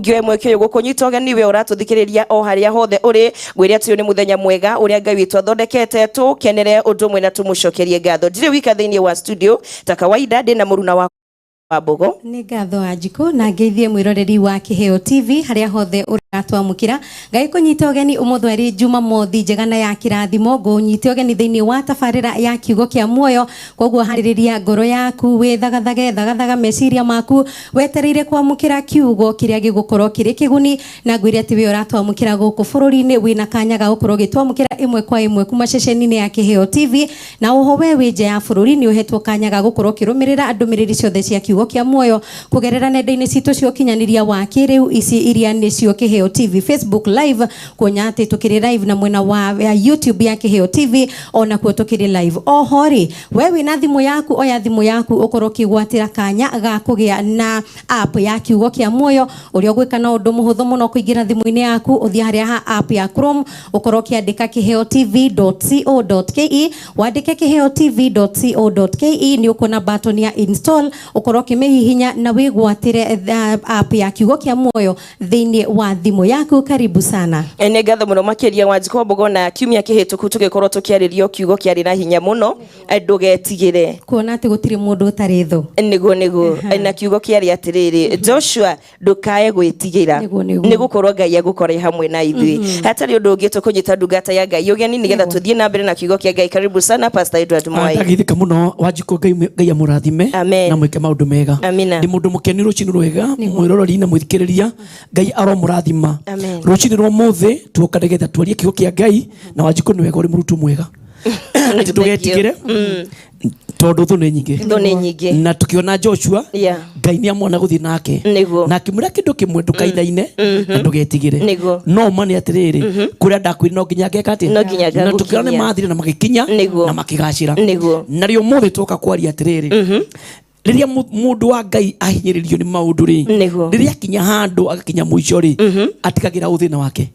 Ngĩoe mweke ũyũ gũkũnyita ũgeni we ũratũthikĩrĩria o harĩa hothe ũrĩ, ngwĩre atĩ ũyũ nĩ mũthenya mwega ũrĩa Ngai witũ athondekete, tũkenere ũndũ ũmwe na tũmũcokerie ngatho. Ndirĩ wika thĩinĩ wa studio ta kawaida, ndĩna mũruna wa Wambogo. Nĩ ngatho Wanjikũ na ngeithie mwĩroreri wa Kĩheo TV harĩa hothe ũratwamũkĩra. Ngai kũnyita ũgeni ũmũthĩ arĩ Jumamothi njega na ya kĩrathimo. Ngũnyite ũgeni thĩinĩ wa tabarĩra ya kiugo kĩa muoyo. Koguo harĩrĩria ngoro yaku, wĩthagathage, thagathaga meciria maku, wetereire kwamũkĩra kiugo kĩrĩa gĩgũkorwo kĩrĩ kĩguni. Na ngwĩre atĩ we ũratwamũkĩra gũkũ bũrũri-inĩ wĩna kanya ga gũkorwo ũgĩtwamũkĩra ĩmwe kwa ĩmwe kuma ceceni-inĩ ya Kĩheo TV. Na oho we wĩ nja ya bũrũri nĩ ũhetwo kanya ga gũkorwo ũkĩrũmĩrĩra ndũmĩrĩri ciothe cia kiugo kĩa muoyo kũgerera nenda-inĩ citũ cia ũkinyanĩria wa kĩrĩu ici iria nĩcio Kĩheo TV Facebook Live, kuonya atĩ tũkĩrĩ live na mwena wa YouTube ya Kĩheo TV onakuo tũkĩrĩ live. Oho rĩ, we wĩna thimũ yaku, oya thimũ yaku ũkorwo ũkĩgwatĩra kanya ga kũgĩa na app ya kiugo kĩa muoyo. Ũrĩa ũgwĩka na ũndũ mũhũthũ mũno kũingĩra thimũ-inĩ yaku, ũthiĩ harĩa ha app ya Chrome, ũkorwo ũkĩandĩka kĩheo tv.co.ke. Wandĩke kĩheo tv.co.ke nĩ ũkuona button ya install, ũkorwo ũkĩmĩhihinya na wĩgwatĩre app ya kiugo kĩa muoyo thĩinĩ wa thimũ yaku. Karibu sana. Nĩ ngatho mũno makĩria Wanjikũ Wambogo, na kiumia kĩhĩtũku tũgĩkorwo tũkĩarĩrio kiugo kĩarĩ na hinya mũno, ndũgetigĩre. Kuona atĩ gũtirĩ mũndũ ũtarĩ thũ. Nĩguo nĩguo, na kiugo kĩarĩ atĩrĩrĩ, Joshua, ndũkae gwĩtigĩra, Nĩguo, nĩguo. nĩ gũkorwo Ngai egũkorwo hamwe na ithuĩ. Hatarĩ ũndũ ũngĩ, tũkũnyita ndungata ya Ngai ũgeni nĩgetha tũthiĩ na mbere na kiugo kĩa Ngai. Karibu sana, Pastor Edward Mwai. Ndageithĩka mũno Wanjikũ, Ngai Ngai amũrathime Amen. na mwĩke maũndũ mega. Amina. Ndĩ mũndũ mũkenu rũcinĩ rwega, mwĩroreri na mwĩthikĩrĩria, Ngai aromũrathima. Amen. Rũcinĩ rwa ũmũthĩ tuoka nĩgetha twarie kiugo kĩa Ngai, na Wanjikũ nĩ wega ũrĩ mũrutwo mwega atĩ ndũgetigĩre tondũ thũ nĩ nyingĩ. Thũ nĩ nyingĩ. Na tukiona Joshua, Ngai nĩ amwona gũthiĩ nake na akĩmwĩra kĩndũ kĩmwe, ndũkainaine na ndũgetigĩre. No ma nĩ atĩrĩrĩ, kũrĩa ndakwĩrire no nginya ngeka atĩa? No nginya Na tukiona nĩ ngagũkinyia. mathire na magĩkinya na makĩgacĩra. Na rĩo ũmũthĩ twoka kwaria atĩrĩrĩ, rĩrĩa mũndũ wa Ngai ahinyĩrĩrio nĩ maũndũ rĩ, rĩrĩa akinya handũ agakinya mũico rĩ, atigagĩra ũ thĩna wake?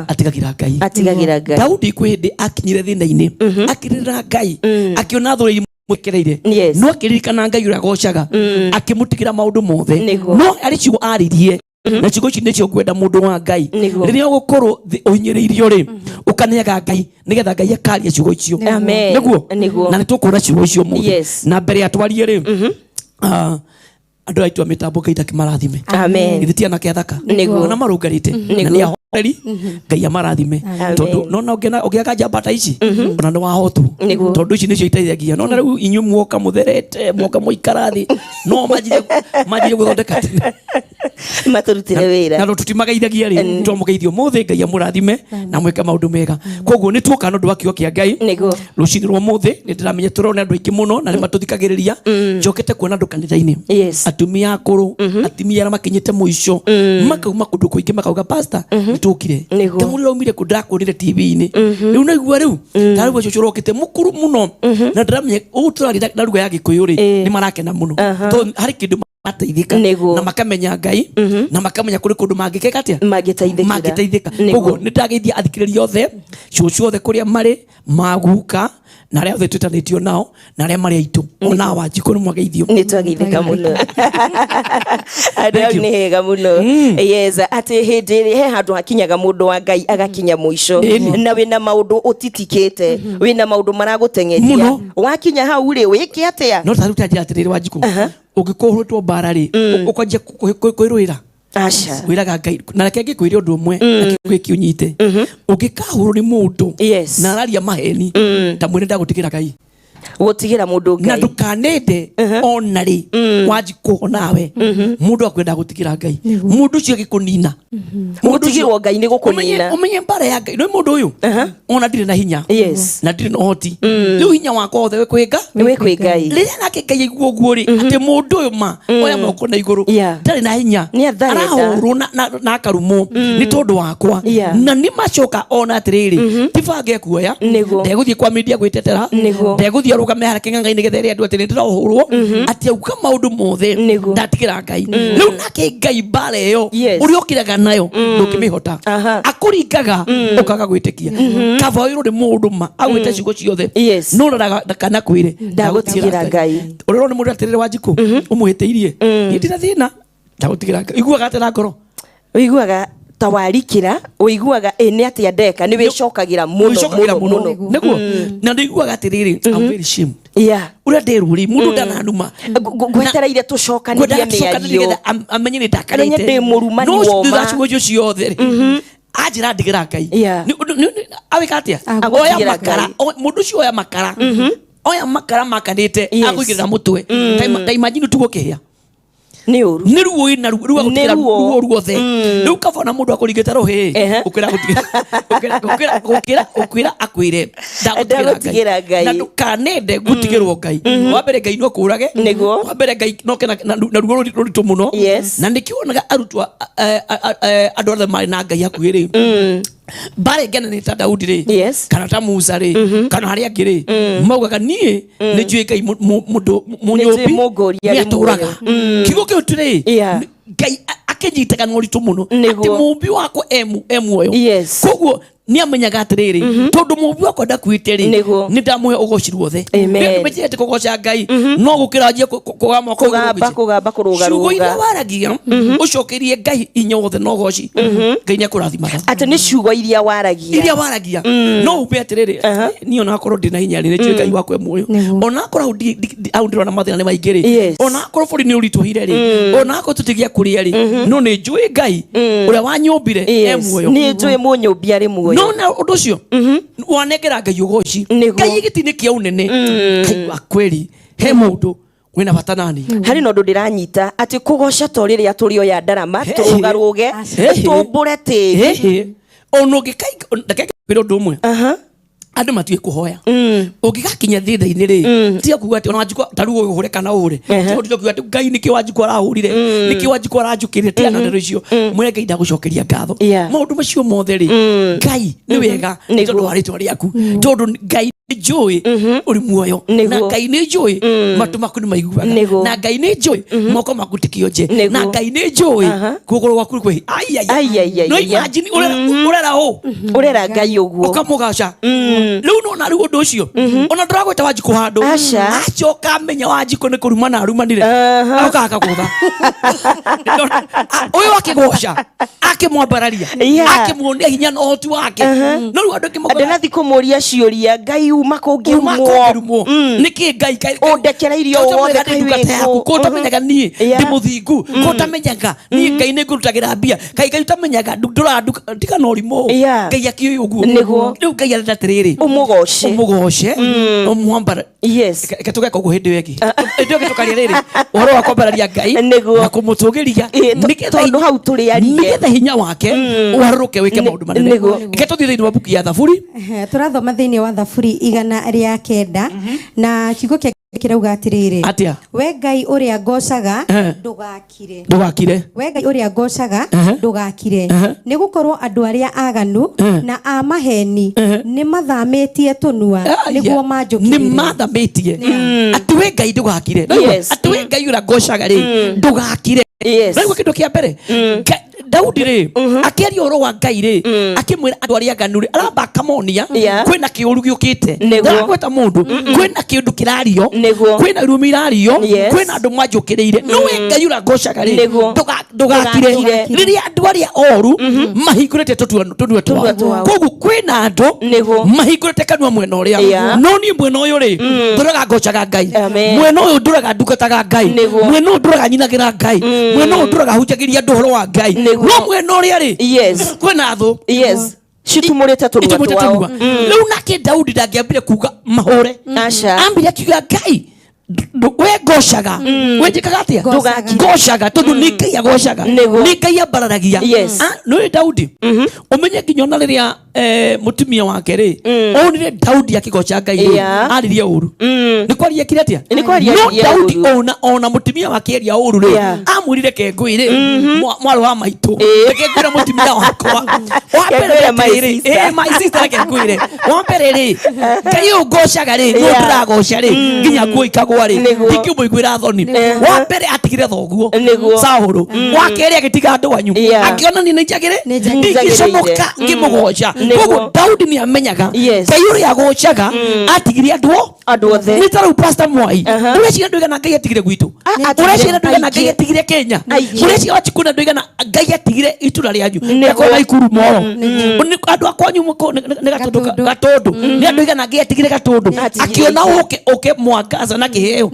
Atigagĩra Ngai. Atigagĩra Ngai. Daudi kwĩ hĩndĩ akinyire thĩna-inĩ, akĩrĩrĩra Ngai, akĩona thũ imwekereire, no akĩririkana Ngai ũrĩa agocaga, akĩmũtigĩra maũndũ mothe. No harĩ ciugo aririe, na ciugo ici nĩcio ngwenda mũndũ wa Ngai, rĩrĩa ũgũkorwo ũhinyĩrĩirio rĩ, ũkaneaga Ngai nĩgetha Ngai akaria ciugo icio. Amen. Nĩguo. Nĩguo. Na nĩtũkuona ciugo icio mũthĩ. Na mbere ya twarie rĩ, andũ aitũ a mĩtambo, Ngai ndakĩmarathime. Amen. Githĩ ti anake athaka? Ona marũngarĩte na nĩ ahoreri, Ngai amarathime. Amen. Tondũ nona ũngĩaga njamba ta ici, ona nĩ wahotwo. Tondũ ici nĩcio iteithagia. Nona rĩu inyuĩ muoka mũtherete, muoka mũikara thĩ, no manjirie manjirie gũthondeka tene. Matũrutĩre wĩra. Na tũtimageithagia rĩ, twamũgeithia ũmũthĩ, Ngai amũrathime na mwĩke maũndũ mega. Koguo nĩ tuoka nĩ ũndũ wa kiugo kĩa Ngai rũcinĩ rwa ũmũthĩ. Nĩ ndĩramenya tũrona andũ aingĩ mũno na nĩ matũthikagĩrĩria. Njokete kuona andũ kanitha-inĩ, atumia akũrũ, atumia arĩa makinyĩte mũico, makauma kũndũ kũingĩ, makauga, "Pastor, nĩ tũkire." Ndamũrĩra, "Umire kũ?" "Ndakuonire TV-inĩ." Rĩu naigua rĩu tarĩu ũcio ũrokĩte mũkũrũ mũno, na ndĩramenya ũũ tũraria na lugha ya Gĩkũyũ rĩ, nĩ marakena mũno tondũ harĩ kĩndũ mateithĩka na makamenya Ngai na makamenya kũrĩ kũndũ mangĩkeka atĩa. Mangĩteithĩkĩra. Mangĩteithĩka. Koguo nĩ ndageithia athikĩrĩria othe, cũcũ othe kũrĩa marĩ, maguka na arĩa othe twĩtanĩtio nao na arĩa marĩ aitũ, ona Wanjikũ nĩ mwageithio. Nĩ twageithĩka mũno andũ Thank hau. you. Nĩ hega mũno. Yes, atĩ hĩndĩ ĩrĩa he handũ hakinyaga mũndũ wa Ngai agakinya mũico, na wĩna maũndũ ũtitikĩte, wĩna maũndũ maragũteng'eria. Mũno. Wakinya hau rĩ, wĩke atĩa? No tarĩu ta njĩra atĩrĩrĩ, Wanjikũ, ũngĩkorwo ũhũrĩtwo mbara rĩ, ũkwanjia kwĩrũĩra? Aca. Wĩraga Ngai. Na reke ngĩkwĩre ũndũ ũmwe na kĩguĩ kĩũnyite, ũngĩkahũrwo nĩ mũndũ na araria maheni, ta mwĩre ndagũtigĩra Ngai. Gũtigĩra mũndũ Na Ngai. Ndũkanende ona rĩ, Wanjikũ, onawe mũndũ akwenda gũtigĩra Ngai, mũndũ ũcio agĩkũnina. Gũtigĩrwo Ngai nĩ gũkũnina. Ũmenye mbara ya Ngai nĩ mũndũ ũyũ, ona ndirĩ na hinya na ndirĩ na ũhoti, rĩu hinya wakwa wothe wĩ kwĩ Nga Wĩ kwĩ Ngai. Rĩrĩa nake Ngai aigua ũguo rĩ, atĩ mũndũ ũyũ ma oya moko na igũrũ, ndarĩ na hinya, Nĩ atharenda. arahũrwo na akarumwo nĩ tondũ wakwa, na nĩ macoka ona atĩrĩrĩ, ti banga ekuoya, ndegũthiĩ kwa media gwĩtetera, ndegũthiĩ arũgame harĩa kĩng'ang'a-inĩ nĩgetha ere andũ atĩ nĩ ndĩrohũrwo, atĩ auga maũndũ mothe, ndatigĩra Ngai. Rĩu nake Ngai mbara ĩyo ũrĩa ũkĩraga nayo ndũngĩmĩhota. Akũringaga ũkaga gwĩtĩkia, kaba wĩrwo nĩ mũndũ ma agwĩte ciugo ciothe, no ndakana kwĩre Ndagũtigĩra Ngai. Ũrĩa nĩ mũndũ atĩrĩrĩ, Wanjikũ, ũmũhĩtĩirie, niĩ ndina thĩna, ndagũtigĩra Ngai. Iguaga atĩ na ngoro. Ũiguaga ta warikĩra, ũiguaga ĩ nĩ atĩa ndeka, nĩ wĩcokagĩra mũno Wĩcokagĩra mũno mũno. Nĩguo na ndĩiguaga atĩrĩrĩ, I'm very ashamed Yeah. ũrĩa nderwo rĩ, mũndũ ndananuma. Ngwetereire tũcokanĩrie Ngwendaga tũcokanĩrie mĩario. nĩgetha amenye nĩ ndakarĩte. Amenye ndĩ mũrumani No woma. thutha wa ciugo icio ciothe rĩ, anjĩra ndigĩra Ngai. Yeah. Awĩka atĩa? Oya Agũtigĩra makara. Ngai. Mũndũ ũcio oya makara, oya makara makanĩte, Yes. akũigĩrĩra mũtwe. Ta imagine tu gũkĩhĩa. Nĩ ũru. Nĩ ruo ĩna ruo, ruo Nĩ agũtigĩra ruo. ruo ruothe. Rĩu kaba ona mũndũ akũringĩte rũhĩ, Ehe. ũkwĩra agũtigĩra, ũkwĩra, ũkwĩra, ũkwĩra, ũkwĩra akwĩre Ndagũtigĩra Ngai. Na ndũkanende gũtigĩrwo Ngai. Wa mbere Ngai no kũrage. Nĩguo. Wa mbere Ngai no ke na ruo rũritũ mũno. Yes. Na nĩkĩo wonaga arutwo, andũ othe marĩ na Ngai hakuhĩ rĩ, mbarĩ ngene nĩ ta Daudi rĩ, Yes. kana ta Musa rĩ, kana harĩa angĩ rĩ, maugaga niĩ nĩ njũĩ Ngai mũndũ mũnyũmbi mũngũria nĩ arĩ atũraga. Kiugo kĩu tu rĩ, Yeah. Ngai akĩnyitaga na ũritũ mũno Nĩguo. atĩ mũmbi wakwa e muoyo. Yes. Koguo nĩ amenyaga atĩrĩrĩ, tondũ mũmbi wakwa ndakuĩte rĩ, Nĩguo. nĩ ndamũhe ũgoci ruothe. Amen. Nĩ menyete kũgoca Ngai no gũkĩra anjie kũgamba Kũgamba, kũgamba, kũrũgarũga. Ciugo iria waragia ũcokerie Ngai hinya wothe na ũgoci, Ngai nĩ akũrathimaga. Atĩ nĩ ciugo iria waragia. Iria waragia no umbe atĩrĩrĩ, niĩ onakorwo ndĩ na hinya rĩ, nĩ njũĩ Ngai wakwa e muoyo. Onakorwo hau hau ndĩrona mathĩna nĩ maingĩ rĩ, Yes. onakorwo bũrũri nĩ ũritũhire rĩ, onakorwo tũtigĩa kũrĩa rĩ, no nĩ njũĩ Ngai ũrĩa wanyũmbire e Yes. muoyo. Nĩ njũĩ mũnyũmbi arĩ muoyo. No na ũndũ ũcio wanengera Ngai ũgoci. Nĩguo. Ngai gĩtĩ-inĩ kĩa ũnene. Ngai wa kweri he mũndũ wĩna bata nani. Harĩ na ũndũ ndĩranyita atĩ kũgoca to rĩrĩa tũrĩoya ndarama, Hey. tũrũgarũge, Hey. tũmbũre tĩri. Ĩhĩ. Ona ũngĩkainga, reke ngwĩre ũndũ ũmwe. Andũ matiũĩ kũhoya. Ũngĩgakinya thĩna-inĩ rĩ, tiga kuga atĩ ona Wanjikũ ta rĩu ũhũre kana ũhũre. Tiga gũtinda ũkiuga atĩ Ngai nĩkĩ Wanjikũ arahũrire, nĩkĩ Wanjikũ aranjũkĩrire, tiga na ndeto icio. Mwĩre Ngai ndagũcokeria ngatho. Yeah. Maũndũ macio mothe rĩ, Ngai nĩ wega nĩ tondũ wa rĩtwa rĩaku. Tondũ Ngai nĩ njũĩ ũrĩ muoyo. Na Nĩguo. Ngai nĩ njũĩ matũ maku nĩ maiguaga. Nĩguo. Na Ngai nĩ njũĩ moko maku ti kĩonje. Nĩguo. Na Ngai nĩ njũĩ Aha. kũgũrũ gwaku kwĩ ai ai. Ai, ai, ai, No ai. imagine ũrera ũ Ũrera Ngai ũguo. ũkamũgaca rĩu nona rĩu ũndũ ũcio ona ndũragweta Wanjikũ handũ. Aca. Acoka amenya Wanjikũ nĩ kũrumana arumanire, Aha. oka akagũtha ũyũ akĩgoca akĩmwambararia, Yeah. akĩmuonia hinya na ũhoti wake. No rĩu andũ angĩ maugaga, Ndĩrathiĩ kũmũria ciũria, Ngai uma uma kũngĩrumwo. kũngĩrumwo nĩkĩ Ngai Ũndekereirie o wothe ndĩ kaĩ ndungata yaku, wĩkũ. ko ũtamenyaga niĩ Yeah. ndĩ mũthingu, ko ũtamenyaga niĩ Ngai nĩ ngũrutagĩra mbia, kaĩ Ngai ũtamenyaga ndũranduka tiga na ũrimũ. Yeah. Ngai akĩũĩ ũguo. Nĩguo. Rĩu Ngai arenda atĩrĩrĩ, Ũmũgoce. Ũmũgoce, ũmwambara. Yes. Reke tũgeka ũguo hĩndĩ ĩyo ĩngĩ, hĩndĩ ĩyo ĩngĩ tũkaria rĩrĩ ũhoro wa kwambararia Ngai Nĩguo. na kũmũtũgĩria, Tondũ hau tũrĩ arie. nĩgetha hinya wake ũharũrũke wĩke maũndũ manene. Nĩguo. Reke tũthiĩ thĩinĩ wa mbuku ya Thaburi. Ehe, tũrathoma thĩinĩ wa Thaburi 109 na kiugo kĩa Ngai kĩrauga atĩrĩrĩ. Atĩa? We Ngai ũrĩa ngocaga, ndũgakire. Ndũgakire. We Ngai ũrĩa ngocaga, ndũgakire, nĩ gũkorwo andũ arĩa aganu na a maheni nĩ mathamĩtie tũnua nĩguo manjũkĩrĩre. Nĩ mathamĩtie atĩ we Ngai ndũgakire. Yes. Atĩ we Ngai ũrĩa ngocaga rĩ, ndũgakire. Yes. Naigua kĩndũ kĩa mbere, Daudi rĩ, akĩaria ũhoro wa Ngai rĩ, akĩmwĩra andũ arĩa aganu rĩ, aramba akamonia Yeah. kwĩna kĩũru gĩũkĩte. Nĩguo. Ndaragweta mũndũ, kwĩna kĩũndũ kĩrario, Nĩguo. kwĩna irumi irario, Yes. kwĩna andũ manjũkĩrĩire, no we Ngai ũrĩa ngocaga rĩ, Nĩguo. ndũgakire. Ndũgakire. Rĩrĩa andũ arĩa oru mahingũrĩte tũnua Tũnua twao, twao. koguo kwĩna andũ Nĩguo. mahingũrĩte kanua mwena ũrĩa, Yeah. no niĩ mwena ũyũ rĩ, ndũraga ngocaga Ngai. Amen. Mwena ũyũ ndũraga ndungataga Ngai. Nĩguo. Mwena ũyũ ndũraga nyinagĩra Ngai. Mwena ũyũ ndũraga hunjagĩria andũ ũhoro wa Ngai. Nĩguo. No mwena ũrĩa rĩ, Yes. kwĩna thũ Yes. Citumũrĩte tũnua itumũrĩte twao. tũnua. Rĩu nake Daudi ndangĩambire kuga mahũre, Aca. ambire akiuga Ngai we ngocaga, we njĩkaga atĩa? Ngocaga. Ngocaga tondũ nĩ Ngai agocaga, Nĩguo. nĩ Ngai ambararagia. Yes. Nĩũĩ Daudi, ũmenye nginya ona rĩrĩa mũtumia wake rĩ onire Daudi akĩgoca Ngai rĩ, Yeah. aririe ũru, nĩ kwaria ekire atĩa? Nĩ kwaria No aririe Daudi ũru. ona mũtumia wake aria ũru rĩ, Yeah. amwĩrire kengũĩ rĩ, mwarĩ wa maitũ, reke ngwĩre mũtumia wakwa wa mbere Ke ngwĩre my atĩrĩrĩ, sister. my sister, reke ngwĩre wa mbere rĩ, Ngai ũyũ ngocaga rĩ, nĩ Yeah. ndĩragoca rĩ nginya nguo ikagwa rĩ, Nĩguo. ndingĩmũiguĩra thoni. Wa mbere atigire thoguo Nĩguo. Saũlũ, wa kerĩ agĩtiga andũ anyu, Yeah. akĩona niĩ nĩ njagĩrĩ Nĩ njagĩrĩire. ndingĩcomoka ngĩmũgoca. Koguo Daudi nĩ amenyaga Ngai ũrĩa agocaga atigire andũ andũ othe. Nĩ ta rĩu Pastor Mwai, ũreciria andũ aigana Ngai atigire gwitũ? Ũreciria andũ aigana Ngai atigire Kenya? Ũreciria Wachikuna andũ aigana Ngai atigire itũra rĩanyu? Nĩakorwo na Ikuru Moro, andũ a kwanyu nĩ Gatũndũ, Gatũndũ nĩ andũ aigana Ngai atigire Gatũndũ akiona ũke ũke mwangaza na kĩheo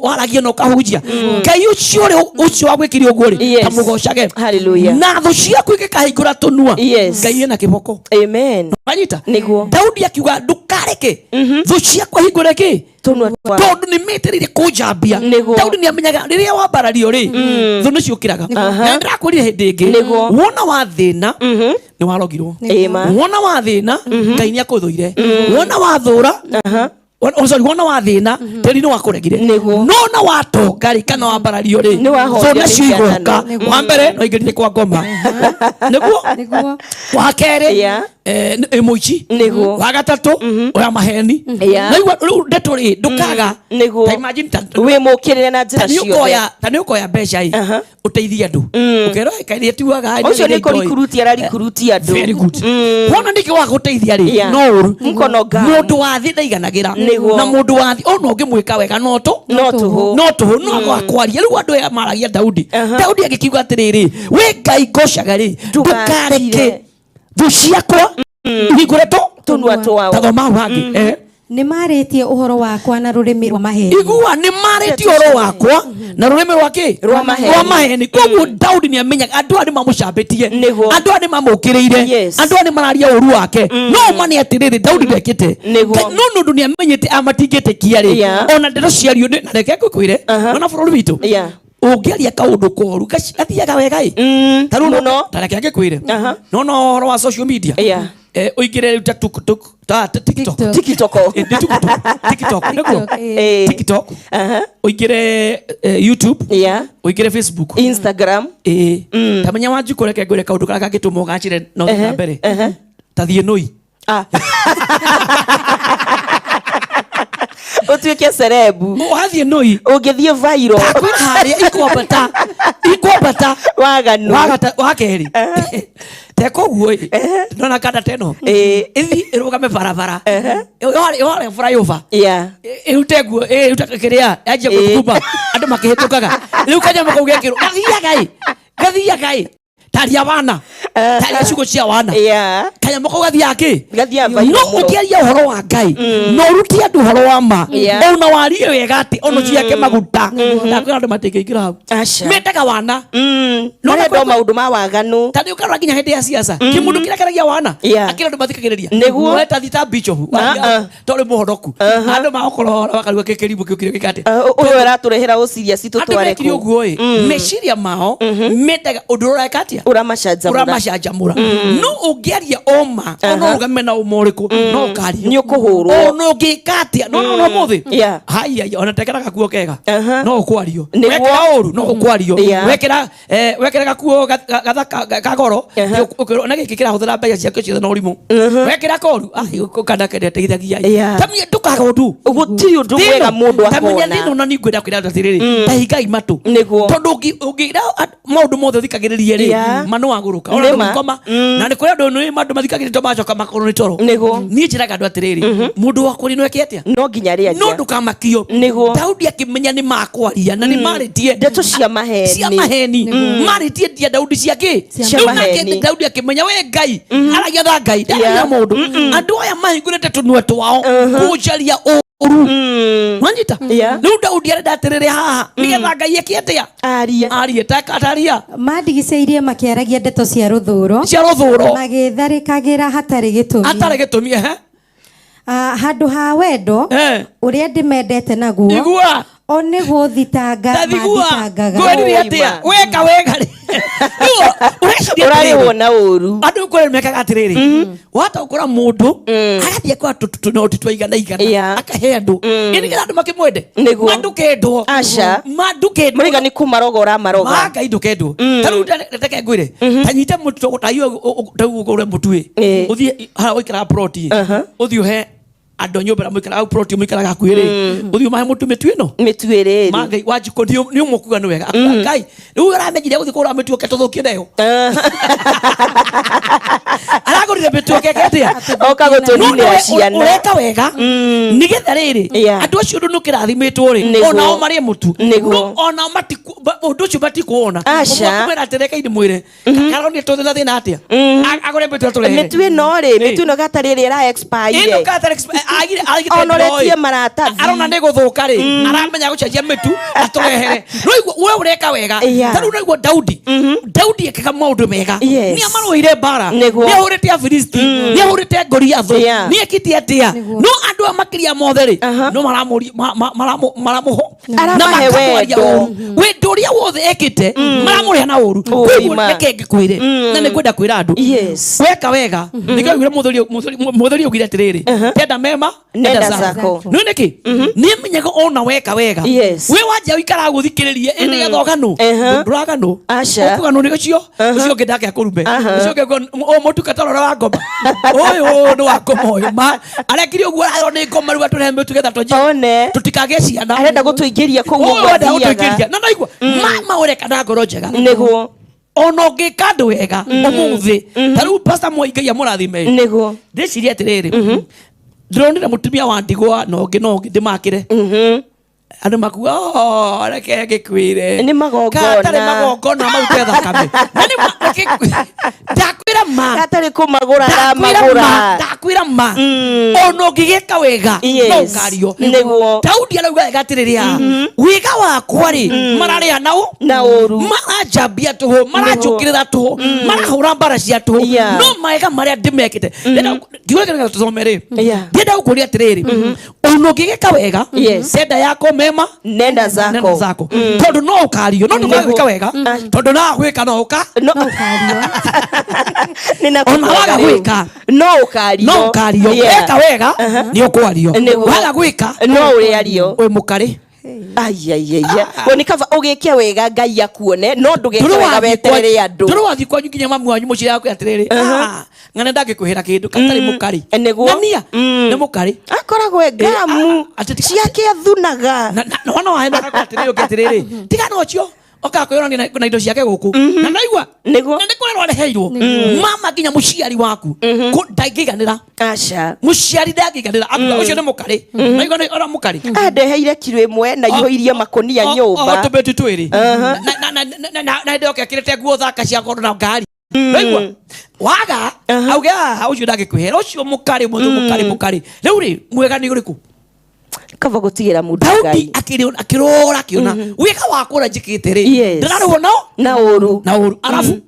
waragia na ũkahunjia. Ngai ũcio ũrĩa ũcio wagwĩkire ũguo rĩ, tamũgocage. Hallelujah. Na thũ ciaku ingĩkahingũra tũnua, Ngai ena kĩboko. Amen. Wanyita? Nĩguo. Daudi akiuga ndukareke thũ ciakwa hingũre kĩ Tũnua twa tondũ nĩ metereire kũnjambia. Nĩguo. Daudi nĩ amenyaga rĩrĩa wambarario rĩ, thũ nĩ ciũkĩraga. Na ndĩrakwĩrire hĩndĩ ĩngĩ, Nĩguo. wona wa thĩna nĩ warogirwo, Ĩma. wona wa thĩna Ngai nĩ akũthũire, wona wa thũra, sorry, wona wa thĩna tĩri nĩ wakũregire. Nĩguo. No na watonga rĩ kana wambarario rĩ, Nĩ wahorio thũ nacio nĩ igoka. mĩhianano. Wa mbere no ingĩrire kwa ngoma, nĩguo. Nĩguo. Wa kerĩ, nĩ mũici. Nĩguo. Wa gatatũ, ũrĩa maheni. Naigua rĩu ndeto rĩ, ndũkaga. Nĩguo. Ta imagine ta Wĩ mũkĩrĩre na ta njĩra nĩ ciothe. ũkoya, ta nĩ ũkoya mbeca ĩ, ũteithie andũ, ũkerwo kaĩ tuaga Ũcio nĩ kũrikurutia ararikurutia andũ. Very good. Wona nĩkĩ wa gũteithia rĩ, no ũru. Mkono gani. Mũndũ wa thĩ ndaiganagĩra. Nĩguo. Na mũndũ wa thĩ ona ũngĩmwĩka wega no tũ No tũhũ. No tũhũ, no akwaria. Rĩu andũ aya maragia Daudi, Daudi agĩkiuga atĩrĩrĩ, we Ngai ngocaga rĩ, ndũkareke thũ ciakwa ihingũre tũ Tũnua twao. Tathoma hau hangĩ. Nĩ marĩtie ũhoro wakwa na rũrĩmĩ rwa maheni. Igua, nĩ marĩtie ũhoro wakwa na rũrĩmĩ rwa kĩ? Rwa maheni. Rwa maheni. Koguo Daudi nĩ amenyaga andũ aya nĩ mamũcambĩtie, Nĩguo. andũ aya nĩ mamũkĩrĩire, andũ aya nĩ mararia ũru wake, no ma nĩ atĩrĩrĩ, Daudi ndekĩte. Nĩguo. No nĩ ũndũ nĩ amenyete aya matingĩtĩkia rĩ, ona ndeto ciario na reke ngũkwĩre, nona bũrũri witũ ũngĩaria kaũndũ koru gathiaga wega ĩ. Ta rĩu Mũno. Ta reke ngĩkwĩre, no no ũhoro wa social media, ũingĩre rĩu ta tuk ta TikTok. TikTok. TikTok. Nĩ TikTok, TikTok nĩguo. TikTok, eh. TikTok, ũingĩre YouTube, ũingĩre Facebook, Instagram. Ĩĩ, ta menya Wanjikũ, reke ngwĩre kaũndũ karĩa kangĩtũma ũgacĩre na ũthiĩ na mbere, ta thiĩ nũi. Ũtuĩke cerebu. Wathiĩ nũi, Ũngĩthiĩ viral. Kwĩra harĩa ikwambata, ikwambata. Waganu. Wagata wa kerĩ, teka ũguo ĩ, ndona kanda teno ĩthiĩ ĩrũgame barabara ĩhore flyover, ĩrute nguo, ĩrute kĩrĩa yanjia gũthuguma andũ makĩhĩtũkaga. Rĩu kanyamũ kau gekĩrwo gathiaga ĩ, gathiaga ĩ, taria wana, taria ciugo cia wana. Kanyamũ kau gathiaga kĩ? Gathiaga viral No mũno. ũngĩaria ũhoro wa Ngai na ũrutie andũ ũhoro wa ma, ona warie wega atĩ ona ũciake maguta, ndakwĩra andũ matingĩingĩra hau. Aca. Mendaga wana. No Marenda o maũndũ ma waganu. Ta nĩ ũkarora nginya hĩndĩ ya siasa, kĩmũndũ kĩrĩa kĩaragia wana akĩra andũ mathikagĩrĩria. Nĩguo. We ta thita bishop tondũ mũhonoku, andũ magũkorora makaruga kĩrimũ kĩu kĩrĩa gĩka atĩa. Ũyũ aratũrehera ũciria citũ Andũ tware mekire kũ. ũguo ĩ, meciria mao mendaga ũndũ ũrĩa ũreka atĩa? Ũramacanjamũra. Ũramacanjamũra. No ũngĩaria ũma, ona ũrũgame na ũma ũrĩkũ, no ũkario. Nĩ ũkũhũrwo. Ona ũngĩka atĩa, no no mũthĩ haya, ona tekera gakuo kega, no ũkwario. Wekĩra ũru, no ũkwario. Wekĩra wekĩra gakuo gathaka kagoro, ũkĩrwo na gĩkĩ kĩrahũthĩra mbeca ciake ciothe na ũrimũ. Wekĩra koru kana kendeteithagia, tamia ndũkaga ũndũ. Gũtirĩ ũndũ mwega mũndũ tamenya akona. Thĩna ona ningwenda kwĩra andũ atĩrĩrĩ, ta hingai matũ, Nĩguo. tondũ ũngĩra maũndũ mothe ũthikagĩrĩrie rĩ, ma nĩ wagũrũka ona Nĩ ma. ndũngĩkoma. Na nĩ kũrĩ andũ nĩ andũ mathikagĩrĩria to macoka makorwo nĩ toro. Nĩguo. Niĩ njĩraga andũ atĩrĩrĩ, mũndũ wa kwaria no eke atĩa? No nginya No rĩaria. ndũkamakio. Nĩguo. Daudi akĩmenya nĩ makwaria na nĩ marĩtie Ndeto cia maheni. Cia maheni, marĩtie ndia Daudi cia kĩ? Cia Rĩu nake maheni. Daudi akĩmenya we Ngai aragia tha Ngai ndaragia mũndũ, andũ aya mahingũrĩte tũnua twao kũnjaria ũru, wanyita? Rĩu Daudi arenda atĩrĩrĩ haha nĩgetha Ngai eke atĩa? Arie. Arie taria. Mandigicĩirie makĩaragia ndeto cia rũthũũro. Cia rũthũro. Magĩtharĩkagĩra hatarĩ gĩtũmi. Atarĩ gĩtũmi, ehe. Handũ ha wendo ũrĩa ndĩmendete naguo, Igua. o nĩ gũthitanga Tathigua. mathitangagaga. Ngwĩrire atĩa? Weka wega rĩ, rĩu ũreciria atĩrĩrĩ, Ũrarĩhwo na ũru. Andũ kũrĩ mekaga atĩrĩrĩ, wahota gũkora mũndũ agathiĩ kwa tũnoti twa igana igana, akahe andũ ĩ nĩgetha andũ makĩmwende. Nĩguo. Ma ndũkendwo. Aca. Ma ndũkendwo. Mũraiga nĩ kũmaroga ũramaroga. Ma Ngai ndũkendwo. Ta rĩu reke ngwĩre, ta nyite mũtu ta iyo, ta ũgũre mũtu ĩ, ũthiĩ harĩa ũikaraga plot ĩ, ũthiĩ ũhe Andũ a nyũmba ĩrĩa mũikaraga hau, plot mũikaraga hakuhĩ rĩ, ũthiĩ ũmahe mũtu mĩtu ĩno. Mĩtu ĩrĩ. Ma Ngai Wanjikũ nĩ ũmwe kuga nĩ wega. Akuga, Ngai rĩu aramenyire gũthiĩ kũgũra mĩtu oke tũthũkie nayo. Aragũrire mĩtu oke atĩa? Oka gũtũninĩra ciana. Ũreka wega nĩgetha rĩrĩ andũ acio ũndũ nũkĩrathimĩtwo rĩ, onao marĩe mũtu. No onao ũndũ ũcio matikuona. Ũmwe atĩ reke ndĩmwĩre karonire tũthĩ na thĩna atĩa. Agũre mĩtu atũrehere Mĩtu ĩno rĩ, mĩtu ĩno gatarĩ ĩrĩa ĩra expire. Ĩno gatarĩ agire agire. Onoretie maratathi. Arona nĩ gũthũka rĩ, aramenya gũcenjia mĩtu atũrehere. Noigua we ũreka wega. Ta rĩu noigua Daudi. Daudi ekaga maũndũ mega. Nĩ amarũĩire mbara. Nĩ ahũrĩte Afilisti, nĩ ahũrĩte Goliathũ, nĩ ekĩte atĩa, no andũ aya makĩria mothe rĩ, no maramũria maramũho na Aramahe makamwaria wendo. ũru. Wendo ũrĩa wothe ekĩte maramũrĩha na ũru. Koguo Ũima. reke ngĩkwĩre, na nĩ ngwenda kwĩra andũ, weka wega nĩkĩo augire mũthuri augire atĩrĩrĩ, tenda mema, nenda zako. Nĩ nĩkĩ nĩ menyaga ona weka wega, wĩ wanja ũikaraga gũthikĩrĩria ĩ nĩgetha ũganũ ndũraganũ. Aca. Ũkũganwo nĩ ũcio ũcio ũngĩ ndake akũrume, ũcio ũngĩ o mũtuka ta ũrĩa wa ngoma ũyũ nĩ wa ngoma ũyũ ma arekire ũguo ararwo nĩ ngoma rĩu atũrehe mĩtu getha twanjie One. tũtikagĩe ciana. Arenda gũtũingĩria kũu ũyũ ũguo enda athiaga. gũtũingĩria na naigua mama ũreka na ngoro njega. Ona ũngĩka andũ wega ũmũthĩ, ta rĩu Pastor Moi, Ngai amũrathime. Ndĩciria atĩrĩrĩ, ndĩronire mũtumia wa ndigwa na ũngĩ na ũngĩ ndĩmakĩre andũ makuga, "Oh, reke ngĩkwĩre." Nĩ magongona. Gatarĩ magongona marute thakame. Na nĩ ndakwĩra ma. Gatarĩ kũmagũra. Ndakwĩra ma. Aramagũra. Ndakwĩra ma, ona ũngĩgĩka wega no ũkario. Daudi arauga wega atĩrĩrĩ, haha wega wakwa rĩ, mararĩa nao na ũru. Maranjambia tũhũ, maranjũkĩrĩra tũhũ, marahũra mbara cia tũhũ, no mawega marĩa ndĩmekĩte. Kiugo gĩkĩ tũthome rĩ, ndĩrenda gũkũria atĩrĩrĩ, ona ũngĩgĩka wega, tenda yako mema, nenda zako. Nenda zako, tondũ no ũkario. No ndũkaga gwĩka wega, tondũ no gwĩka no ũka No. Nĩ Ona waga gwĩka, no ũkario. No ũkario. Weka wega nĩ ũkwario. Waga gwĩka no ũrĩario. Wĩ mũkarĩ. Aiaiaia, we nĩ kaba ũgĩke wega Ngai akuone, no ndũgeke wega weterere andũ. Ndũrĩ wathiĩ kwanyu nginya mamu wanyu mũciĩ yaku atĩrĩrĩ, "Ah, ng'ana ndangĩkwĩhĩra kĩndũ katarĩ mũkarĩ." Nĩguo. Ng'ania nĩ mũkarĩ. Akoragwo e ngamu ciake athunaga. Na wana waenda atĩrĩrĩ, ũngĩ atĩrĩrĩ, tigana ũcio okaga kwĩyonania na indo ciake gũkũ na naigua na nĩ kũrerwo areheirwo mama nginya mũciari waku ndangĩiganĩra. Aca. Mũciari ndangĩiganĩra, akuga ũcio nĩ mũkarĩ, naigua nĩ ona mũkarĩ. Andeheire kiro 1 na ihũirie makũnia nyũmba. Tũmĩtu twĩrĩ na hĩndĩ yoke ekĩrĩte nguo thaka cia goro na ngari. Naigua waga auge, "Ah, ũcio ndangĩkwĩhera, ũcio mũkarĩ, mũndũ mũkarĩ, mũkarĩ." Rĩu rĩ, mwega nĩ ũrĩkũ? Kaba gũtigĩra mũndũ Daudi Ngai. Akĩrora akĩona wĩga wakwa ũrĩa njĩkĩte rĩ, ndĩrarĩhwo nao na ũru. Na ũru arabu.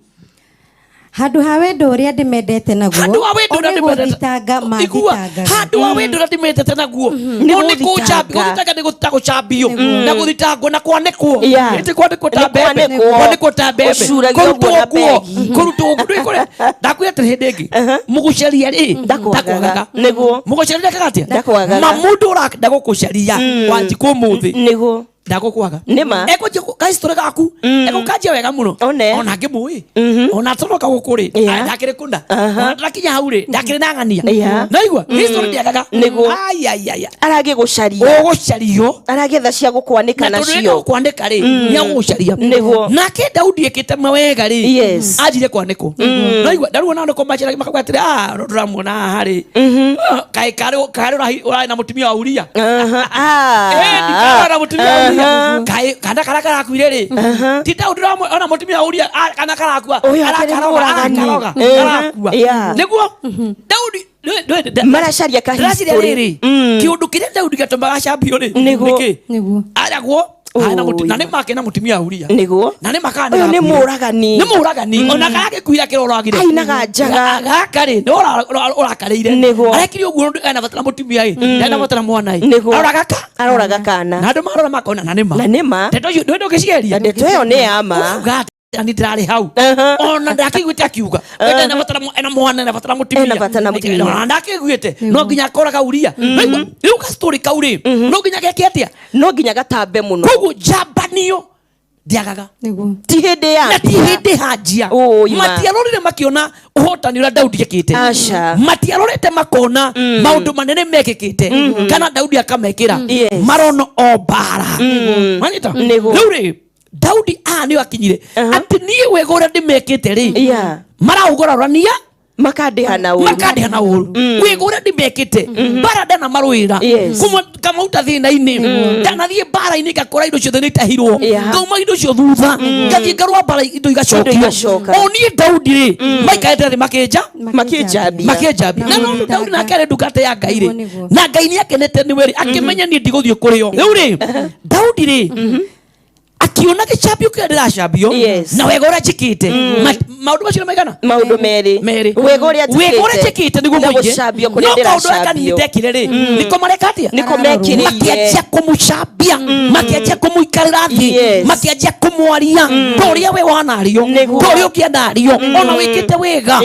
Handũ ha wendo ũrĩa ndĩmendete naguo, Handũ ha wendo ũrĩa o nĩ ndĩmendete- gũthitanga Igua, mathitanga. handũ ha wendo ũrĩa ndĩmendete naguo, Nĩ no nĩ gũthitanga. kũnjambia. Gũthitanga nĩ gũcambio na gũthitangwo na kwanĩkwo. Ĩtĩ kwanĩkwo ta Nĩ mbembe. kwanĩkwo. Kwanĩkwo ta mbembe. Ũcuragio Kũrutwo ũguo na nguo. begi. Kũrutwo nguo. Ndũĩ kũrĩa ndakwĩra atĩrĩ, hĩndĩ ĩngĩ mũgũcaria rĩ, Ndakwagaga. Nĩguo. Mũgũcaria ndekaga atĩa? Ndakwagaga. Ma mũndũ ũrenda gũkũcaria Wanjikũ ũmũthĩ, ndagũkwaga. Nĩma. Ekũnjia kahistory gaku, egũkanjia wega mũno. One. Ona ngĩmũĩ, ona atoroka gũkũ rĩ, ndakĩrĩ kũna, ona ndakinya hau rĩ, ndakĩrĩ na ng'ania. Naigua history ndĩagaga. Ai, ai, ai. Aragĩgũcaria. Ũgũcario. Aragĩetha cia gũkwanĩka Na tondũ nacio. nĩ kwandĩka rĩ, nĩ agũgũcaria. Nake Daudi ekĩte mawega rĩ, anjire kwanĩkwo. Naigua ndaruo nao nĩko maceragia makauga atĩrĩ, "Ah, ndũramuona haha rĩ. Ah, kaĩ karĩ ũrarĩ na mũtumia wa Uria." Ĩĩ, na mũtumia wa Uria. Kaĩ kana karĩa karakuire rĩ, ti Daudi ona mũtumia wa Uria, ah, kana karakua. Ũyũ akĩrĩ Arakaroga, mũũragani. arakaroga, karakua. Nĩguo Daudi Maracaria ka ndĩraciria history. rĩrĩ, kĩũndũ kĩrĩa Daudi gĩatũmaga acambio rĩ, nĩkĩ? Aragwo arĩ na na nĩ make na mũtumia wa Uria. Na nĩ makana Ũyũ nĩ mũũragani. Nĩ mũũragani, ona kana gĩkuire akĩroragire. Ainaga njaga. Gaka rĩ, nĩ ũrakarĩire. Arekire ũguo ũndũ ena bata na mũtumia ĩ, ena bata na mwana ĩ. Arora gaka. Aroraga kana. Na andũ marora makona na nĩ ma. Na nĩ ma. Ndeto icio ndũĩ ndũngĩcigeria. Na ndeto ĩyo nĩ ya ma. Ũkauga atĩ ni ndĩrarĩ hau, ona ndakĩiguĩte akiuga ena bata na ena mwana, ena bata na mũtumia. Ena bata na mũtumia. Ona ndakĩiguĩte no nginya akoraga Uria. Naigua, rĩu ka story kau rĩ, no nginya geke atĩa? No nginya gatambe mũno. Koguo njambanio Ndiagaga. Nĩguo. Ti hĩndĩ ya Na ti hĩndĩ hanjia. Ũĩ ma. Matiarorire makiona ũhotani ũrĩa Daudi ekĩte. Aca. Matiarorete makona maũndũ manene mekĩkĩte kana Daudi akamekĩra. Marona o mbara. Wanyita? Nĩguo. Rĩu rĩ, Daudi aha nĩo akinyire atĩ niĩ wega ũrĩa ndĩmekĩte rĩ, maraũgororania, Makandĩha na ũru. Makandĩha na ũru wega ũrĩa ndĩmekĩte, mbara ndanamarũĩra, kamauta thĩna-inĩ, ndanathiĩ mbara-inĩ ngakora indo ciothe nĩ itahirwo, ngauma indo cio thutha, ngathiĩ ngarũa mbara, indo igacokio. Igacoka. O niĩ Daudi rĩ, maikarĩte thĩ makĩnja Makĩnjambia. Makĩnjambia. Na no Daudi nake arĩ ndungata ya Ngai rĩ, Nĩguo, nĩguo. na Ngai nĩ akenete nĩwe rĩ, akĩmenya niĩ ndigũthiĩ kũrĩ o. Rĩu rĩ, Daudi rĩ, akiona gĩcambio kĩrĩa ndĩracambio na wega ũrĩa njĩkĩte. Maũndũ macio nĩ maigana? Maũndũ merĩ. Merĩ. Wega ũrĩa Wega ũrĩa njĩkĩte nĩguo na mũingĩ, gũcambio kũrĩa no kaũndũ gaka niĩ ndĩracambio. ndekire rĩ, nĩko mareka atĩa? Nĩko mekĩrĩire. Makĩanjia kũmũcambia, makĩanjia kũmũikarĩra thĩ, makĩanjia kũmwaria ta ũrĩa we wanario, ta ũrĩa ũngĩanario ona wĩkĩte wega.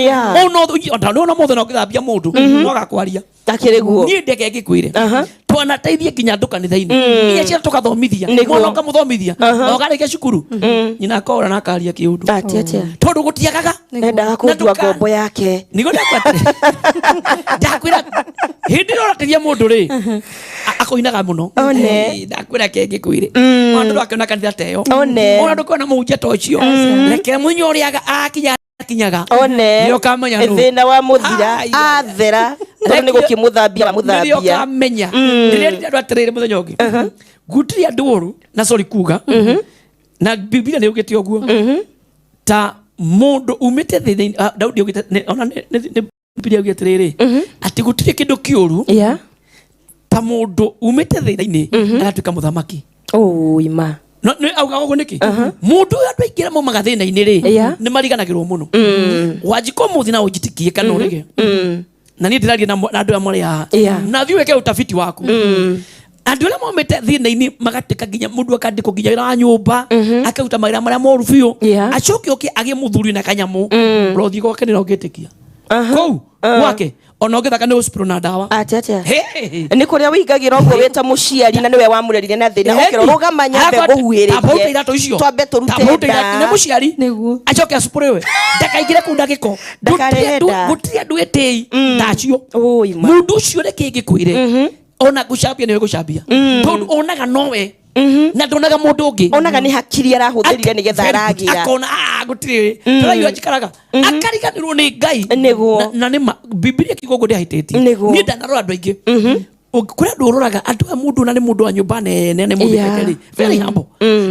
Ona mũthenya na ũngĩthambia mũndũ no agakwaria. Akĩrĩ guo. Niĩ ndeke ngĩkwĩre, twanateithie nginya andũ kanitha-inĩ, nginya ciana tũkathomithia. Mwana ũkamũthomithia na ũkarĩkia cukuru, nyina akora na akaria kĩũndũ. Atĩ atĩa? Tondũ gũtiagaga. Endaga kũndua ngombo yake. Nĩguo ndakwĩra, ndakwĩra hĩndĩ ĩrĩa ũrateithia mũndũ rĩ, akũinaga mũno. Ndakwĩra ke ngĩkwĩre, ona ndũ akĩona kanitha ta ĩyo, ona ndũkĩona mũhunjia ta ũcio, reke mũnya ũrĩa akinya akinyaga, One. nĩ ũkamenya nũ. Thĩna wa mũthira. Ai, ai, ai. Athera tondũ nĩ gũkĩmũthambia Nĩrĩo mũthambia. ũkamenya. Ndĩrerire andũ atĩrĩrĩ, mũthenya ũngĩ gũtirĩ andũ ũru, na sorry kuga, na Biblia nĩ yugĩte ũguo, ta mũndũ umĩte thĩna-inĩ. Daudi augĩte ona Biblia yugĩte atĩrĩrĩ, atĩ gũtirĩ kĩndũ kĩũru ta mũndũ umĩte thĩna-inĩ agatuĩka mũthamaki. Ũi ma. No nĩ augaga ũguo nĩkĩ? Mũndũ ũyũ, andũ aingĩ arĩa maumaga thĩna-inĩ rĩ, nĩ mariganagĩrwo mũno. Wanjikũ ũmũthĩ na ũnjĩtĩkie kana ũrege, na niĩ ndĩraria na andũ aya marĩ haha, na thiĩ wĩke ũtafiti waku, andũ arĩa maumĩte thĩna-inĩ magatuĩka nginya mũndũ akandĩkwo nginya wĩra wa nyũmba, akaruta mawĩra marĩa moru biũ, acoke oke agĩe mũthuri na kanyamũ, ũrothiĩ gwake nĩ ũngĩtĩkia kũu gwake ona ũngĩthaka nĩ ũcipirwo na ndawa. Atĩ atĩa? Hey! Nĩ kũrĩa wĩingagĩra ũguo wĩ ta mũciari na nĩwe wamũrerire na thĩna, ũkĩra rũgama nyambe Tambauta iratũ ngũhuhĩrĩrie, icio. Twambe tũrute Tambauta iratũ. nda. Nĩ mũciari. Acoke acupũrĩwe, ndakaingĩre kũu na gĩko. Ndakarehe nda. Gũtirĩ andũ etĩi ta acio. Ũi ma. Mũndũ ũcio reke ngĩkwĩre, ona gũcambia nĩwe gũcambia, tondũ onaga nowe na ndonaga mũndũ ũngĩ. Onaga nĩ hakiri arahũthĩrire nĩgetha Very good. aragĩra. Akona gũtirĩ tũraigua njikaraga, akariganĩrwo nĩ Ngai. Na nĩ ma Bibilia kiugo ũguo ndĩahĩtĩtie. Niĩ ndanarora andũ aingĩ. Kũrĩ andũ ũroraga andũ aya, mũndũ ona nĩ mũndũ wa nyũmba nene, nĩ mũndũ rĩ very humble,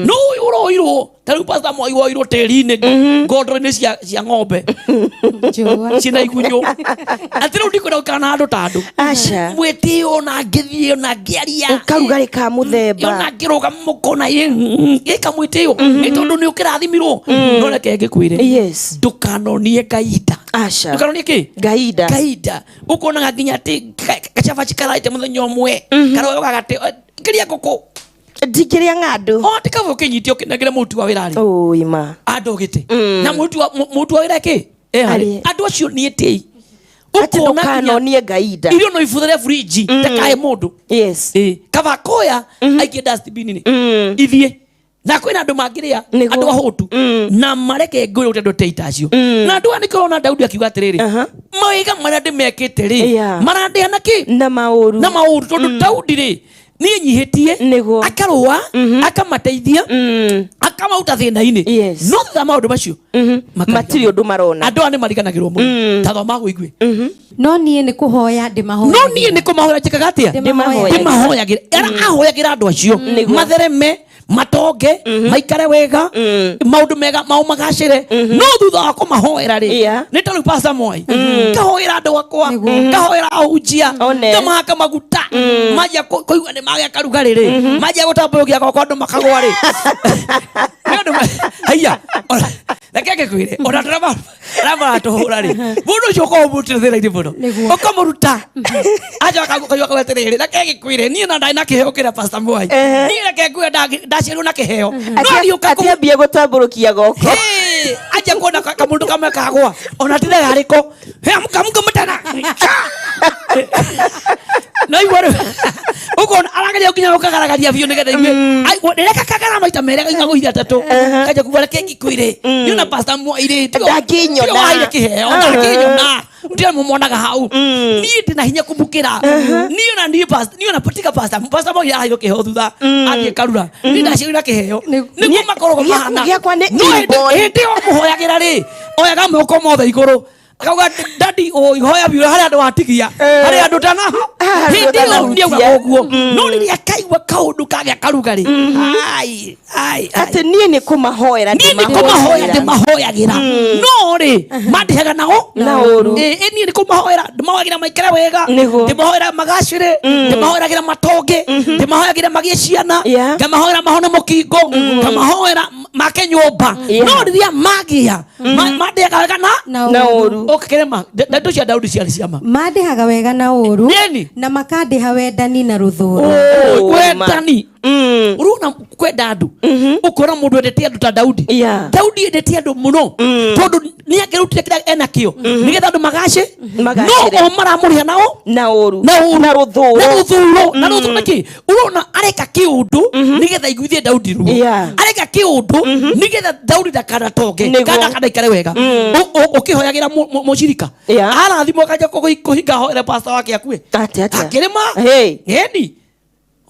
no ũyũ ũroirwo ta rĩu Pastor Mwai woirwo tĩri-inĩ, ngondoro-inĩ cia ng'ombe Njũa. Ciĩna igunyũ, atĩ rĩu ndikwenda gũikara na andũ ta andũ Aca. mwĩtĩo, ona ngĩthiĩ ona ngĩaria, Karugarĩ ka mũthemba. Ona ngĩrũgama mũkona ĩka mwĩtĩo, nĩ tondũ nĩ ũkĩrathimirwo. No reke ngĩkwĩre, ndũkanonie Ngai nda. Aca. Ndũkanonie kĩ? Ngai nda. Ngai nda. Ũkonaga nginya atĩ gacabaci karaĩte mũthenya ũmwe, karoyoga gatĩ kĩrĩa ngũkũ. Ndingĩrĩa ng'andũ. O atĩ kaba ũkĩnyite ũkĩnengere mũruti wa wĩra rĩ, Ũi ma. andogĩte na mũruti wa wĩra kĩ eharĩ. Arĩ. Andũ acio nĩ etĩi. Atĩ Ũkona nginya ndũkanonie Ngai nda. Irio no ibuthĩre fridge, ndakahe mũndũ. Ĩ, kaba koya aikie dustbin-inĩ ithiĩ, na kwĩna andũ mangĩrĩa, andũ ahũtu, na mareke ngũrĩ ũrĩa andũ etĩi ta acio. Na andũ aya nĩkĩo ũrona Daudi akiuga atĩrĩrĩ, mawĩga marĩa ndĩmekĩte rĩ, marandĩha na kĩ? Na maũru. Na maũru, tondũ Daudi rĩ, niĩ nyihĩtie, akarũa, akamateithia, akamauta thĩna-inĩ. No thutha wa maũndũ macio Matirĩ ũndũ marona. Andũ aya nĩ mariganagĩrwo mũno. Ta thoma wĩigue. No niĩ nĩ kũhoya ndĩmahoya. No niĩ nĩ kũmahoya njĩkaga atĩa? Ndĩmahoyagĩra. Ndĩmahoyagĩra. Ahoyagĩra andũ acio mathereme, matonge, maikare wega, maũndũ mega mao magacĩre. No thutha wa kũmahoera rĩ, nĩ ta rĩu Pastor Mwai, ngahoera andũ akwa, ngahoera ahunjia, ngamahaka maguta, manjia kũigua nĩ magĩa karugarĩ rĩ, manjia gũtambũrũkia guoko andũ makagwa rĩ. Nĩ andũ haiya, reke ngĩkwĩre, ona tũrĩa arĩa maratũhũra rĩ, mũndũ ũcio ũkorwo ũmũrutĩte thĩna-inĩ mũno, ũkamũruta acoka kaigua kau atĩrĩrĩ, reke ngĩkwĩre, niĩ na ndarĩ na kĩheo kĩrĩa Pastor Mwai, niĩ reke ngue ndaciarirwo na kĩheo, no ariũka Atiambie gũtambũrũkia goko. Hey, aja kuona kamundu kamwe kagwa ona tire gariko he amuka muka mutana na igwa rĩu Ũkona arageria nginya gũkagaragaria biũ nĩgetha igue. Rĩrĩa kakagara maita merĩ agũithia atatũ. Kanjia kuga reke ngĩkwĩre. Niĩ ona Pastor Moi rĩ, Ndangĩnyona. tiga waheire kĩheo, ndangĩnyona. Ndio mũmonaga hau. Niĩ ndĩ na hinya kũmũkĩra. Niĩ ona niĩ pastor, niĩ ona tiga pastor, Pastor Moi araheirwo kĩheo thutha athiĩ Karura. Niĩ ndaciarirwo na kĩheo. Nĩguo makoragwo mahana. Gĩakwa nĩ No hĩndĩ inborn. hĩndĩ ĩyo mũhoyagĩra rĩ, oyaga moko mothe igũrũ. Akauga dadi ũihoya biũ harĩa andũ watigia harĩa andũ tana Handũ hĩndĩ ĩyo ũtanahutia. nĩaugaga ũguo no rĩrĩa kaigua kaũndũ kagĩa karugarĩ ai ai ai Atĩ niĩ nĩ kũmahoera niĩ nĩ kũmahoya ndĩmahoyagĩra no rĩ mandĩhaga nao Na ũru. Ĩ, niĩ nĩ kũmahoera ndĩmahoyagĩra maikare wega Nĩguo. ndĩmahoera magacĩre ndĩmahoeragĩra matonge ndĩmahoyagĩra magĩe ciana ngamahoera mahone mũkingo ngamahoera make nyũmba no rĩrĩa magĩa mandĩaga wega na Na ũru. ũkĩrema ndeto cia Daudi ciarĩ ciama Mandĩhaga wega na ũru Nĩni. na makandĩha wendani na rũthũũro. Ũru, ma. Wendani urona kwenda andu ukona mundu endete andu ta Daudi. Daudi endete andu muno tondu ni angirutire kiria enakio nigetha andu magace no Magacĩre. o maramuriha nao Na ũru. Na ũru. Na rũthũũro. Na rũthũũro na rũthũũro nĩkĩ urona areka kiundu nigetha aiguithie Daudi ruo areka kiundu nigetha Daudi ndakanatonge kana ndakanaikare wega ukihoyagira mucirika arathimwo akanja kuhinga hoere pastor wake akue Atĩa, atĩa? akĩrĩma Hey. ĩni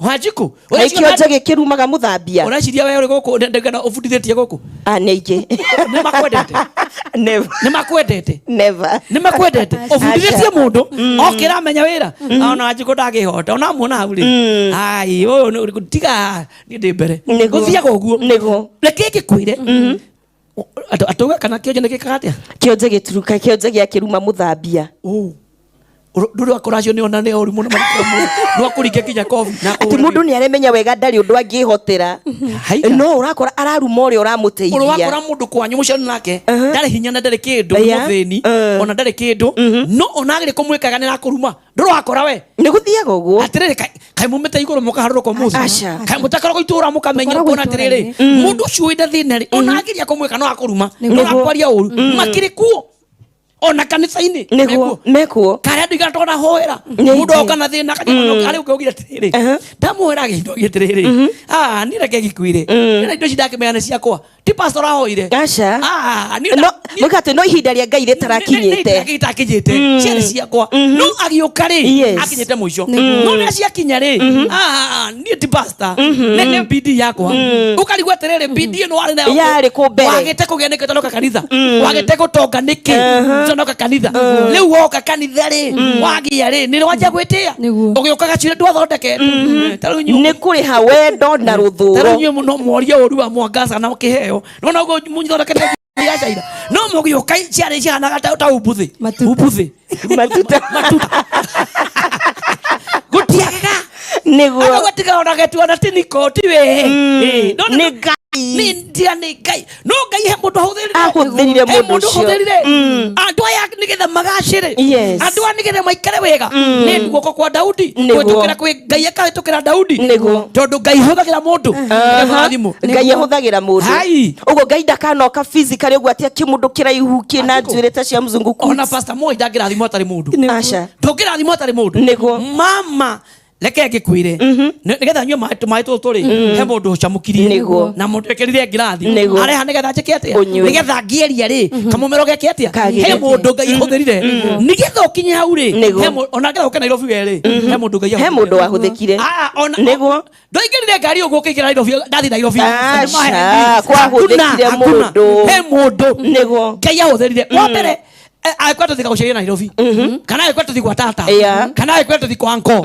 Wanjiku Na kĩonje gĩkĩrumaga mũthambia. Ũreciria we ũrĩ gũkũ ndengana ũbundithĩtie gũkũ Ah, nĩ aingĩ. Nĩ makwendete Never. Nĩ makwendete Never. Nĩ makwendete ũbundithĩtie mũndũ okĩra amenya wĩra ona Wanjiku ndangĩhota ona muona hau rĩ ai ũyũ tiga niĩ ndĩ mbere gũthiaga ũguo Nĩguo. Reke ngĩkwĩre atauga kana kĩonje nĩ gĩkaga atĩa Kĩonje gĩturuka kĩonje gĩakĩruma mũthambia. Ndũrĩ wakora acio nĩ ona nĩ oru mũno no akũringe nginya kobi na Atĩ mũndũ nĩ aremenya wega ndarĩ ũndũ angĩhotera Haika. no ũrakora araruma ũrĩa ũramũteithia. Ũrĩ wakora mũndũ kwanyu mũciari nake ndarĩ hinya na ndarĩ kĩndũ nĩ mũthĩni ona ndarĩ kĩndũ no ona agĩrĩ kũmwĩkaga nĩ arakũruma ndũrĩ wakora we Nĩ gũthiaga ũguo. Atĩrĩrĩ kaĩ mumĩte igũrũ mũkaharũrũka ũmũthĩ Aca. kaĩ mũtakoragwo itũra mũkamenya Tũkoragwo ũkona atĩrĩrĩ mũndũ ũcio wĩna thĩna rĩ ona ageria kũmwĩka no akũruma no akwaria ũru makĩrĩ kuo ona kanitha-inĩ Nĩguo mekuo. Karĩa andũ igana tona hoera Nĩ mũndũ ingĩ. oka na thĩna akajia arĩ ũkĩugire atĩrĩrĩ ndamuhoera agĩthogia atĩrĩrĩ ah niĩ reke gĩkuire na indo ici ndakĩmenya nĩ ciakwa ti pastor ahoire Aca. ah niĩ No mũka atĩ no ihinda rĩa Ngai rĩtarakinyĩte. itakinyĩte ciarĩ ciakwa no agĩũka rĩ akinyĩte mũico no rĩrĩa ciakinya rĩ ah niĩ ti pastor nĩ bidii yakwa ũkarigwo atĩrĩrĩ bidii ĩno warĩ nayo Yarĩ kũ mbere? wagĩte kũgĩa nĩkĩ ũtanoka kanitha wagĩte gũtonga nĩkĩ ũtanoka kanitha rĩu woka kanitha rĩ wagĩa rĩ nĩ wanjia gwĩtĩa Nĩguo. ũgĩũka gacuĩrĩ ndwathondekete ta rĩu inyuĩ Nĩ kũrĩha wendo na ta rĩu rũthũũro. inyuĩ no mworie ũru wa mwangaca na kĩheo no noguo mũthondekete biacara no mũgĩũka ciarĩ cihanaga ta umbuthĩ Matuta. umbuthĩ Matuta. matuta gũtiagaga Nĩguo. Akauga tiga ona getua na tiniko ti we No, no, Nĩ Ngai. Nĩ tiga nĩ Ngai no Ngai he mũndũ ahũthĩrire Ahũthĩrire He mũndũ mũndũ ũcio. ahũthĩrire andũ aya nĩgetha magacĩre Yes. andũ aya nĩgetha maikare wega nĩ guoko kwa Daudi Nĩguo. kũhĩtũkĩra kwĩ Ngai akahĩtũkĩra Daudi Nĩguo. tondũ Ngai hũthagĩra mũndũ nĩgetha athimwo. Ngai ahũthagĩra mũndũ Hai. ũguo Ngai ndakanoka physically ũguo atĩ akĩmũndũ kĩraihu kĩna Andĩkũ. njuĩrĩ ta cia mzungu Ona Pastor Moi ndangĩrathimwo atarĩ mũndũ Aca. ndũngĩrathimwo atarĩ mũndũ Nĩguo. mama reke ngĩkwĩre nĩgetha nyue maĩ tũtũ rĩ he mũndũ ũcamũkirie Nĩguo. na mũndũ ekĩrire ngirathi Nĩguo. areha nĩgetha njĩke atĩa Ũnyue. nĩgetha ngĩeria rĩ kamũmero geke atĩa Kagĩre. he mũndũ Ngai ahũthĩrire nĩgetha ũkinye hau rĩ Nĩguo. he ona ngetha ũke Nairobi we rĩ he mũndũ Ngai He ahũthĩrire. mũndũ wahũthĩkire. Ah, ona Nĩguo. ndoingĩrire ngari ũguo ũkĩingĩra Nairobi ndathi Nairobi Aca, kwahũthĩkire Hakuna, mũndũ. he mũndũ Nĩguo. Ngai ahũthĩrire wa mbere agĩkwenda tũthiĩ gũceria Nairobi kana agĩkwenda tũthiĩ gwa tata kana agĩkwenda tũthiĩ kwa nko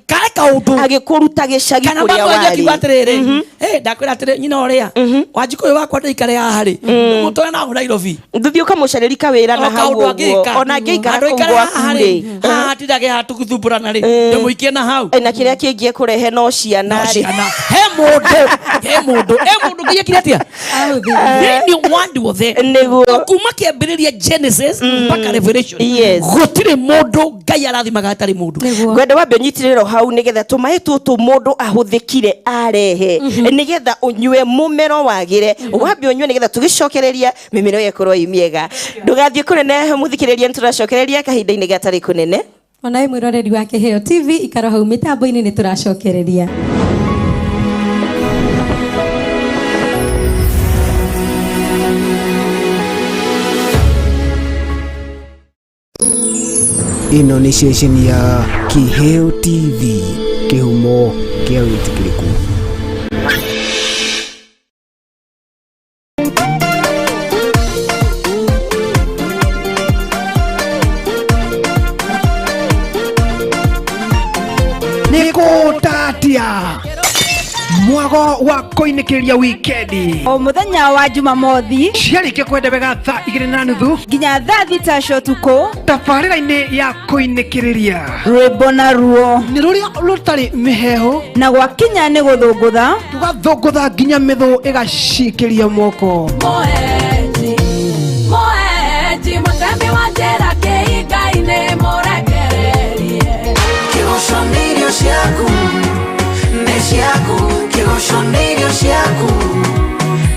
kare kaũndũ Agĩkũruta gĩcagi kana kũrĩa baba wanyu akiuga warĩ. atĩrĩrĩ ndakwĩra atĩrĩ nyina ũrĩa Wanjikũ ũyũ wakwa ndaikare haha rĩ mũtware naho Nairobi Ndũthiĩ ũkamũcarĩria kawĩra na hau kaũndũ ũguo angĩka ona angĩikara Handũ kũu aikare gwaku haha rĩ rĩ haha tindage haha tũgĩthumbũrana rĩ ndĩmũikie na hau Na kĩrĩa kĩngĩ ekũrehe no ciana no rĩ ciana he mũndũ he mũndũ he mũndũ nginya kire atĩa Ahũthĩrire. thĩinĩ wa andũ othe Nĩguo. kuma kĩambĩrĩria Genesis mpaka Revelation Yes. gũtirĩ mũndũ Ngai arathimaga atarĩ mũndũ Nĩguo. Ngwenda wambe ũnyitĩrĩro hau nĩgetha tũmaĩ tũtũ mũndũ ahũthĩkire arehe nĩgetha ũnyue mũmero wagĩre wambe ũnyue nĩgetha tũgĩcokereria mĩmero ĩyo ĩkorwo ĩ mĩega ndũgathiĩ kũnene mũthikĩrĩria nĩtũracokereria kahinda-inĩ gatarĩ kũnene. Onawe mwiroreri wa Kiheo TV, ikara hau mitambo-inĩ nĩ tũracokereria. Ĩno nĩ ceceni ya Kiheo TV, kĩhumo kĩa wĩtĩkĩrĩku. Nĩ kũtatia mwago wa kũinĩkĩrĩria wikendi o muthenya wa Jumamothi ciarĩkia kwenda wega thaa 2:30 nginya thaa 6 cia ũtukũ, tabarĩra-inĩ ya kũinĩkĩrĩria rwĩmbo na ruo nĩ rũrĩa rũtarĩ mĩheehũ, na gwakinya nĩ gũthũngũtha, tũgathũngũtha nginya mĩthũ ĩgacikĩria moko. Moeji, moeji, mũtembi wa njĩra kĩhinga-inĩ mũrekererie. Kĩgoco nĩ irio ciaku, nĩ ciaku, kĩgoco nĩ irio ciaku,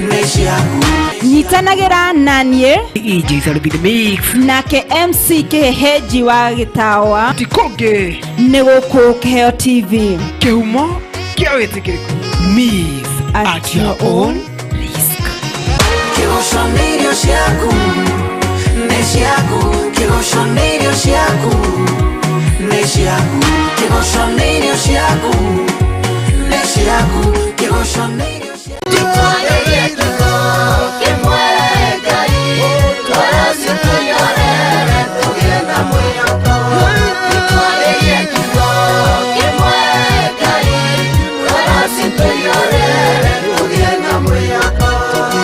nĩ ciaku. Nyitanagĩra na niĩ EJ Salubi the Mix nake MC Kĩhehenji wa Gĩtawa, ti kũngĩ nĩ gũkũ Kĩheo TV, kĩhumo kĩa wĩtĩkĩrĩku. Miss at your own risk. Kĩgoco nĩ irio ciaku, nĩ ciaku, kĩgoco nĩ irio ciaku, nĩ ciaku, kĩgoco nĩ irio ciaku, nĩ ciaku, kĩgoco nĩ irio ciaku. Twarĩrie kiugo kĩmwe Ngai, ngoro citũihũrĩre tũgĩe na mwĩhoko. Twarĩrie kiugo kĩmwe Ngai, ngoro citũihũrĩre tũgĩe na mwĩhoko.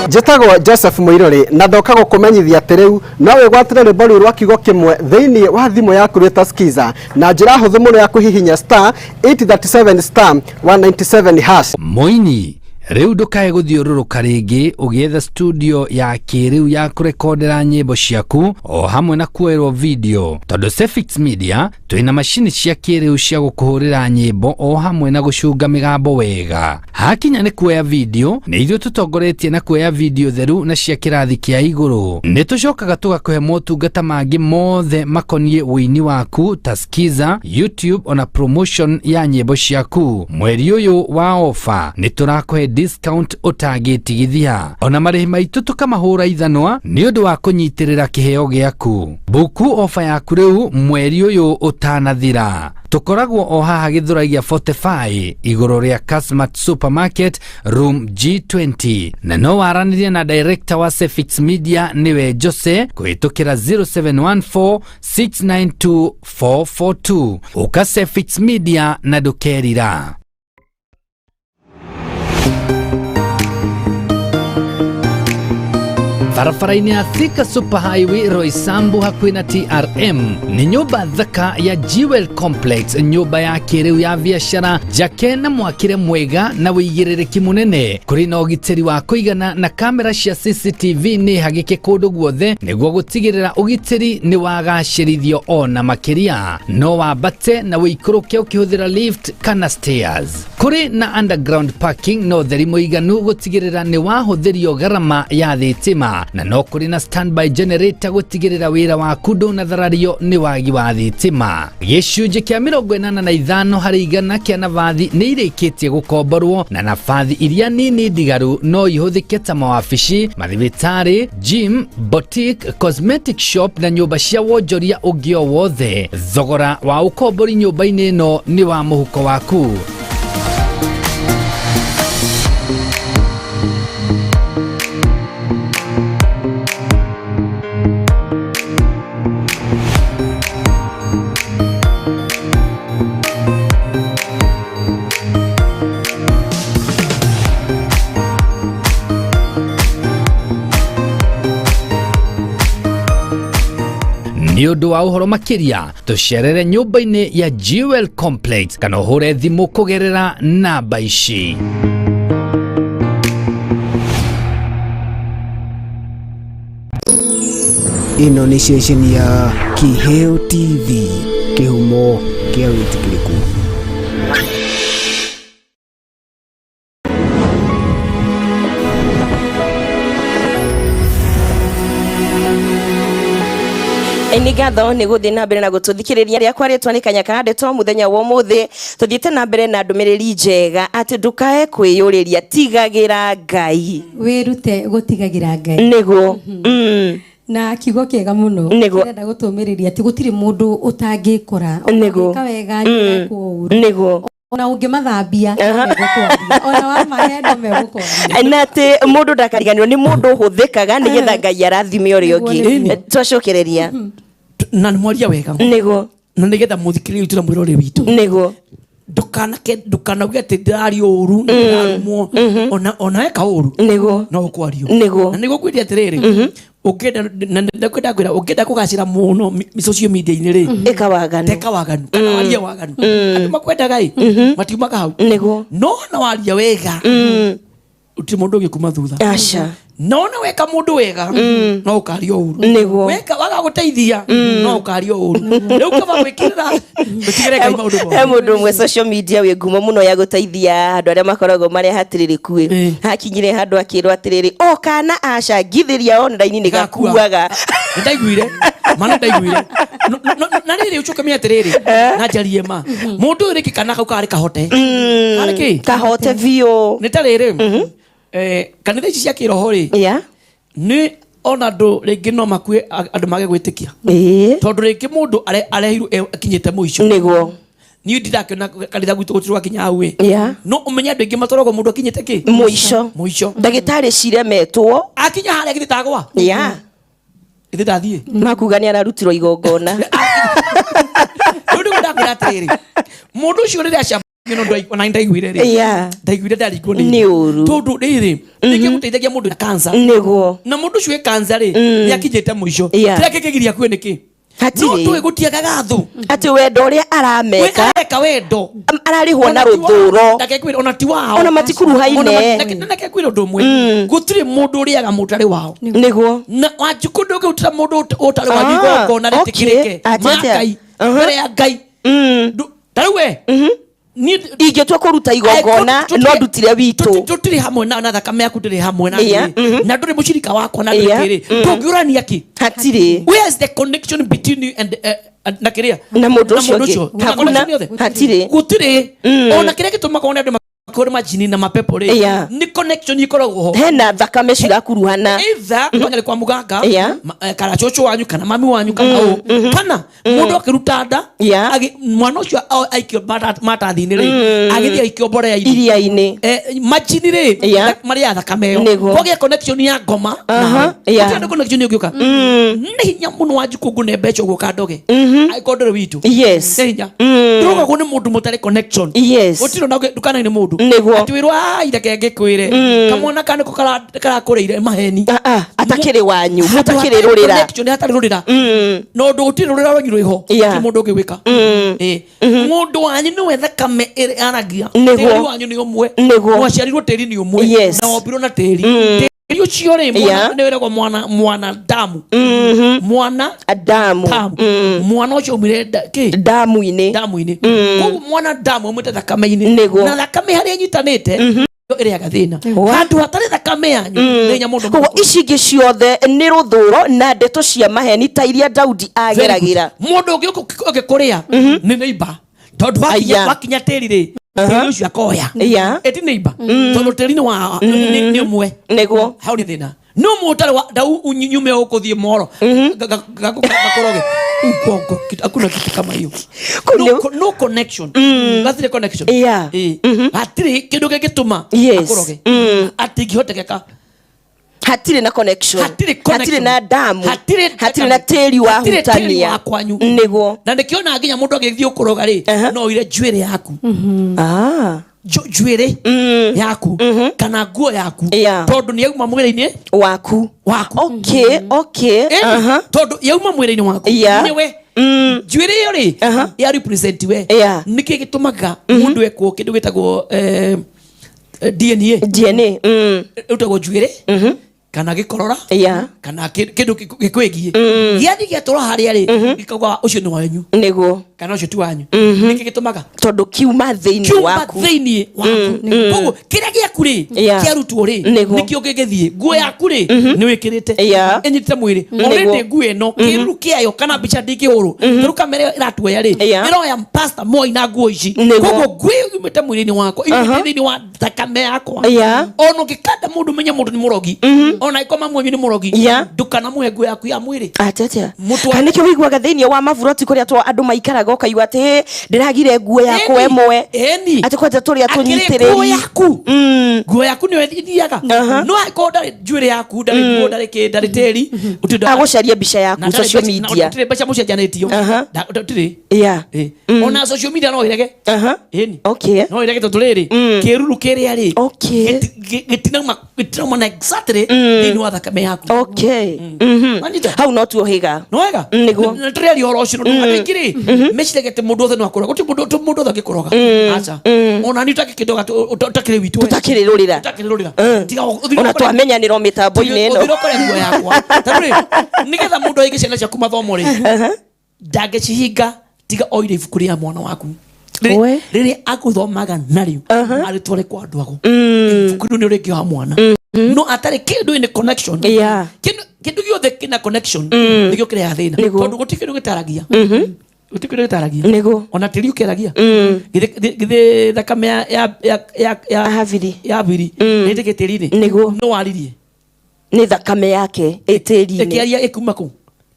Njĩtagwo Joseph Mũirũrĩ na ndoka gũkũmenyithia atĩ rĩu no wĩgwatĩre rwĩmbo rũu rwa kiugo kĩmwe thĩinĩ wa thimũ yaku rwĩta Skiza na njĩra hũthũ mũno ya kũhihinya star 837 star 197 hash. Mũini rĩu ndũkae gũthiũrũrũka rĩngĩ ũgĩetha studio ya kĩrĩu ya kũrekondera nyĩmbo ciaku o hamwe na kuoerwo video, tondũ Cefix Media twĩna macini cia kĩrĩu cia gũkũhũrĩra nyĩmbo o hamwe na gũcunga mĩgambo wega. Hakinya nĩ kuoya video, nĩ ithuĩ tũtongoretie na kuoya video theru na cia kĩrathi kĩa igũrũ. Nĩ tũcokaga tũgakũhe motungata mangĩ mothe makoniĩ ũini waku ta Skiza, YouTube ona promotion ya nyĩmbo ciaku. Mweri ũyũ wa ofa nĩ tũrakũhe discount ũtangĩtigithia, ona marĩhi maitũ tũkamahũra ithanwa nĩ ũndũ wa kũnyitĩrĩra kĩheo gĩaku. Buku ofa yaku rĩu mweri ũyũ ũtanathira. Tũkoragwo o haha Gĩthũrai gĩa 45 igũrũ rĩa Kasmart Supermarket room G20, na no waranĩrie na director wa Cefix Media nĩwe Jose kũhĩtũkĩra 0714 692 442. Ũka Cefix Media na ndũkerira. Barabara-inĩ ya Thika Super Highway Roysambu hakuhĩ na TRM nĩ nyũmba thaka ya Jewel Complex, nyũmba ya kĩrĩu ya biacara njake na mwakĩre mwega na wĩigĩrĩrĩki mũnene. Kũrĩ na ũgitĩri wa kũigana na kamera cia CCTV nĩ hagĩke kũndũ guothe nĩguo gũtigĩrĩra ũgitĩri nĩ wagacĩrithio ona makĩria. No wambate na wĩikũrũke ũkĩhũthĩra lift kana stairs. Kũrĩ na underground parking na ũtheri mũiganu gũtigĩrĩra nĩ wahũthĩrio gharama ya thitima, na no kũrĩ na standby generator gũtigĩrĩra wĩra waku ndũnatharario nĩ wagi wa thitima. Gĩcunjĩ kĩa 85 harĩ igana kĩa nabathi nĩ irĩkĩtie gũkomborwo, na nabathi iria nini ndigaru no ihũthĩke ta mawabici, mathibitarĩ, gym, boutique, cosmetic shop na nyũmba cia wonjoria ũngĩ o wothe. Thogora wa ũkombori nyũmba-inĩ ĩno nĩ wa mũhuko waku. Nĩ ũndũ wa ũhoro makĩria tũcerere nyũmba-inĩ ya Jewel Complex kana ũhũre thimũ kũgerera namba ici. Ĩno nĩ ceceni ya Kiheo TV, kĩhumo kĩa wĩtĩkĩrĩku. Nĩ ngatho nĩ gũthiĩ na mbere na gũtũthikĩrĩria rĩakwa rĩtwa nĩ kanya ka ndeto mũthenya wa ũmũthĩ tũthiĩte na mbere na ndũmĩrĩri njega atĩ ndũkae kwĩyũrĩria tigagĩra Ngai. Wĩrute gũtigagĩra Ngai. Nĩguo. Na kiugo kĩega mũno. Nĩguo. Ndĩrenda gũtũmĩrĩria atĩ gũtirĩ mũndũ ũtangĩkora. Nĩguo. Ũngĩka wega nĩekwo ũru. Nĩguo. Ona ũngĩmathambia no megũkwaria. Ona wamahe no megũkwaria. Na atĩ mũndũ ndakariganĩrwo nĩ mũndũ ũhũthĩkaga nĩgetha Ngai arathime ũrĩa ũngĩ. Nĩguo. Twacokereria. Na nĩ mwaria wega. Nĩguo. Na nĩgetha mũthikĩrĩrie witũ na mwĩrore witũ. Nĩguo. Ndũkanauge atĩ ndĩraria ũru, ndĩrarumwo. Ona weka ũru. Nĩguo. No ũkwario. Nĩguo. Na nĩguo ngwĩre atĩrĩrĩ, ũngĩenda, na ndakwenda kwĩra, ũngĩenda kũgacĩra mũno social media-inĩ rĩ, Ĩka waganu. Teka waganu, kana warie waganu. Andũ makwendaga ĩ, matiumaga hau. Nĩguo. No na waria wega, gũtirĩ mũndũ ũngĩkuma thutha. Aca. No na weka mũndũ wega, no ũkario ũru. Nĩguo. Weka waga gũteithia, no ũkario ũru. Rĩu kaba gwĩkĩrĩra, ũtigĩre Ngai maũndũ mothe. He mũndũ ũmwe social media wĩ ngumo mũno ya gũteithia andũ arĩa makoragwo marĩ ahatĩrĩrĩku ĩ. Hakinyire handũ akĩrwo atĩrĩrĩ, o kana acangithĩria online nĩ gakuaga. Nĩndaiguire. Ma nĩndaiguire. Na rĩrĩ ũcoke menye atĩrĩrĩ, na njarie ma. Mũndũ ũyũ rĩngĩ kana kau karĩ kahote. Karĩ kĩ? Kahote biũ. Nĩ ta rĩrĩ, kanitha ici cia kĩroho rĩ, nĩ ona andũ rĩngĩ no makue andũ mage gwĩtĩkia. Tondũ rĩngĩ mũndũ arehirwo akinyĩte mũico. Nĩguo. Niĩ ndindakĩona kanitha gwitũ gũtirĩ gwakinya hau ĩ. No ũmenye andũ aingĩ matwaragwo mũndũ akinyĩte kĩ? Mũico. Mũico. Ndagĩtarĩ ciremetwo. Akinya harĩa githĩ ndagwa? Githĩ ndathiĩ? Makuga nĩ ararutirwo igongona. Rĩu nĩguo ndakwĩra atĩrĩrĩ, mũndũ ũcio rĩrĩa acamio no ona ndaiguire rĩ. Ndaiguire ndaringwo nĩ Nĩ ũru. Tondũ rĩrĩ, nĩkĩo gũteithagia mũndũ na cancer. Nĩguo. Na mũndũ ũcio wĩ cancer rĩ, nĩ akinyĩte mũico. Kĩrĩa kĩngĩgiria akue nĩ kĩ? Hatirĩ. No tũĩ gũtiagaga thũ. Atĩ wendo ũrĩa arameka. We areka wendo. Ararĩhwo na rũthũro. Reke ngwĩre, ona ti wao. Ona matikuruhaine. Ona reke ngwĩre ũndũ ũmwe. Gũtirĩ mũndũ ũrĩaga mũtarĩ wao. Nĩguo. Na Wanjikũ ndũngĩrutĩra mũndũ ũtarĩ wanyu igongona rĩtĩkĩrĩke. Atĩ Ma atĩa? Ngai. Mbere ya Ngai. Ta rĩu we, niĩ ingĩtua kũruta igongona, no ndutire witũ. Tũtirĩ hamwe na thakame yaku ndĩrĩ hamwe na niĩ. Na ndũrĩ mũcirika wakwa na ndũrĩ kĩrĩ. Tũngĩũrania kĩ? Hatirĩ. Where is the connection between you and na kĩrĩa? Na mũndũ Na ũcio mũndũ ũngĩ. ũcio. Na Hakuna. connection yothe. Hatirĩ. Gũtirĩ. Ona kĩrĩa gĩtũmaga one andũ makorwo majini na mapepo rĩ, nĩ connection ikoragwo ho. Hena thakame cirakuruhana. Either kwanya kwa muganga, kana cũcũ wanyu, kana mami wanyu, kana ũ. Kana mũndũ akĩruta nda, mwana ũcio aikio matathi-inĩ rĩ, agĩthiĩ aikio mborera-inĩ. Iria-inĩ. Majini rĩ, marĩaga thakame ĩyo. Nĩguo. Kwagĩa connection ya ngoma nawe. Gũtirĩ andũ connection ĩngĩũka. Nĩ hinya mũno Wanjikũ ngũne mbeca ũguo kandoge. Angĩkorwo ndũrĩ witũ. Nĩ hinya. Ndũrogagwo nĩ mũndũ mũtarĩ connection. Gũtirĩ ona ndũkanaine mũndũ. Nĩguo. Atĩ wĩrwo, ai, reke ngĩkwĩre. Kamwana ka nĩko karakũrĩire maheni. Atakĩrĩ wanyu, Handũ mũtakĩrĩ hatarĩ rũrĩra. connection, hatarĩ rũrĩra. Na ũndũ gũtirĩ rũrĩra rwanyu rwĩho. Gũtirĩ mũndũ ũngĩgwĩka. Mũndũ wanyu nĩwe thakame ĩrĩa aragia. Tĩri wanyu nĩ ũmwe. Mwaciarirwo tĩri nĩ ũmwe. Na wombirwo na tĩri. Tĩri ũcio rĩ, mwana nĩ wĩragwo mwana damu. Mwana Adamu. Damu. Mwana ũcio aumire kĩ? Damu-inĩ. Damu-inĩ. Koguo mwana damu aumĩte thakame-inĩ. Nĩguo. Na thakame harĩa ĩnyitanĩte, ĩrĩaga thĩna. Handũ hatarĩ thakame yanyu, nĩ hinya mũndũ Koguo ici ingĩ ciothe nĩ rũthũro na ndeto cia maheni ta iria Daudi ageragĩra. Mũndũ ũngĩ ũngĩkũrĩa nĩ neighbor. Tondũ wakinya tĩri rĩ, tĩri ũcio akoya. Ĩti neighbor. Tondũ tĩri nĩ wa, nĩ ũmwe. Nĩguo. Hau nĩ thĩna. No mũndũ ũtarĩ wa, ndau nyume ũkũthiĩ moro. Gakũroge. Ugongo. Hakuna kitu kama hiyo. No connection. Hatirĩ connection. Hatirĩ kĩndũ kĩngĩtũma akũroge. Atĩ ingĩhotekeka. Hatirĩ na connection. Hatirĩ connection. Hatirĩ na damu. Hatirĩ Hatirĩ na tĩri wa Hatirĩ tĩri hutania. wa kwanyu. Nĩguo. Na nĩkĩona nginya mũndũ agĩthiĩ ũkũroga rĩ, no oire njuĩrĩ yaku. Njuĩrĩ yaku kana nguo yaku. Tondũ nĩ yauma mwĩrĩ-inĩ waku. Waku. Okay, okay. Tondũ yauma mwĩrĩ-inĩ waku. Nĩwe. Njuĩrĩ ĩyo rĩ, ya represent we. Nĩkĩ gĩtũmaga mũndũ ekwo kĩndũ gĩtagwo DNA? DNA. Ĩrutagwo njuĩrĩ. Kana gĩkorora, kana kĩndũ gĩkwĩgiĩ gĩathiĩ gĩatũra harĩa rĩ, gĩkauga ũcio nĩ wanyu kana ũcio ti wanyu. Nĩkĩ gĩtũmaga? Tondũ kiuma thĩinĩ Kiuma waku. Thĩinĩ waku. Koguo kĩrĩa gĩaku rĩ, kĩarutwo rĩ, nĩkĩo gĩgĩthiĩ. Nguo yaku rĩ, nĩ wĩkĩrĩte, ĩnyitĩte mwĩrĩ. Already nguo ĩno kĩruru kĩayo kana mbica ndingĩhũrwo, tarĩu kamera ĩyo ĩratuoya rĩ, ĩroya pastor Moi na nguo ici. Koguo nguo ĩyo yumĩte mwĩrĩ-inĩ wakwa, yumĩte thĩinĩ wa thakame yakwa. Ona ũngĩkanda mũndũ, menye mũndũ nĩ mũrogi, ona angĩkorwo mamu wanyu nĩ mũrogi, ndũkanamũhe nguo yaku ya mwĩrĩ. Atĩatĩa, kana nĩkĩo wĩiguaga thĩinĩ wa maburoti kũrĩa twa andũ maikaraga, ũkaigua atĩ, "Ĩ, ndĩragire nguo yakwa ĩmwe," atĩ kwanja tũrĩa Akĩrĩ nguo tũnyitĩrĩri. Yaku, nguo yaku nĩyo ĩthiaga. No angĩkorwo ndarĩ njuĩrĩ yaku, ndarĩ nguo, ndarĩ kĩ, ndarĩ tĩri, gũtirĩ Agũcaria mbica yaku na ndarĩ social na media. gũtirĩ mbeca mũcenjanĩtio. Gũtirĩ. Ona social media no ĩrege. Ĩni. No ĩrege, tondũ rĩrĩ, kĩruru kĩrĩa rĩ, gĩtinauma na exactly thĩinĩ wa thakame yaku. Wanyita? Hau no tuohĩga. No wega. Nĩguo. Na tũrĩaria ũhoro ũcio tondũ andũ aingĩ rĩ, meciragia atĩ mũndũ wothe no akũroga. Gũtirĩ mũndũ wothe angĩkũroga. Aca. Ona niĩ ũtakĩkĩndoga, ũtakĩrĩ witũ we. Tũtakĩrĩ rũrĩra. Ũtakĩrĩ rũrĩra. Tiga ũthiĩ Ona ũkore- twamenyanĩrwo mĩtambo-inĩ ĩno. Ũthiĩ ũkore nguo yakwa. Tondũ rĩ, nĩgetha mũndũ aige ciana ciaku mathomo rĩ, ndangĩcihinga tiga oire ibuku rĩa mwana waku. Rĩrĩa agũthomaga narĩo, arĩtware kwa andũ ago. Ibuku rĩu nĩ rĩngĩoha mwana, no atarĩ kĩndũ ĩnĩ connection. Kĩndũ gĩothe kĩna connection nĩkĩo kĩrehaga thĩna, tondũ gũtirĩ kĩndũ gĩtaragia, gũtirĩ kĩndũ gĩtaragia. Ona tĩri ũkĩaragia. Githĩ thakame ya Habili. Ya Habili nĩĩtĩkĩtie tĩri-inĩ? No waririe. Nĩ thakame yake ĩ tĩri-inĩ. Ĩkĩaria ĩkuma kũ?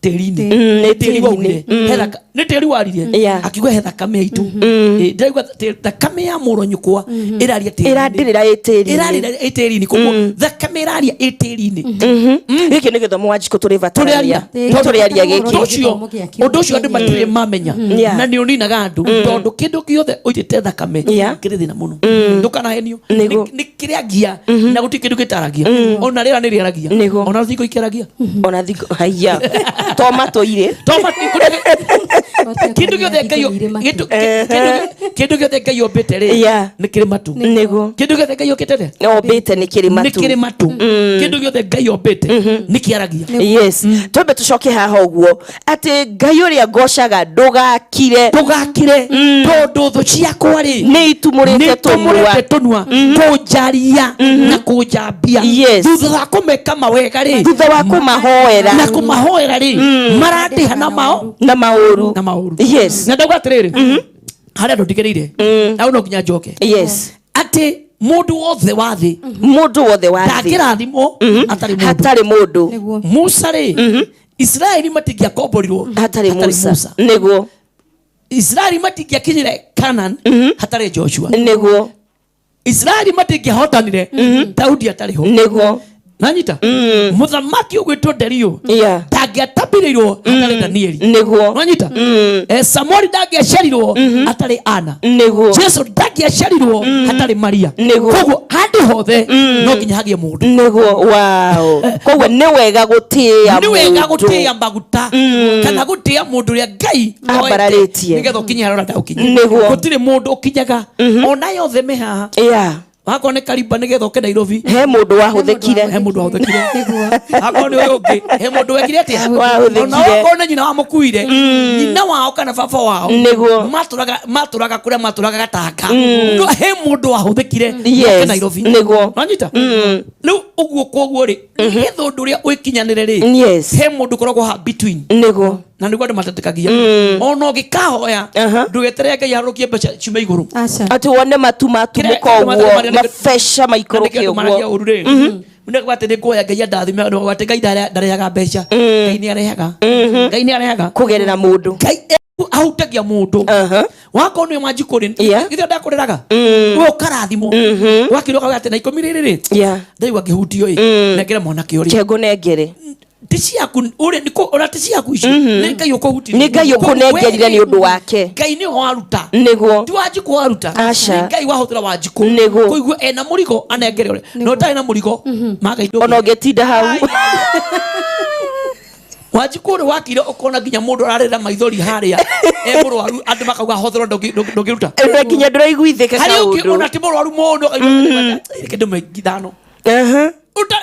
Tĩri-inĩ. Nĩ Nĩ tĩri tĩri-inĩ. waugire. Nĩ tĩri waririe, akiuga he thakame itũ. Ndĩraigua thakame ya mũrũ nyũkwa ĩraria tĩri-inĩ. Ĩrandĩrĩra ĩ tĩri-inĩ. Ĩrarĩra ĩ tĩri-inĩ. Koguo thakame ĩraria ĩ tĩri-inĩ. Gĩkĩ nĩ gĩthomo, Wanjikũ, tũrĩ batarania. Tũrĩaria. Tũrĩaria gĩkĩ. Ũndũ ũcio andũ matirĩ mamenya, na nĩ ũninaga andũ, tondũ kĩndũ gĩothe ũitĩte thakame kĩrĩ thĩna mũno. Ndũkanahenio. Nĩ kĩrĩagia, na gũtirĩ kĩndũ gĩtaragia. Ona rĩera nĩ rĩaragia. Ona thingo ikĩaragia. Ona thingo haiya, to matũirĩ. To kĩndũ gĩothe Ngai kĩndũ gĩothe Ngai ombĩte rĩ, nĩ kĩrĩ matũ. Kĩndũ gĩothe Ngai okĩte rĩ, Ombĩte nĩ kĩrĩ nĩ matũ. Kĩrĩ matũ. Kĩndũ gĩothe Ngai ombĩte nĩ kĩaragia. Yes, twambe tũcoke haha ũguo, atĩ Ngai ũrĩa ngocaga, ndũgakire. Ndũgakire, tondũ thũ ciakwa rĩ, nĩ itumũrĩte tũnua. Nĩitumũrĩte tũnua kũnjaria na kũnjambia. Thutha wa kũmeka mawega rĩ, Thutha wa kũmahoera. Na kũmahoera rĩ, marandĩha na mao na maũru. Na maũru. Na ndauga atĩrĩrĩ, harĩa andũ ndigĩrĩire na no nginya njoke, atĩ mũndũ wothe wa thĩ, Mũndũ wothe wa thĩ ndangĩrathimwo atarĩ mũndũ. Hatarĩ mũndũ. Musa rĩ, Israeli matingĩakomborirwo hatarĩ Musa. Israeli matingĩakinyire Canaan hatarĩ Joshua. Israeli matingĩahotanire Daudi atarĩ ho. Nanyita mũthamaki ũgwĩtwo Dario ndangĩatambĩrĩirwo hatarĩ Danieli. Nanyita Samueli ndangĩaciarirwo atarĩ Ana. Jesu ndangĩaciarirwo hatarĩ Maria. Koguo handũ hothe no nginya hagĩe mũndũ. Wow, koguo nĩ wega gũtĩĩa Nĩ wega mũndũ. Gũtĩĩa maguta kana gũtĩĩa mũndũ ũrĩa Ngai Ambararĩtie. nĩgetha ũkinye harĩa ũrenda ũkinye. Gũtirĩ mũndũ ũkinyaga ona yothe me haha. Wakorwo nĩ Karimba nĩgetha ũke Nairobi, He mũndũ wahũthĩkire. He mũndũ wahũthĩkire. Akorwo nĩ ũyũ ũngĩ, he mũndũ wekire atĩa? Wahũthĩkire. Ona wakorwo nĩ nyina wamũkuire, nyina wao kana baba wao, matũraga kũrĩa matũraga Gatanga, no he mũndũ wahũthĩkire oke Nairobi. Wanyita rĩu ũguo? Koguo rĩ, nĩgetha ũndũ ũrĩa ũikinyanĩre rĩ, he mũndũ ũkoragwo ha between. Na nĩguo andũ matetekagia. Ona ũngĩkahoya, ndũgeterere Ngai arũkie mbeca ciume igũrũ. Atĩ wone matu matumũka Kĩrĩa- ũguo, mabeca maikũrũke maragia ũguo. ũru rĩ, nĩ atĩ nĩ kuoya Ngai andathime, atĩ Ngai ndarehaga mbeca. Ngai nĩ arehaga, Ngai nĩ arehaga kũgerera mũndũ. Ngai ahutagia mũndũ. Wakorwo nĩ Wanjikũ rĩ, githĩ ndakũrĩraga we ũkarathimwo, wakĩrwo kauga atĩ na 10 rĩrĩ rĩ, ndaigua ngĩhutio ĩ, nengere mwanake ũrĩ. Kĩongo nengere. Ti ciaku ũrĩ nĩ ona ti ciaku icio, nĩ Ngai ũkũhutirie. Nĩ Ngai ũkũnengerire nĩ ũndũ wake. Ngai nĩwe waruta. Ti Wanjikũ waruta. Aca. Nĩ Ngai wahũthĩra Wanjikũ kũigua ena mũrigo anengere ũrĩa, na ũtarĩ na mũrigo magai. Ona ũngĩtinda hau. Wanjikũ ũrĩ wakire ũkona nginya mũndũ ararĩra maithori harĩa e mũrwaru, andũ makauga hotherwo, ndũngĩruta. Na nginya ndũraiguithĩka. Harĩ ũngĩ Kaũndũ. ona ti mũrwaru mũno, akaigua, reke ndũme 5,000.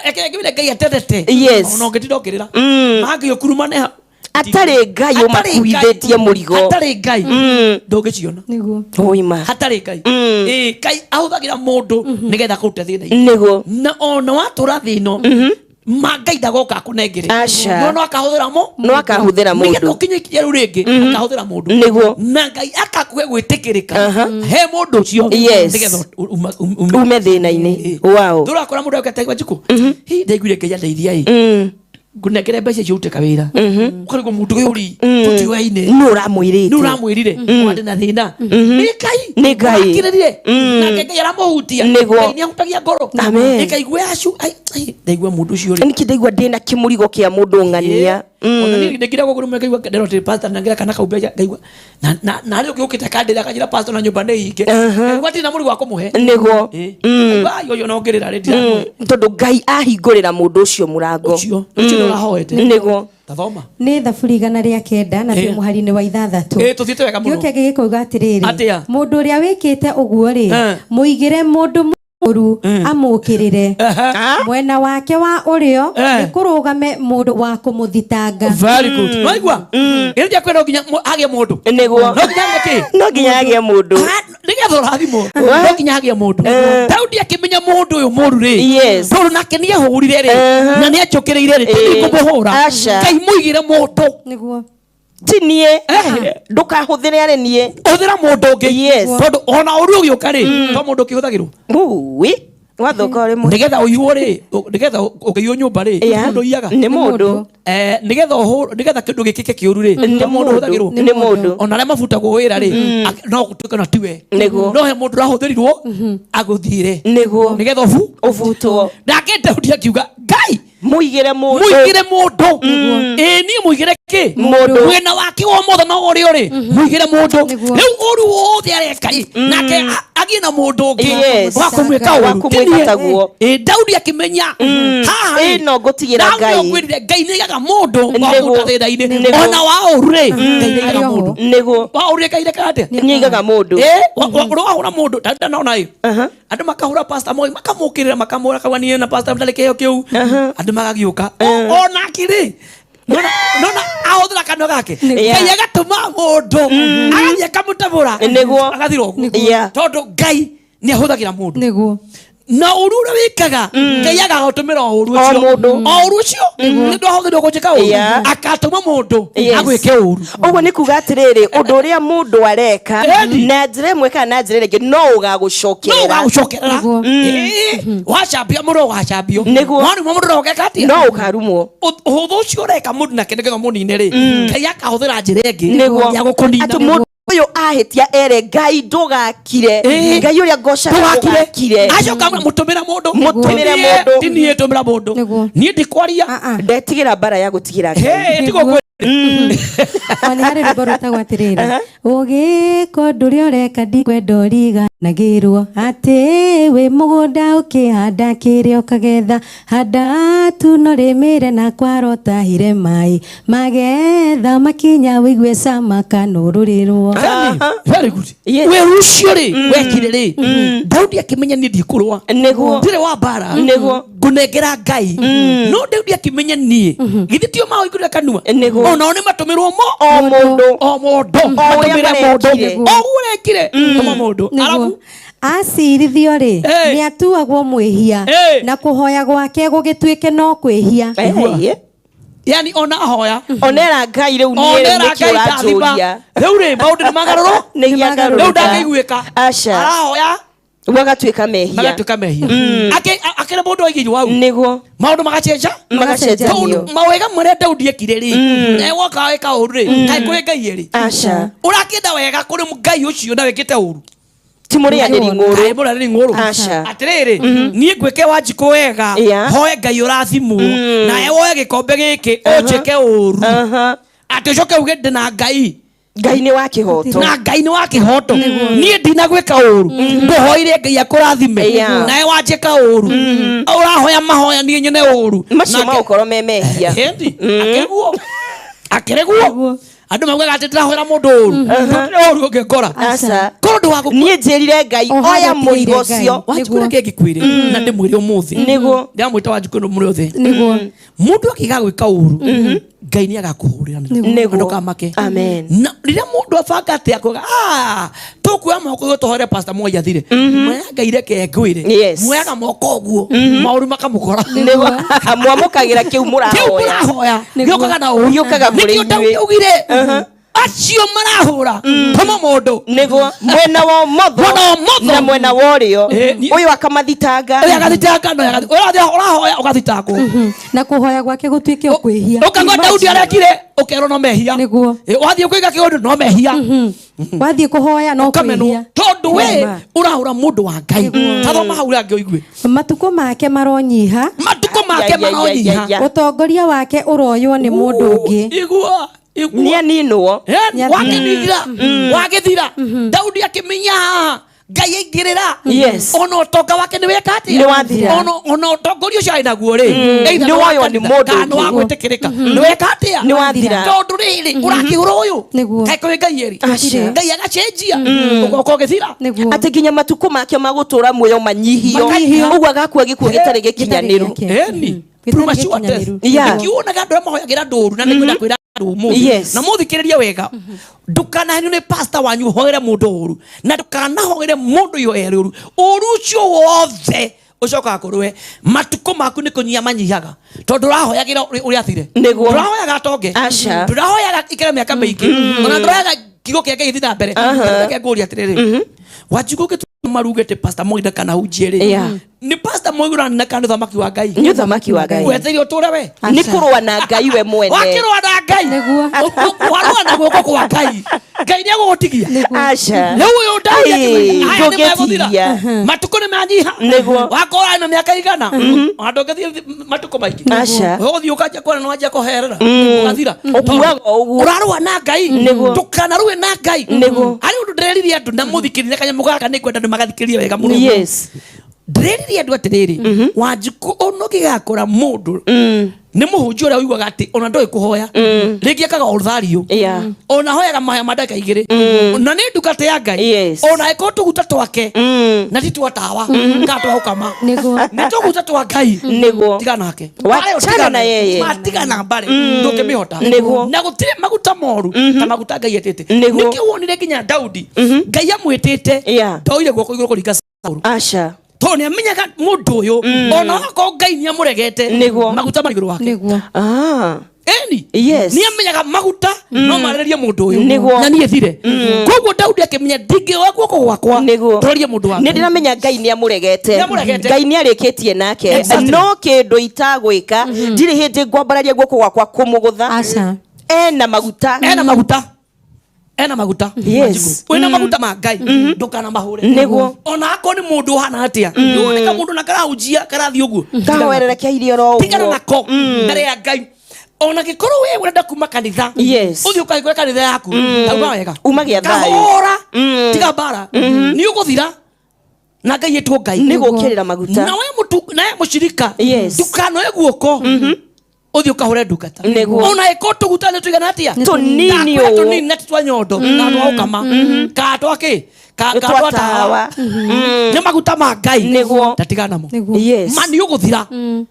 Ekengĩwire Ngai atendete. Yes. Ona ũngĩtinda ũkĩrĩra. Mangĩũkurumane hau. Atarĩ Ngai ũmakuithĩtie mũrigo. Hatarĩ Ngai. Ndũngĩciona. Nĩguo. Ũima. Hatarĩ Ngai. Ĩĩ, Ngai ahũthagĩra mũndũ nĩgetha akũrute thĩna-inĩ. Nĩguo. Na ona watũra thĩna ma Ngai ndagoka akũnengere. Aca. No no akahũthĩra mo. No akahũthĩra Nĩgetha mũndũ. ũkinye ikinya rĩu rĩngĩ akahũthĩra mũndũ. Nĩguo. Na Ngai akakũhe gwĩtĩkĩrĩka he mũndũ ũcio. Yes. Nĩgetha ume. Ume thĩna-inĩ. Wow. Ndũrakora mũndũ akĩte Wanjikũ. Hi ndaiguire Ngai andeithia ĩ. Ngũnengere mbeca icio ũrute kawĩra. Ũkarigwo mũndũ ũyũ rĩ tũtiũaine. Nũ ũramwĩrĩte? Nũ ũramwĩrire? Mwarĩ na thĩna. Nĩ Ngai. Nĩ Ngai. Akirĩrĩre. Nake Ngai aramũhutia. Nĩguo. Ngai nĩahutagia ngoro. Amen. Ĩkaigua acu. Ai, ai, ndaigua mũndũ ũcio rĩ. Nĩkĩ ndaigua ndĩna kĩmũrigo kĩa mũndũ ng'ania. Ona niĩ ndĩkira gũkũ rĩmwe ngaigua ndĩrona atĩ pastor nengera kana kau mbeca ngaigua na na na rĩu ũkĩte kandĩra kanjĩra pastor na nyũmba nĩ hinge. Ngaigua ndirĩ na mũrigo wa kũmũhe. Nĩguo. Ĩ. Ngaigua, ai ũyũ no ngĩrĩra rĩ ndiramũhe. Tondũ Ngai ahingũrĩra mũndũ ũcio mũrango. Ũcio. Ũcio nĩ ũrahoete. Nĩguo. Tathoma. Nĩ thaburi 109 na Ĩ. twĩ mũhari-inĩ wa 6. Ĩ, tũthiĩte wega mũno. Gĩũke gĩgĩkauga atĩrĩrĩ. Atĩa? Mũndũ ũrĩa wĩkĩte ũguo rĩ, Eh. mũigĩre mũndũ mũũru amũũkĩrĩre. Mwena wake wa ũrĩo Eh. nĩ kũrũgame mũndũ wa kũmũthitanga. Very good. Waigua? Ĩrĩ ndiakwĩra no nginya hagĩe mũndũ. Nĩguo. No nginya hagĩe kĩ? No nginya hagĩe mũndũ. Nĩgetha ũrathimwo. No nginya hagĩe mũndũ. Daudi akĩmenya mũndũ ũyũ mũũru rĩ. Yes. Tondũ nake nĩehũrire rĩ. Na nĩanjũkĩrĩire rĩ. Ti ngũmũhũra. Aca. Ngai mũigĩre mũndũ. Nĩguo. Ti niĩ. Ndũkahũthĩre arĩ niĩ. Hũthĩra mũndũ ũngĩ. Yes. Tondũ ona ũru ũgĩũka rĩ, to mũndũ ũkĩhũthagĩrwo. Ui. Wathũka ũrĩ mũndũ. Nĩgetha ũiywo rĩ, nĩgetha ũkĩiywo nyũmba rĩ, Yeah. mũndũ ũiyaga. Nĩ mũndũ. Nĩgetha nĩgetha kĩndũ gĩkĩke kĩũru rĩ, Nĩ to mũndũ mũndũ. ũhũthagĩrwo. Nĩ mũndũ. Ona arĩa mabutagwo wĩra rĩ, no gũtuĩke na tiwe. Nĩguo. No he mũndũ ũrahũthĩrirwo agũthiĩre. Nĩguo. Nĩgetha ũbutwo. Nake Daudi akiuga, Ngai, Mũigĩre mũndũ. Mũigĩre mũndũ. Ĩ, niĩ mũigĩre kĩ? Mũndũ. Mwena wake wa ũmotho na ũrĩo rĩ, mũigĩre mũndũ. Rĩu ũru wothe areka rĩ, nake agĩe na mũndũ ũngĩ Yes. wa kũmwĩka Wa ũru. kũmwĩka taguo. Ĩ, Daudi akĩmenya haha rĩ, Ĩno ngũtigĩra Daudi Ngai. okwĩrire Ngai nĩaigaga mũndũ wa Nĩguo. kũruta thĩna-inĩ. Nĩguo. Ona wa ũru rĩ, Ngai nĩaigaga mũndũ. Nĩguo. Wa ũru rĩ, Ngai rekaga atĩa? Nĩaigaga mũndũ. Ĩ, ũrĩa wahũra mũndũ, ndanona ĩ. Andũ makahũra pastor Moi, makamũkĩrĩra, makamũra kauga niĩ na pastor ndarĩ kĩheo kĩu. Andũ magagĩũka. Onake rĩ, nona ahũthĩra kanua gake. Yeah. Ngai agatũma mũndũ, agathiĩ akamũtabũra. Nĩguo. Agathira ũguo. Yeah. Tondũ Ngai nĩ ahũthagĩra mũndũ. Nĩguo. Na ũru ũrĩa wĩkaga, Ngai agagũtũmĩra o ũru O ũcio. mũndũ. O ũru ũcio. Nĩ ũndũ ahũthĩrwo gũnjĩka ũru. Yeah. Akatũma mũndũ Yes. agwĩke ũru. Ũguo nĩ kuga atĩrĩrĩ, ũndũ ũrĩa mũndũ areka Edi. na njĩra ĩmwe kana na njĩra ĩrĩa ĩngĩ no ũgagũcokerera. No ũgagũcokerera. Nĩguo. Ĩĩ. Wacambia mũndũ ũgacambio. Nĩguo. Waruma mũndũ no ũgeka atĩa? No ũkarumwo. Ũhũthũ ũcio ũreka mũndũ nake nĩgetha ũmũnine rĩ, Ngai akahũthĩra njĩra ĩngĩ Nĩguo. ya gũkũnina. Atĩ mũndũ ũyũ ahĩtia ere Ngai ndũgakire. Ĩĩ. Ngai ũrĩa ngocaga Ndũgakire. ndũgakire. Acoka mũtũmĩra mũndũ. Mũtũmĩre Ti niĩ, mũndũ. ti niĩ tũmĩra mũndũ. Nĩguo. Niĩ ndikwaria. Ndetigĩra mbara ya gũtigĩra Ngai. Hey, tiga ũkwĩra. Ona nĩ harĩ rwĩmbo rwĩtagwo atĩrĩrĩ, ũgĩka ũndũ ũrĩa ũreka ndikwenda ũriganagĩrwo atĩ wĩ mũgũnda ũkĩhanda kĩrĩa ũkagetha, handa tu no rĩmĩre na kwarotahire maĩ magetha makinya wĩigue cama kana ũrũrĩrwo. Very good. Yes. Wĩru ũcio rĩ, wekire rĩ, Daudi akĩmenya niĩ ndikũrũa. Nĩguo. Ndirĩ wa mbara. Nĩguo. Ngũnengera Ngai. No Daudi akĩmenya niĩ. Githĩ tio maũigũrĩra kanua? Nĩguo. Onao nĩ matũmĩrwo mo. O mũndũ. O mũndũ. O ũrĩa Matũmĩre mũndũ. marekire. O ũguo ũrekire. Tũma mũndũ. Nĩguo. Arabu Acirithio rĩ, Hey. nĩ atuagwo mwĩhia Hey. na kũhoya gwake gũgĩtuĩke no kwĩhia. Hey. Yani ona ahoya. Onera Ngai rĩu niĩ rĩu Onera nĩkĩ Ngai ndathima. ũranjũria. Rĩu rĩ, maũndũ nĩ magarũrũ. Nĩ gĩagarũrũka. Rĩu ndangĩiguĩka. Aca. Arahoya. Gwagatuĩka mehia. Magatuĩka mehia. Akĩra mũndũ aigĩirwo hau. Nĩguo. Maũndũ magacenja. Magacenjanio. Tondũ mawega marĩa Daudi ekire rĩ, na woka weka ũru rĩ, kaĩ kũrĩ Ngai ĩrĩ. Aca. Ũrakĩenda wega kũrĩ Ngai ũcio na wĩkĩte ũru. Ti mũrĩanĩri ng'ũrũ. Kaĩ mũrĩanĩri ng'ũrũ. Aca. Atĩrĩrĩ, niĩ ngwĩke Wanjikũ wega, Yeah. hoe Ngai ũrathimwo, nawe woe gĩkombe gĩkĩ ũnjĩke ũru. Atĩ ũcoke uge ndĩ na Ngai. Ngai nĩ wa kĩhoto. Na Ngai nĩ wa kĩhoto. Niĩ ndinagwĩka ũru. Ngũhoire Ngai akũrathime. Yeah. Nawe wanjĩka ũru. Ũrahoya mahoya niĩ nyone ũru. Macio Nake- magũkorwo me mehia. Ĩndi, akĩriguo. Akĩriguo. Andũ maugaga atĩ ndĩrahoera mũndũ ũru. Ndũrĩ ũru ũngĩngora. Aca. Korwo ndũ wa gũkua. Niĩ njĩrire Ngai O harĩa oya ũtigĩire mũrigo Ngai. ũcio. Wanjikũ reke ngĩkwĩre na ndĩmwĩre ũmũthĩ. Nĩguo. Ndĩramwĩta Wanjikũ ĩno mũrĩ othe. Nĩguo. Mũndũ akĩga gwĩka ũru, Ngai nĩ agakũhũrĩra. Nĩguo. Ndũkamake. Amen. Na rĩrĩa mũndũ abanga atĩ akuga, "Ah, tũkuoya moko igũrũ tũhoere Pastor Moi athire." Muoya Ngai reke ngwĩre. Yes. Muoyaga moko ũguo, maũru makamũkora. Nĩguo. Mwamũkagĩra kĩu Kĩu mũrahoya. mũrahoya Nĩguo. gĩũkaga na ũru. Gĩũkaga kũrĩ Nĩkĩo Daudi inyuĩ. augire, acio marahũra tũma mũndũ. Nĩguo. Mwena wa ũmotho Mwena wa ũmotho. na mwena wa ũrĩo. Ũyũ Ũyũ akamathitanga. Ũyũ agathitanga na ũyũ ũrathiĩ ũrahoya ũgathitangwo. Na kũhoya gwake gũtuĩke o kwĩhia. Ũkagwa Daudi arekire ũkerwo no mehia. Nĩguo. Wathiĩ kũiga kĩũndũ no mehia. Wathiĩ kũhoya no Ũkamenwo kwĩhia. tondũ we Nĩma. ũrahũra mũndũ wa Ngai. Tathoma hau rĩangĩ ũigue. Matukũ make maronyiha. Matukũ make Ya, ya, ya, ya, maronyiha. ya. Ũtongoria wake ũroywo nĩ mũndũ ũngĩ. Igua. Igua. Nĩ aninwo. Wakĩnithira. Wagĩthira. Daudi akĩmenya haha Ngai aingĩrĩra. Yes. Ona ũtonga wake nĩ weka atĩa? Nĩ wathira. Ona ũtongoria ũcio arĩ naguo rĩ. Either Nĩ nĩ wa woywo nĩ kanitha mũndũ kana nĩ wa ũngĩ. gwĩtĩkĩrĩka. Nĩ weka atĩa? Nĩ wathira. Tondũ rĩrĩ ũrakĩhũra ũyũ. Nĩguo. Kaĩ kũrĩ Ngai ĩrĩ. Aca. Ngai agacenjia. Ũgoka ũgĩthira. Nĩguo. Atĩ nginya matukũ make ma gũtũra muoyo manyihio. Manyihio. Ũguo agakua gĩkuũ gĩtarĩ gĩkinyanĩru. Gĩtarĩ Ĩni. Gĩtarĩ Premature death. gĩkinyanĩru. Yeah. Nĩkĩo wonaga andũ arĩa mahoyagĩra ndũru na nĩngwenda kwĩra andũ ũmũthĩ. Yes. Na mũthikĩrĩrie wega. Ndũkanahenio nĩ pastor wanyu ũhoere mũndũ ũru. Na ndũkanahoere mũndũ ihoya rĩũru. Ũru ũcio wothe ũcokaga kũrĩ we. Matukũ maku nĩ kũnyiha manyihaga. Tondũ ũrahoyagĩra ũrĩa athire. Nĩguo. Ndũrahoyaga atonge. Aca. Ndũrahoyaga ikare mĩaka mĩingĩ. Ona ndũrahoyaga kiugo kĩa Ngai gĩthiĩ na mbere. Reke ngũrie atĩrĩrĩ. Wanjikũ ũngĩtũma marugĩte Pastor Moi ndakanahunjie rĩ. Yeah. Nĩ Pastor Moi ũranina kana nĩ ũthamaki wa Ngai? Nĩ ũthamaki wa Ngai. Wetereire ũtũre we. Nĩ kũrũa na Ngai we mwene. Wakĩrũa na Ngai. Nĩguo. Warũa na guoko kwa Ngai. Ngai nĩ egũgũtigia. Aca. Rĩu ũyũ Daudi Ai, akĩmenya, aya nĩ megũthira. ndũngĩtigia. Matukũ nĩ manyiha. Nĩguo. Wakorwo arĩ na mĩaka igana. Ona ndũngĩthiĩ matukũ maingĩ. Aca. Ũgũthiĩ ũkanjia kuona nĩ wanjia kũherera. Ũgathira. Ũkuaga o ũguo. Ũrarũa na Ngai. Nĩguo. Ndũkanarũe na Ngai. Nĩguo. Harĩ ũndũ ndĩreririe andũ na mũthikĩrĩrie kanyamũ gaka nĩ ngwenda andũ magathikĩrĩrie wega mũno. Yes. Ndĩreririe andũ atĩrĩrĩ, Wanjikũ ona ũngĩgakora mũndũ nĩ mũhunjia ũrĩa ũiguaga atĩ ona ndoĩ kũhoya. Rĩngĩ ekaga orthario. Yeah. Ona hoyaga mahoya ma ndagĩka igĩrĩ. Na nĩ ndungata ya Ngai. Yes. Ona angĩkorwo tũguta twake na ti twa tawa kana twa gũkama. Nĩguo. Nĩ tũguta twa Ngai. Nĩguo. Tigana nake. Wachana Mbara ĩyo tigana na yeye. Matigana mbare ndũngĩmĩhota. Nĩguo. Na gũtirĩ maguta moru ta maguta Ngai etĩte. Nĩguo. Nĩkĩo wonire nginya Daudi Ngai amwĩtĩte Yeah. ndoire guoko igũrũ kũringa Saũlũ. Aca. Tondũ nĩ amenyaga mũndũ ũyũ ona okorwo Ngai nĩ amũregete Nĩguo. maguta marĩ igũrũ wake. Nĩguo. Ah. Ĩni. Yes. Nĩ amenyaga maguta no marĩrĩrie mũndũ ũyũ. Nĩguo. Na niĩ thire. Koguo Daudi akĩmenya ndingĩoya guoko gwakwa Nĩguo. ndorĩrie mũndũ wakwa. Nĩ ndĩramenya Ngai nĩ amũregete. Nĩamũregete. Ngai nĩ arĩkĩtie nake. Exactly. No kĩndũ itagwĩka ndirĩ hĩndĩ ngwambararia guoko gwakwa kũmũgũtha. Aca. Ena maguta. Ena maguta. Ena maguta. Yes. Wĩna maguta ma Ngai ndũkanamahure. Nĩguo. Ona akorwo nĩ mũndũ ũhana atĩa. Nĩwoneka mũndũ na karahunjia karathiĩ ũguo. Kahoererekeirie oro Tigana ũguo. nako mbere ya Ngai. Ona gĩkorwo we ũrenda kuma kanitha. Yes. Ũthiĩ ũkahingũre kanitha yaku. Tauma wega. Umagia thayũ. Kahũra. Tiga mbara. Nĩ ũgũthira. Na Ngai etwo Ngai. Nĩ gũkĩrĩra maguta. Na we mũtu na we mũcirika. Yes. Ndũkanoe guoko. Ũthiĩ ũkahũre ndungata. Nĩguo. Ona ĩkorwo tũguta nĩ tũigana atĩa? Tũnini Ndakwĩra ũũ. tũnini na ti twa nyondo. Kana twa gũkama. Kana twa kĩ? Nĩ Ka twa twa tawa. tawa. Nĩ maguta ma Ngai. Nĩguo. Ndatigana namo. Nĩguo. Yes. Ma nĩ ũgũthira.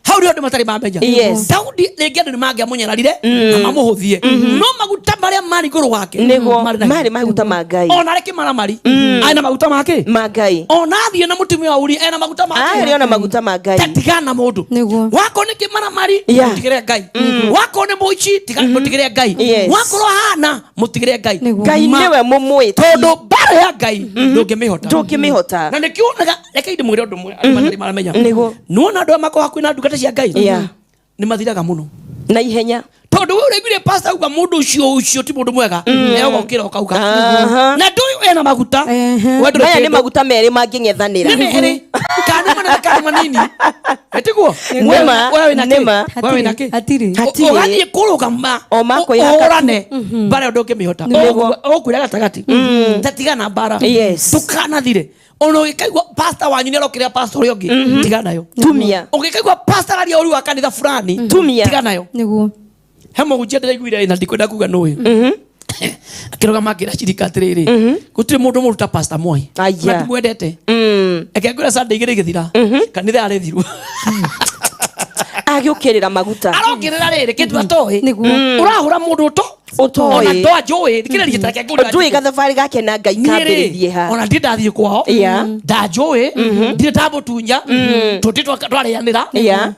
Hau nĩho andũ matarĩ mamenya. Yes. Daudi rĩngĩ andũ nĩ mangĩamũnyararire na mamũhũthie. No maguta marĩa marĩ igũrũ wake. Nĩguo. marĩ na hinya. Marĩ maguta ma Ngai. Ona arĩ kĩmaramari. Arĩ na maguta ma kĩ? Ma Ngai. Ona athiĩ na mũtumia wa Uria ena maguta ma kĩ? Arĩ ona maguta ma Ngai. Tatigana na mũndũ. Nĩguo. Wakorwo nĩ kĩmaramari Yeah. mũtigĩre Ngai. Wakorwo nĩ mũici tiga mũtigĩre Ngai. Yes. Wakorwo hana mũtigĩre Ngai. Nĩguo. Ngai Ma- nĩwe mũmwĩti. Tondũ mbara ya Ngai ndũngĩmĩhota. Ndũngĩmĩhota. Na nĩkĩo wonaga reke ndĩmwĩre ũndũ ũmwe andũ matarĩ maramenya. Nĩguo. Nĩwona andũ aya makoragwo hakuhĩ na ndungata cia Ngai. Yeah. Nĩ mathiraga mũno. Na ihenya. Tondũ we ũraiguire pastor auga mũndũ ũcio ũcio ti mũndũ mwega. Nawe ũgokĩra ũkauga. Aha. Na ndũyũ ena maguta. Ehe. We ndũrĩ Maya nĩ kĩndũ. maguta merĩ mangĩng'ethanĩra. Nĩ merĩ. Kana nĩ manene kana nĩ manini. Ĩtiguo? Nĩma, We wĩna kĩ? nĩma. We wĩna kĩ? Hatirĩ. Hatirĩ. Ũgathiĩ kũrũgama O makwĩhaka. ũhũrane mbara ĩyo ndũngĩmĩhota. Nĩguo. Ũgũkuĩra gatagatĩ. Tatigana mbara. Yes. Ndũkanathire. Ona ũgĩkaigua pastor wanyu nĩ arokĩrĩra pastor ũrĩa ũngĩ tiga nayo. Tumia. Ũngĩkaigua pastor aria ũru wa kanitha fulani Tumia. tiga nayo. Nĩguo. He mũhunjia ndĩraiguire na ndikwenda kuga nũ ũyũ. Akĩrũgama akĩra cirika atĩrĩrĩ, gũtirĩ mũndũ mũru ta Pastor Moi. Aya. Na ndimwendete. Reke ngwĩre, Sunday 2 igĩthira, kanitha yarĩ thiru. Agĩũkĩrĩra maguta. Arokĩrĩra rĩrĩ kĩndũ atoĩ. Nĩguo. Ũrahũra mũndũ ũto Ũtoĩ. Ona ndoanjũĩ, thikĩrĩria, ta reke ngũrie. Ndũĩ gathabarĩ gake na Ngai Niĩ rĩ, kambĩrĩrie ha. Ona ndirĩ ndathiĩ kwao. Ndanjũĩ, ndirĩ ndamũtunya, tũtirĩ twarĩanĩra.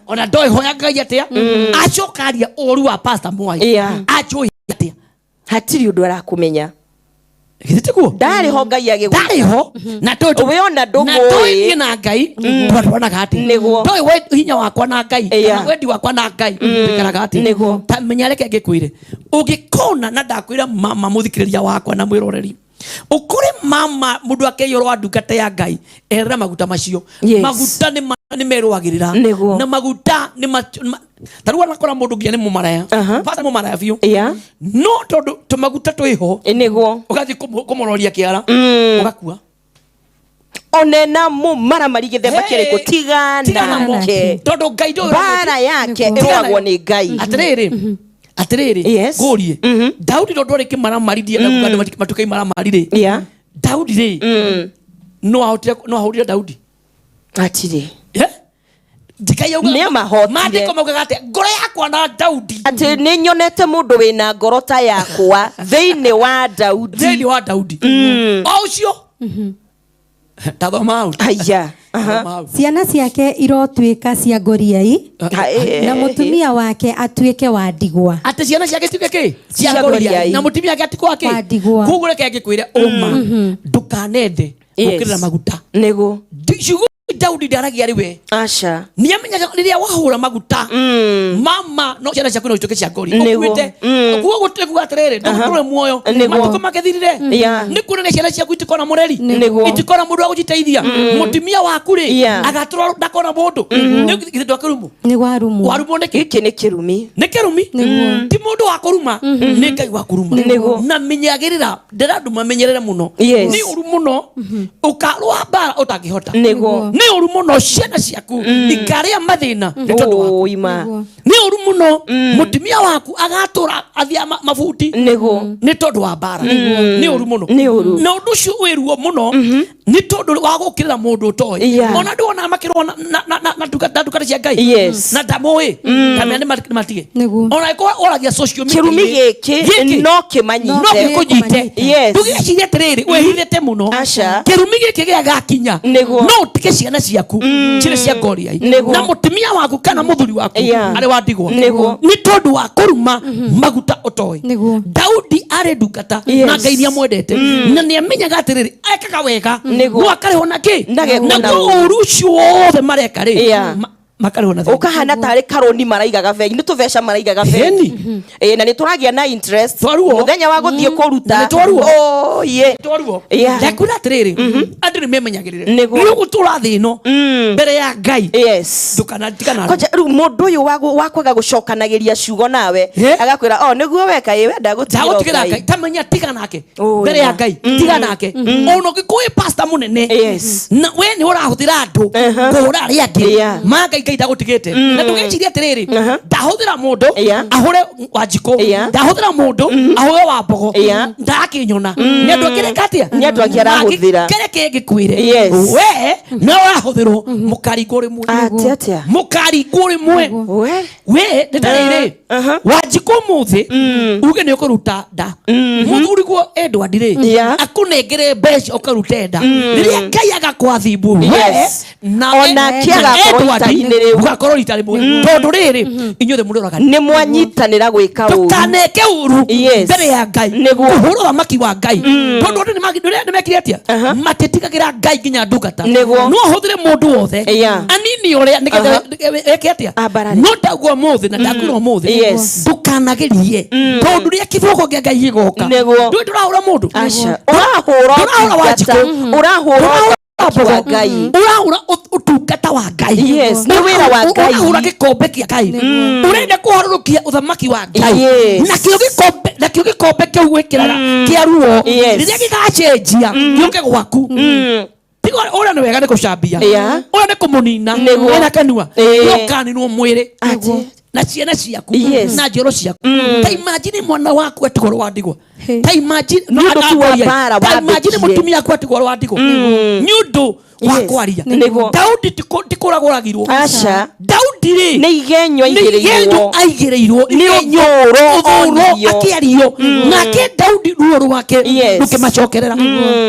Ona ndoĩ hoya Ngai atĩa. Acoka aria ũru wa Pastor Mwai. Anjũĩ atĩa? Hatirĩ ũndũ arakũmenya. Githĩ tiguo? Ndarĩ ho Ngai agĩgwĩta. Ndarĩ ho na ndũĩ. We ona Na ndũĩ ndũmũĩ. niĩ na Ngai twatwaranaga atĩa. Ndũĩ hinya wakwa na Ngai kana wendi wakwa na Ngai tũikaraga atĩa. Ta menya, reke ngĩkwĩre, ũngĩkona na ndakwĩra mama mũthikĩrĩria wakwa na mwĩroreri, ũkore mama mũndũ akeyũrwo wa ndungata ya Ngai, erera maguta macio. Maguta nĩ merũagĩrĩra. Na maguta nĩ ta rĩu anakora mũndũ nginya nĩ mũmaraya. Pastor mũmaraya biũ. No tondũ tũmaguta twĩho, ũgathiĩ kũmũroria kĩara, ũgakua. Onena mũmaramari gĩthemba Hey, kĩrĩkũ, tigana tigana namo. nake. Tondũ Ngai ndũĩ. Mbara yake Tigana ĩrũagwo nĩ Ngai. Atĩrĩrĩ, atĩrĩrĩ, ngũrie, Daudi tondũ arĩ kĩmaramari, ndienda kuga andũ matuĩke imaramari rĩ, Daudi rĩ, no ahotire, no ahũrire Daudi? Hatirĩ. Eh? Ngai augaga- Nĩamahotire. Maandĩko maugaga atĩa? Ngoro yakwa na Daudi. Atĩ nĩ nyonete mũndũ wĩna ngoro ta yakwa thĩinĩ wa Daudi. Thĩinĩ wa Daudi o ũcio. Tathoma hau. Aya. Thoma hau. Ciana ciake irotuĩka cia ngoriai, na mũtumia wake atuĩke wa ndigwa. Atĩ ciana ciake cituĩke kĩ? Cia Cia ngoriai. ngoriai, na mũtumia wake atikwo akĩ? Wa ndigwa. Koguo reke ngĩkwĩre ũma, ndũkanende gũkĩrĩra maguta. Ciugo Daudi ndaragia rĩ we. Aca. Nĩamenyaga rĩrĩa wahũra maguta, mama, no ciana ciaku no ituĩke cia ngori. Nĩguo. Ũkuĩte kuo gũtirĩ kuga atĩrĩrĩ, ndũgũtũre muoyo. Matukũ makĩthirire, nĩ kuonania ciana ciaku itikona mũreri, itikona mũndũ wa gũciteithia. Mũtumia waku rĩ, agatũra ndakona mũndũ. Nĩ githĩ ndwakĩrumwo? Nĩ warumwo. Warumwo nĩkĩ? Gĩkĩ nĩ kĩrumi. Nĩ kĩrumi. Ti mũndũ wa kũruma, nĩ Ngai wa kũruma. Na menyagĩrĩra, ndĩra andũ mamenyerere mũno. Nĩ ũru mũno ũkarũa mbara ũtangĩhota. Nĩ ũru mũno ciana ciaku ikarĩa mathĩna nĩ tondũ waku. Ũima. Nĩ ũru mũno mũtumia waku agatũra athia mabuti nĩ tondũ wa mbara. Nĩ ũru mũno. Nĩ ũru. Na ũndũ ũcio wĩ ruo mũno nĩ tondũ wa gũkĩrĩra mũndũ ũtoĩ. Ona andũ ona makĩrwo na ndungata cia Ngai. Na ndamũĩ, ndamenya nĩ matige. Ona ĩkorwo ũragia social media Kĩrumi -inĩ, gĩkĩ gĩkĩ no kĩmanyite. No gĩkũnyite. Ndũgecirie atĩrĩrĩ wĩhithĩte mũno. Aca. Kĩrumi gĩkĩ gĩagakinya, no ũtige ciana ciaku cirĩ cia ngoriai, na mũtumia waku kana mũthuri waku arĩ wa ndigwa, nĩ tondũ wa kũruma maguta ũtoĩ. Daudi arĩ ndungata, na Ngai nĩamwendete, na nĩamenyaga atĩrĩrĩ, ekaga wega no akarĩhwo na kĩ? Na gekwo na Naguo ũũru. ũru ũcio wothe mareka rĩ, makarĩhwo na thĩna. Ũkahana tarĩ karũni maraigaga bengi, nĩ tũbeca maraigaga bengi. Ĩĩ, na nĩ tũragĩa na interest. Twaruo. Mũthenya wa gũthiĩ kũruta. Na nĩ twaruo. Oh, yeah. Twaruo. Ndakwĩra atĩrĩrĩ, andũ nĩ memenyagĩrĩre. Rĩu gũtũra thĩ ĩno mbere ya Ngai, ndũkanatigana. Kwanja rĩu mũndũ ũyũ wa kwaga gũcokanagĩria ciugo nawe, agakwĩra, o nĩguo weka, ĩ we ndagũtigĩra Ndagũtigĩra Ngai. Ngai. Tamenya, tiga nake mbere ya Ngai, tiga nake. Ona ũngĩkorwo wĩ pastor mũnene, na we nĩ ũrahũthĩra andũ kũhũra arĩa angĩ, ma Ngai, Ngai ndagũtigĩte. Na ndũgecirie atĩrĩrĩ, ndahũthĩra mũndũ ahũre Wanjikũ, ndahũthĩra mũndũ ahũre Wambogo, ndarakĩnyona nĩ andũ angĩ reka atĩa? Nĩ andũ angĩ arahũthĩra. Kereke ngĩkwĩre, we no ũrahũthĩrwo, mũkaringwo rĩmwe. Atĩ atĩa? Mũkaringwo rĩmwe. We. We nĩ ta rĩrĩ, Wanjikũ ũmũthĩ uge nĩ ũkũruta nda, mũthuri guo Edward rĩ, akũnengere mbeca ũkarute nda, rĩrĩa Ngai agakwathimbu we na Onake agakorwo Edward ita-inĩ rĩu. mũgakorwo rita rĩmwe, tondũ rĩrĩ inyuothe mũrĩ oragani. Nĩ mwanyitanĩra gwĩka ũru. Ndũkaneke ũru mbere ya Ngai kũhũra ũthamaki wa Ngai, tondũ andũ nĩ mekire atĩa? Matitigagĩra Ngai nginya ndungata. No ahũthĩre mũndũ wothe anini ũrĩa nĩgetha eke atĩa? Ambarare. No ndaguo ũmũthĩ na ndakwĩra ũmũthĩ, ndũkanagerie, tondũ rĩrĩa kĩboko kĩa Ngai gĩgoka, ndũĩ ndũrahũra mũndũ. Aca. Ũrahũra Ndũrahũra ũtungata. Wanjikũ. Ũrahũra Ndũrahũra ũthamaki wa Wambogo. Ngai. Ũrahũra ũtungata wa Ngai. Yes, nĩ wĩra wa Ngai. Ũrahũra gĩkombe kĩa Ngai, ũrenda kũharũrũkia ũthamaki wa Ngai. Nakĩo gĩkombe kĩu gwĩkĩraga kĩa ruo, rĩrĩa gĩgacenjia gĩũke gwaku, tiga ũrĩa nĩ wega nĩ gũcambia, ũrĩa nĩ kũmũnina ena kanua, no kaninwo mwĩrĩ. Atĩ. Na ciana ciaku Yes. na njiaro ciaku. Ta imagine mwana waku atigwo wa ndigwa. Ta imagine Nĩ ũndũ tu wa mbara Ta imagine wambĩkire. mũtumia waku atigwo wa ndigwa nĩ ũndũ wa Yes. kwaria. Nĩguo. Daudi tikũragũragirwo. Aca. Daudi rĩ, nĩ igenyo nĩ igenyo aigĩrĩirwo. Aigĩrĩirwo. Nĩ ũthũũro ũthũũro onio. Akĩario nake Daudi, ruo rwake Yes. rũkĩmacokerera.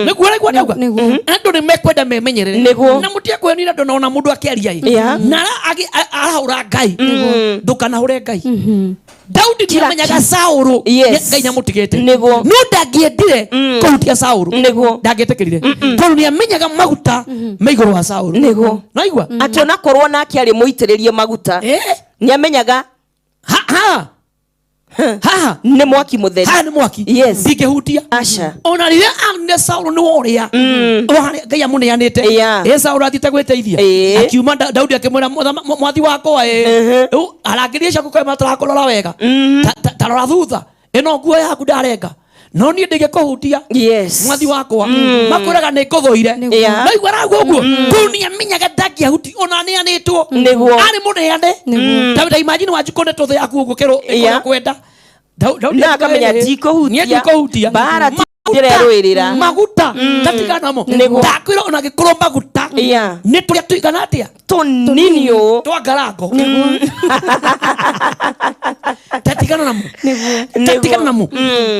Nĩguo ũraigua ndauga? Nĩguo. Andũ nĩ mekwenda memenyerere. Nĩguo. Na mũtiakwĩonire andũ nona mũndũ akĩaria ĩ Yeah. na arahũra Ngai. Ndũkanahũre Ngai. Daudi nĩamenyaga Saũlũ Yes. Ngai nĩamũtigĩte. Nĩguo. No ndangĩendire kũhutia Saũlũ. Nĩguo. Ndangĩetĩkĩrire tondũ nĩamenyaga maguta me igũrũ wa Saũlũ. Nĩguo. Naigua? Atĩ onakorwo nake arĩ mũitĩrĩrie maguta, nĩ amenyaga ha ha haha nĩ mwaki mũtheri. Haha nĩ mwaki. Yes. Ndingĩhutia. Aca. Ona rĩrĩa aronire Saũlũ nĩ worĩa harĩa Ngai amũneanĩte, ĩ Saũlũ athiĩte gwĩteithia, akiuma Daudi akĩmwĩra, "Mwathi wakwa, ĩ rĩu arangĩria ciaku kaĩ matarakũrora wega. Ta rora thutha, ĩno nguo yaku ndarenga, no niĩ ndingĩkũhutia." Yes. Mwathi wakwa, makwĩraga nĩ ngũthũire. Naigua arauga ũguo kũu nĩ amenyaga ndangĩahuti ona nĩanĩtwo. Nĩguo. Arĩ mũneane. Ta imagine wanjikũ thũ yaku ũguo kĩrũ kwenda. Daudi Na akamenya akiuga, ndikũhutia. "Niĩ ndikũhutia." Mbara ti Maguta, ndĩrerũĩrĩra. Maguta tatigana namo. Nĩguo. Ndakwĩra ona gĩkorwo maguta nĩ tũrĩa tũigana atĩa tũnini ũũ twa ngarango, tatigana namo. Nĩguo. Tatigana namo.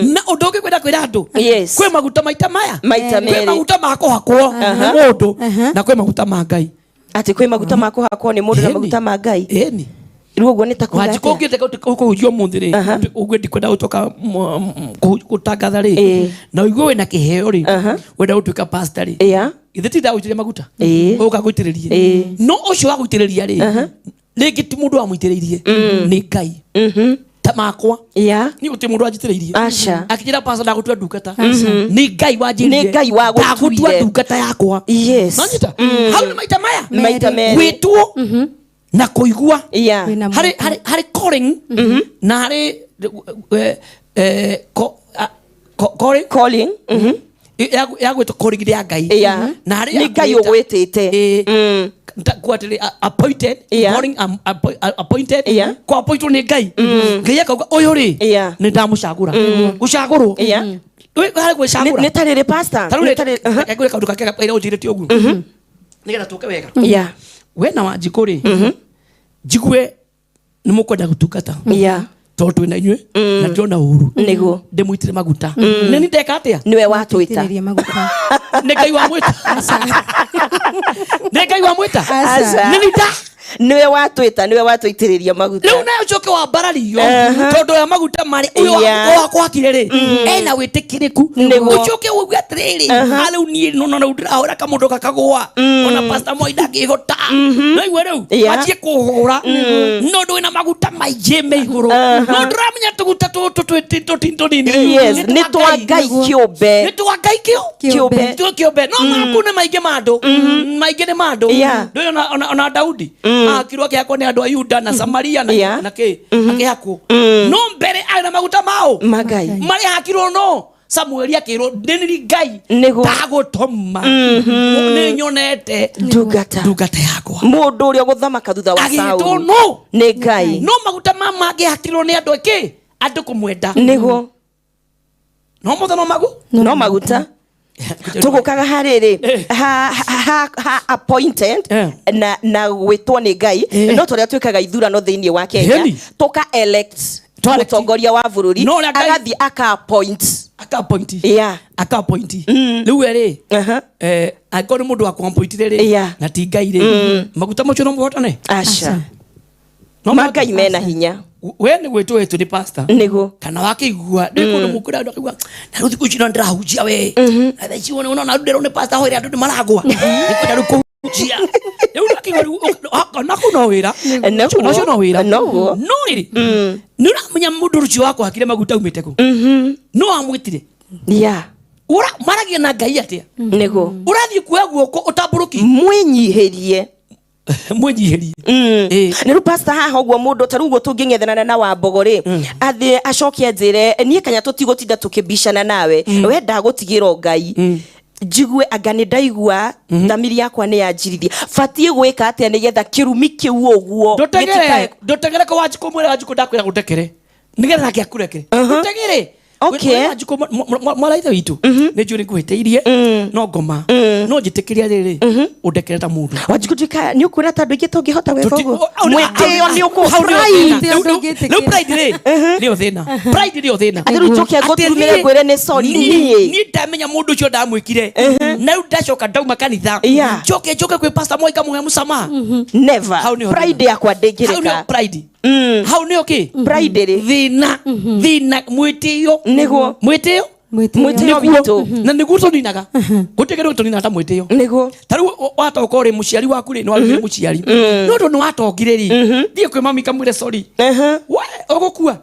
Na ũndũ ũngĩ kwenda kwĩra andũ, Yes. kwĩ maguta maita maya Maita kwĩ merĩ. maguta ma kũhakwo nĩ mũndũ na kwĩ maguta ma Ngai. Atĩ kwĩ maguta ma kũhakwo nĩ mũndũ na Ĩni. maguta ma Ngai. Ĩni. Rĩu ũguo nĩ ta kuga Wanjikũ, atĩa? ũngĩte kũhunjia ũmũthĩ rĩ, ũguo ndikwenda gũcoka gũtangatha rĩ, na ũigue wĩna kĩheo rĩ, wenda gũtuĩka pastor rĩ, githĩ ti ndagũitĩrĩria maguta? Ũka gũitĩrĩrie, no ũcio wa gũitĩrĩria rĩ, rĩngĩ ti mũndũ wamũitĩrĩirie, nĩ Ngai. Ta makwa, niĩ gũtirĩ mũndũ wanjitĩrĩirie Aca. akĩnjĩra, "Pastor, ndagũtua ndungata." Nĩ Ngai wanjĩrire, Nĩ Ngai wagũtuire. "Ndagũtua ndungata yakwa." Yes. Nonyita hau nĩ maita maya Maita merĩ. gwĩtwo na kũigua. Yeah. Wĩna Harĩ harĩ calling na harĩ calling. Calling. Ya gwĩtwo calling ya Ngai na harĩ ya Nĩ Ngai gwĩta- ũgwĩtĩte. Ĩ, kwa atĩrĩ, appointed. Calling, appointed. Kwa appointwo nĩ Ngai. Ngai akauga ũyũ rĩ, nĩ ndamũcagũra. Gũcagũrwo. Harĩ gwĩcagũra. Nĩ ta rĩrĩ, pastor. Ta rĩu Nĩ rĩ, ta rĩrĩ- aha. reke ngwĩre kaũndũ kangĩ gakwĩra ũnjĩrĩte ũguo nĩgetha tũke wega. We na Wanjikũ rĩ, njigue nĩ mũkwenda gũtungata tondũ twĩ na inyuĩ na ndĩrona ũru ndĩmũitĩre maguta. Nĩ ni ndeka atĩa? Nĩwe watwĩta. Itĩrĩria maguta. Nĩ Ngai wamwĩta, nĩ Ngai wamwĩta. Aca. Nĩ ni nda Nĩwe watwĩta, nĩwe watũitĩrĩria maguta. Rĩu nayo njoke wambarario tondũ ya maguta marĩ ũyũ wakwakire rĩ, ena wĩtĩkĩrĩku. Ũcoke uge atĩrĩrĩ, "Ah, rĩu niĩ nona rĩu ndĩrahũra kamũndũ gakagũa, ona Pastor Moi ndangĩhota." Naigua rĩu wanjie kũhũra no ndũ wĩna maguta maingĩ me igũrũ, no ndũramenya tũguta tũtũ tũnini rĩ, Yes, nĩ twa Ngai kĩũmbe. Nĩ twa Ngai Kĩũmbe. kĩo kĩũmbe, no maku nĩ maingĩ ma andũ, maingĩ nĩ ma andũ. Ndũĩ ona Daudi akirwo akĩhakwo nĩ andũ a Yuda na Samaria na na kĩ akĩhakwo, no mbere arĩ na maguta mao Ma Ngai. marĩa hakirwo, no Samueli akĩrwo ndĩnĩri Ngai ndagũtũma, nĩ nyonete ndungata ndungata yakwa, mũndũ ũrĩa ũgũthamaka thutha wa agĩtwo Saũlũ. no Nĩ Ngai. No maguta ma mangĩhakirwo nĩ andũ ĩkĩ andũ kũmwenda. No mothe no magu No maguta tũgũkaga harĩrĩ ha, ha, ha appointed na gwĩtwo nĩ Ngai, no tũrĩa twĩkaga ithurano thĩinĩ wa Kenya, tũka elect mũtongoria wa bũrũri, No ũrĩa Ngai- agathiĩ aka appoint. Aka appoint. Aka appoint. Rĩu we rĩ, angĩkorwo nĩ mũndũ wa kũ-appointire rĩ, na ti Ngai rĩ, maguta macio no mũhotane? Aca. No Ma Ngai mena hinya. We nĩ gwĩtwo wetwo nĩ pastor kana wakĩigua ndĩ kũndũ mũkwĩra andũ akauga na rĩu thikũ ici no ndĩrahunjia we, na thaa ici wona na rĩu ndĩrona nĩ pastor hoere andũ nĩ maragwa, nĩkwenda rĩu kũhunjia rĩu nakĩigua rĩu na kũu no wĩra. Noguo. Ũcio no wĩra. Noguo. No rĩrĩ, nĩ ũramenya mũndũ ũcio wakũhakire maguta aumĩte kũ? No amwĩtire. Ura maragia na Ngai atĩa? Ũrathiĩ kuoya guoko ũtambũrũki. Mwĩnyihĩrie. Mwĩnyihĩrie. Nĩ rĩu pastor, haha ũguo mũndũ ta rĩu ũguo tũngĩng'ethanana na Wambogo rĩ, athiĩ acoke anjĩre niĩ kanya tũtigũtinda tũkĩbicana nawe, we ndagũtigĩra o Ngai. Njigue anga nĩ ndaigua thamiri yakwa nĩ yanjirithia, batiĩ gwĩka atĩa nĩgetha kĩrumi kĩu ũguo Ndũteng'ere. gĩtikae- Ndũteng'ere kwa Wanjikũ, mwĩre Wanjikũ ndakwĩra gũtekere nĩgetha nake akũrekere. Ndũteng'ere. Okay. Wĩ Wanjikũ, mwana ithe witũ, nĩ njũĩ nĩ ngũhĩtĩirie, no ngoma no njĩtĩkĩria rĩrĩ ũndekere ta mũndũ. Wanjikũ, nduĩka nĩ ũkuona ta andũ aingĩ tũngĩhota gwĩka Tũti- ũguo? o- Mwĩtĩo nĩ ũkũ hau nĩho pride. thĩna. Rĩu pride rĩ nĩyo thĩna, pride nĩyo thĩna. Atĩ rĩu njoke Atĩ ngũturumĩre ngwĩre nĩ sorry, niĩ. Niĩ ndamenya mũndũ ũcio ndamwĩkire na rĩu ndacoka ndauma kanitha, njoke njoke kwĩ pastor Moi ngamũhe mũcama. Never. Hau nĩho Pride thĩna. yakwa Hau nĩho ndĩngĩreka. pride, hau nĩho kĩ? Pride rĩ. Thĩna, thĩna, mwĩtĩo. Nĩguo. Mwĩtĩo. Mwĩtĩo Nĩguo. witũ. Na nĩguo tũninaga, gũtirĩ kĩndũ tũninaga ta mwĩtĩo. Nĩguo. Ta rĩu watoka ũrĩ mũciari waku rĩ, nĩ warugire mũciari, no ũndũ nĩ watongire rĩ, thiĩ kwĩ mami kamwĩre sorry, we ũgũkua.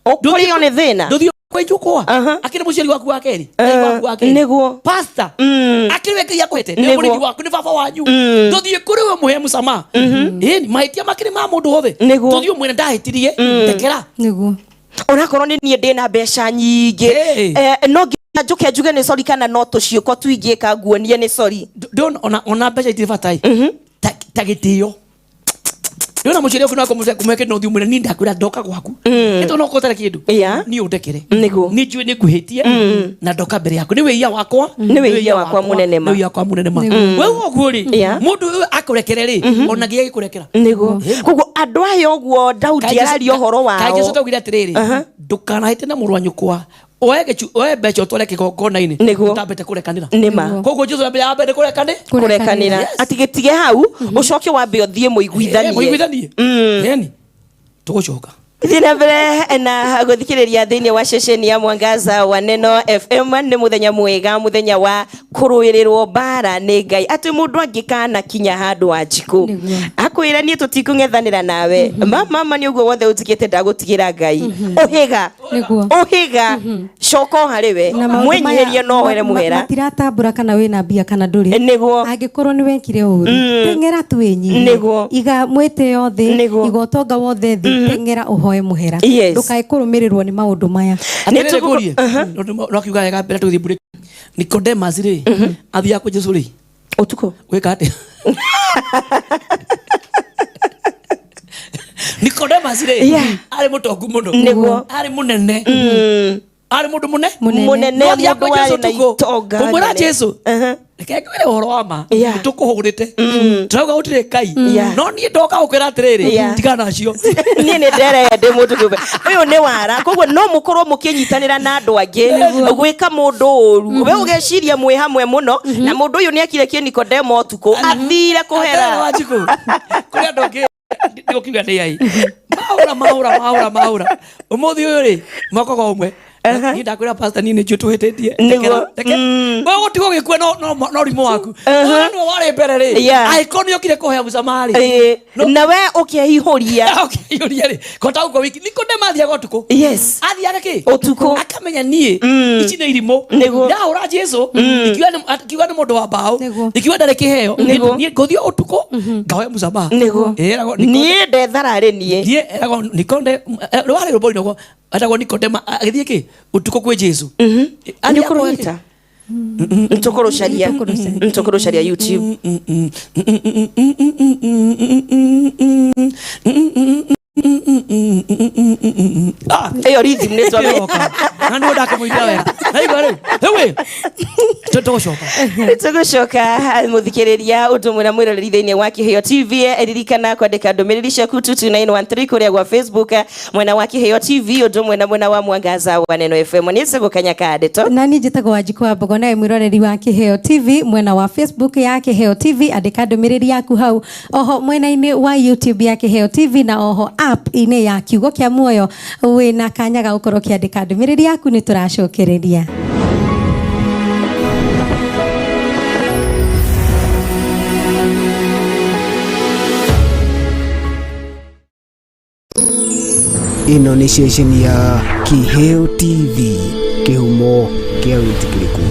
Ũkũrĩo nĩ thĩna. Ndũthiĩ kwĩ njũkwa akĩrĩ mũciari waku wa kerĩ, Ngai waku wa kerĩ. Nĩguo. Pastor akĩrĩ we Ngai akũhete nĩ Nĩguo. mũrĩithi waku, nĩ baba wanyu. Ndũthiĩ kũrĩ we mũhe mũcama. Ĩni mahĩtia makĩrĩ ma mũndũ wothe. Nĩguo. Tũthiĩ ũmwĩre ndahĩtirie, ndekera. Nĩguo. Onakorwo nĩ niĩ ndĩna mbeca nyingĩ, Hey. no nginya njoke njuge nĩ sorry, kana no tũciũko tuingĩka nguonie nĩ sorry? Ndona ona mbeca itirĩ bata ĩ ta gĩtĩo. Ndona mũciari waku no kũmũhe kĩndũ, ũthiĩ ũmwĩre niĩ ndakwĩra ndoka gwaku ĩtũ no kũtara kĩndũ, niĩ ũndekere. Nĩguo. Niĩ njũĩ nĩ ngwĩhĩtie na ndoka mbere yaku nĩ wĩia wakwa. Nĩ wĩhia wakwa mũnene ma. Nĩ wĩhia wakwa mũnene ma. We ũguo rĩ, mũndũ ũyũ akũrekere rĩ, ona nginya agĩkũrekera. Nĩguo. Koguo andũ aya ũguo Daudi araria ũhoro Kaĩ Jesũ wao. taugire atĩrĩrĩ, ndũkanahĩte na mũrũ wa nyũkwa, oe mbeca ũtware kĩgongona-inĩ Nĩguo. ũtambĩte kũrekanĩra. Nĩma. Koguo Jesũ ambere kũrekane Kũrekanĩra. Yes. Atĩ gĩtige hau, ũcoke wambe ũthiĩ mũiguithanie. Mũiguithanie. Ĩni tũgũcoka. Thiĩ na mbere na gũthikĩrĩria thĩinĩ wa ceceni ya Mwangaza wa Neno FM. Nĩ mũthenya mwega, mũthenya wa kũrũĩrĩrwo mbara nĩ Ngai, atĩ mũndũ angĩkana kinya handũ wa njikũ akwĩra niĩ tũtikũng'ethanĩra nawe, mama nĩ ũguo wothe ũnjĩkĩte ndagũtigĩra Ngai, ũhĩga. Nĩguo. Ũhĩga, coka o harĩ we. Na maũndũ Mwĩnyihĩrie maya no ohere mũhera. Matiratambũra kana wĩna mbia kana ndũrĩ. Nĩguo. Angĩkorwo nĩ wekire ũru, teng'era tu wĩnyihie. Nĩguo. Iga mwĩtĩo thĩ. Nĩguo. Iga ũtonga wothe thĩ, teng'era ũhoe mũhera. Yes. Ndũkae kũrũmĩrĩrwo nĩ maũndũ maya. Atĩrĩrĩ, ngũrie no kiuga wega mbere tũgĩthiĩ break. Nicodemus rĩ, athiaga kwĩ Jesũ rĩ? Ũtukũ. Gwĩka atĩa Nicodemus rĩ? Arĩ mũtongu mũno. Nĩguo. Arĩ mũnene, arĩ mũndũ mũne Mũnene. No athiaga Mũndũ kwĩ Jesũ warĩ na ũtukũ itonga kũmwĩra nene. Jesũ, reke ngwĩre ũhoro wa ma, tũkũhũrĩte tũrauga gũtirĩ Ngai, no niĩ ndoka gũkwĩra atĩrĩrĩ, tigana nacio. Niĩ nĩ ndereye ndĩ mũndũ kĩũmbe, ũyũ nĩ wara. Koguo no mũkorwo mũkĩnyitanĩra na andũ angĩ gwĩka mũndũ ũru, we ũgeciria mwĩ hamwe mũno, na mũndũ ũyũ nĩ akire kĩ Nikodemo ũtukũ athire kũhera. Atĩrĩrĩ Wanjikũ, kũrĩ andũ angĩ ndĩgũkiuga nĩ ai mahũra mahũra mahũra mahũra, ũmũthĩ ũyũ rĩ mokaga ũmwe, niĩ ndakwĩra pastor, niĩ nĩ njũĩ tũhĩtĩtie. Nĩguo. We gũtigwo gĩkue no rimũ waku. Ũyũ nĩwe warĩ mbere rĩ, angĩkorwo nĩ okire kũhea mũcama rĩ. Na we ũkeihũria. Ũkeihũria rĩ, kota gũkũ wiki Nikodemo athiaga ũtukũ. Yes. Athiaga kĩ? Ũtukũ. Akamenya niĩ ici nĩ irimũ. Nĩguo. Ndahũra Jesũ ikiuga nĩ mũndũ wa mbaũ, ikiuga ndarĩ kĩheo. Nĩguo. Niĩ ngũthiĩ ũtukũ ngahoya mũcama. Nĩguo. Ĩragwo Nikodemo. Niĩ ndethara rĩ niĩ. Niĩ eragwo Nikonde rwarĩ rũmbo-inĩ ũguo etagwo Nikodema agĩthiĩ kĩ ũtukũ kwĩ Jesũ. Nĩ ũkũrũnyita, nĩtũkũrũcaria, nĩtũkũrũcaria YouTube. Ĩyo rhythm nĩ twamĩ. Na nĩ ndakũmũita wega naigua rĩu rĩu ĩ tũgũcoka. Tũgũcoka mũthikĩrĩria ũndũ ũmwe na mwĩroreri thĩinĩ wa Kĩheo TV. Ririkana kwandĩka ndũmĩrĩri ciaku 22913 kũrĩa gwa Facebook, mwena wa Kĩheo TV ũndũ ũmwe na mwena wa Mwangaza wa Neno FM. Nĩ cegũkanya kandeto. Na niĩ njĩtagwo Wanjikũ wa Mbogo, nawe mwĩroreri wa Kĩheo TV mwena wa Facebook ya Kĩheo TV, andĩka ndũmĩrĩri yaku hau, oho mwena-inĩ wa YouTube ya Kĩheo TV, na oho app-inĩ ya Kiugo kĩa Muoyo wĩna kanya ga gũkorwo ũkĩandĩka ndũmĩrĩri yaku, nĩ tũracokereria. Ĩno nĩ ceceni ya Kĩheo TV, kĩhumo kĩa wĩtĩkĩrĩku.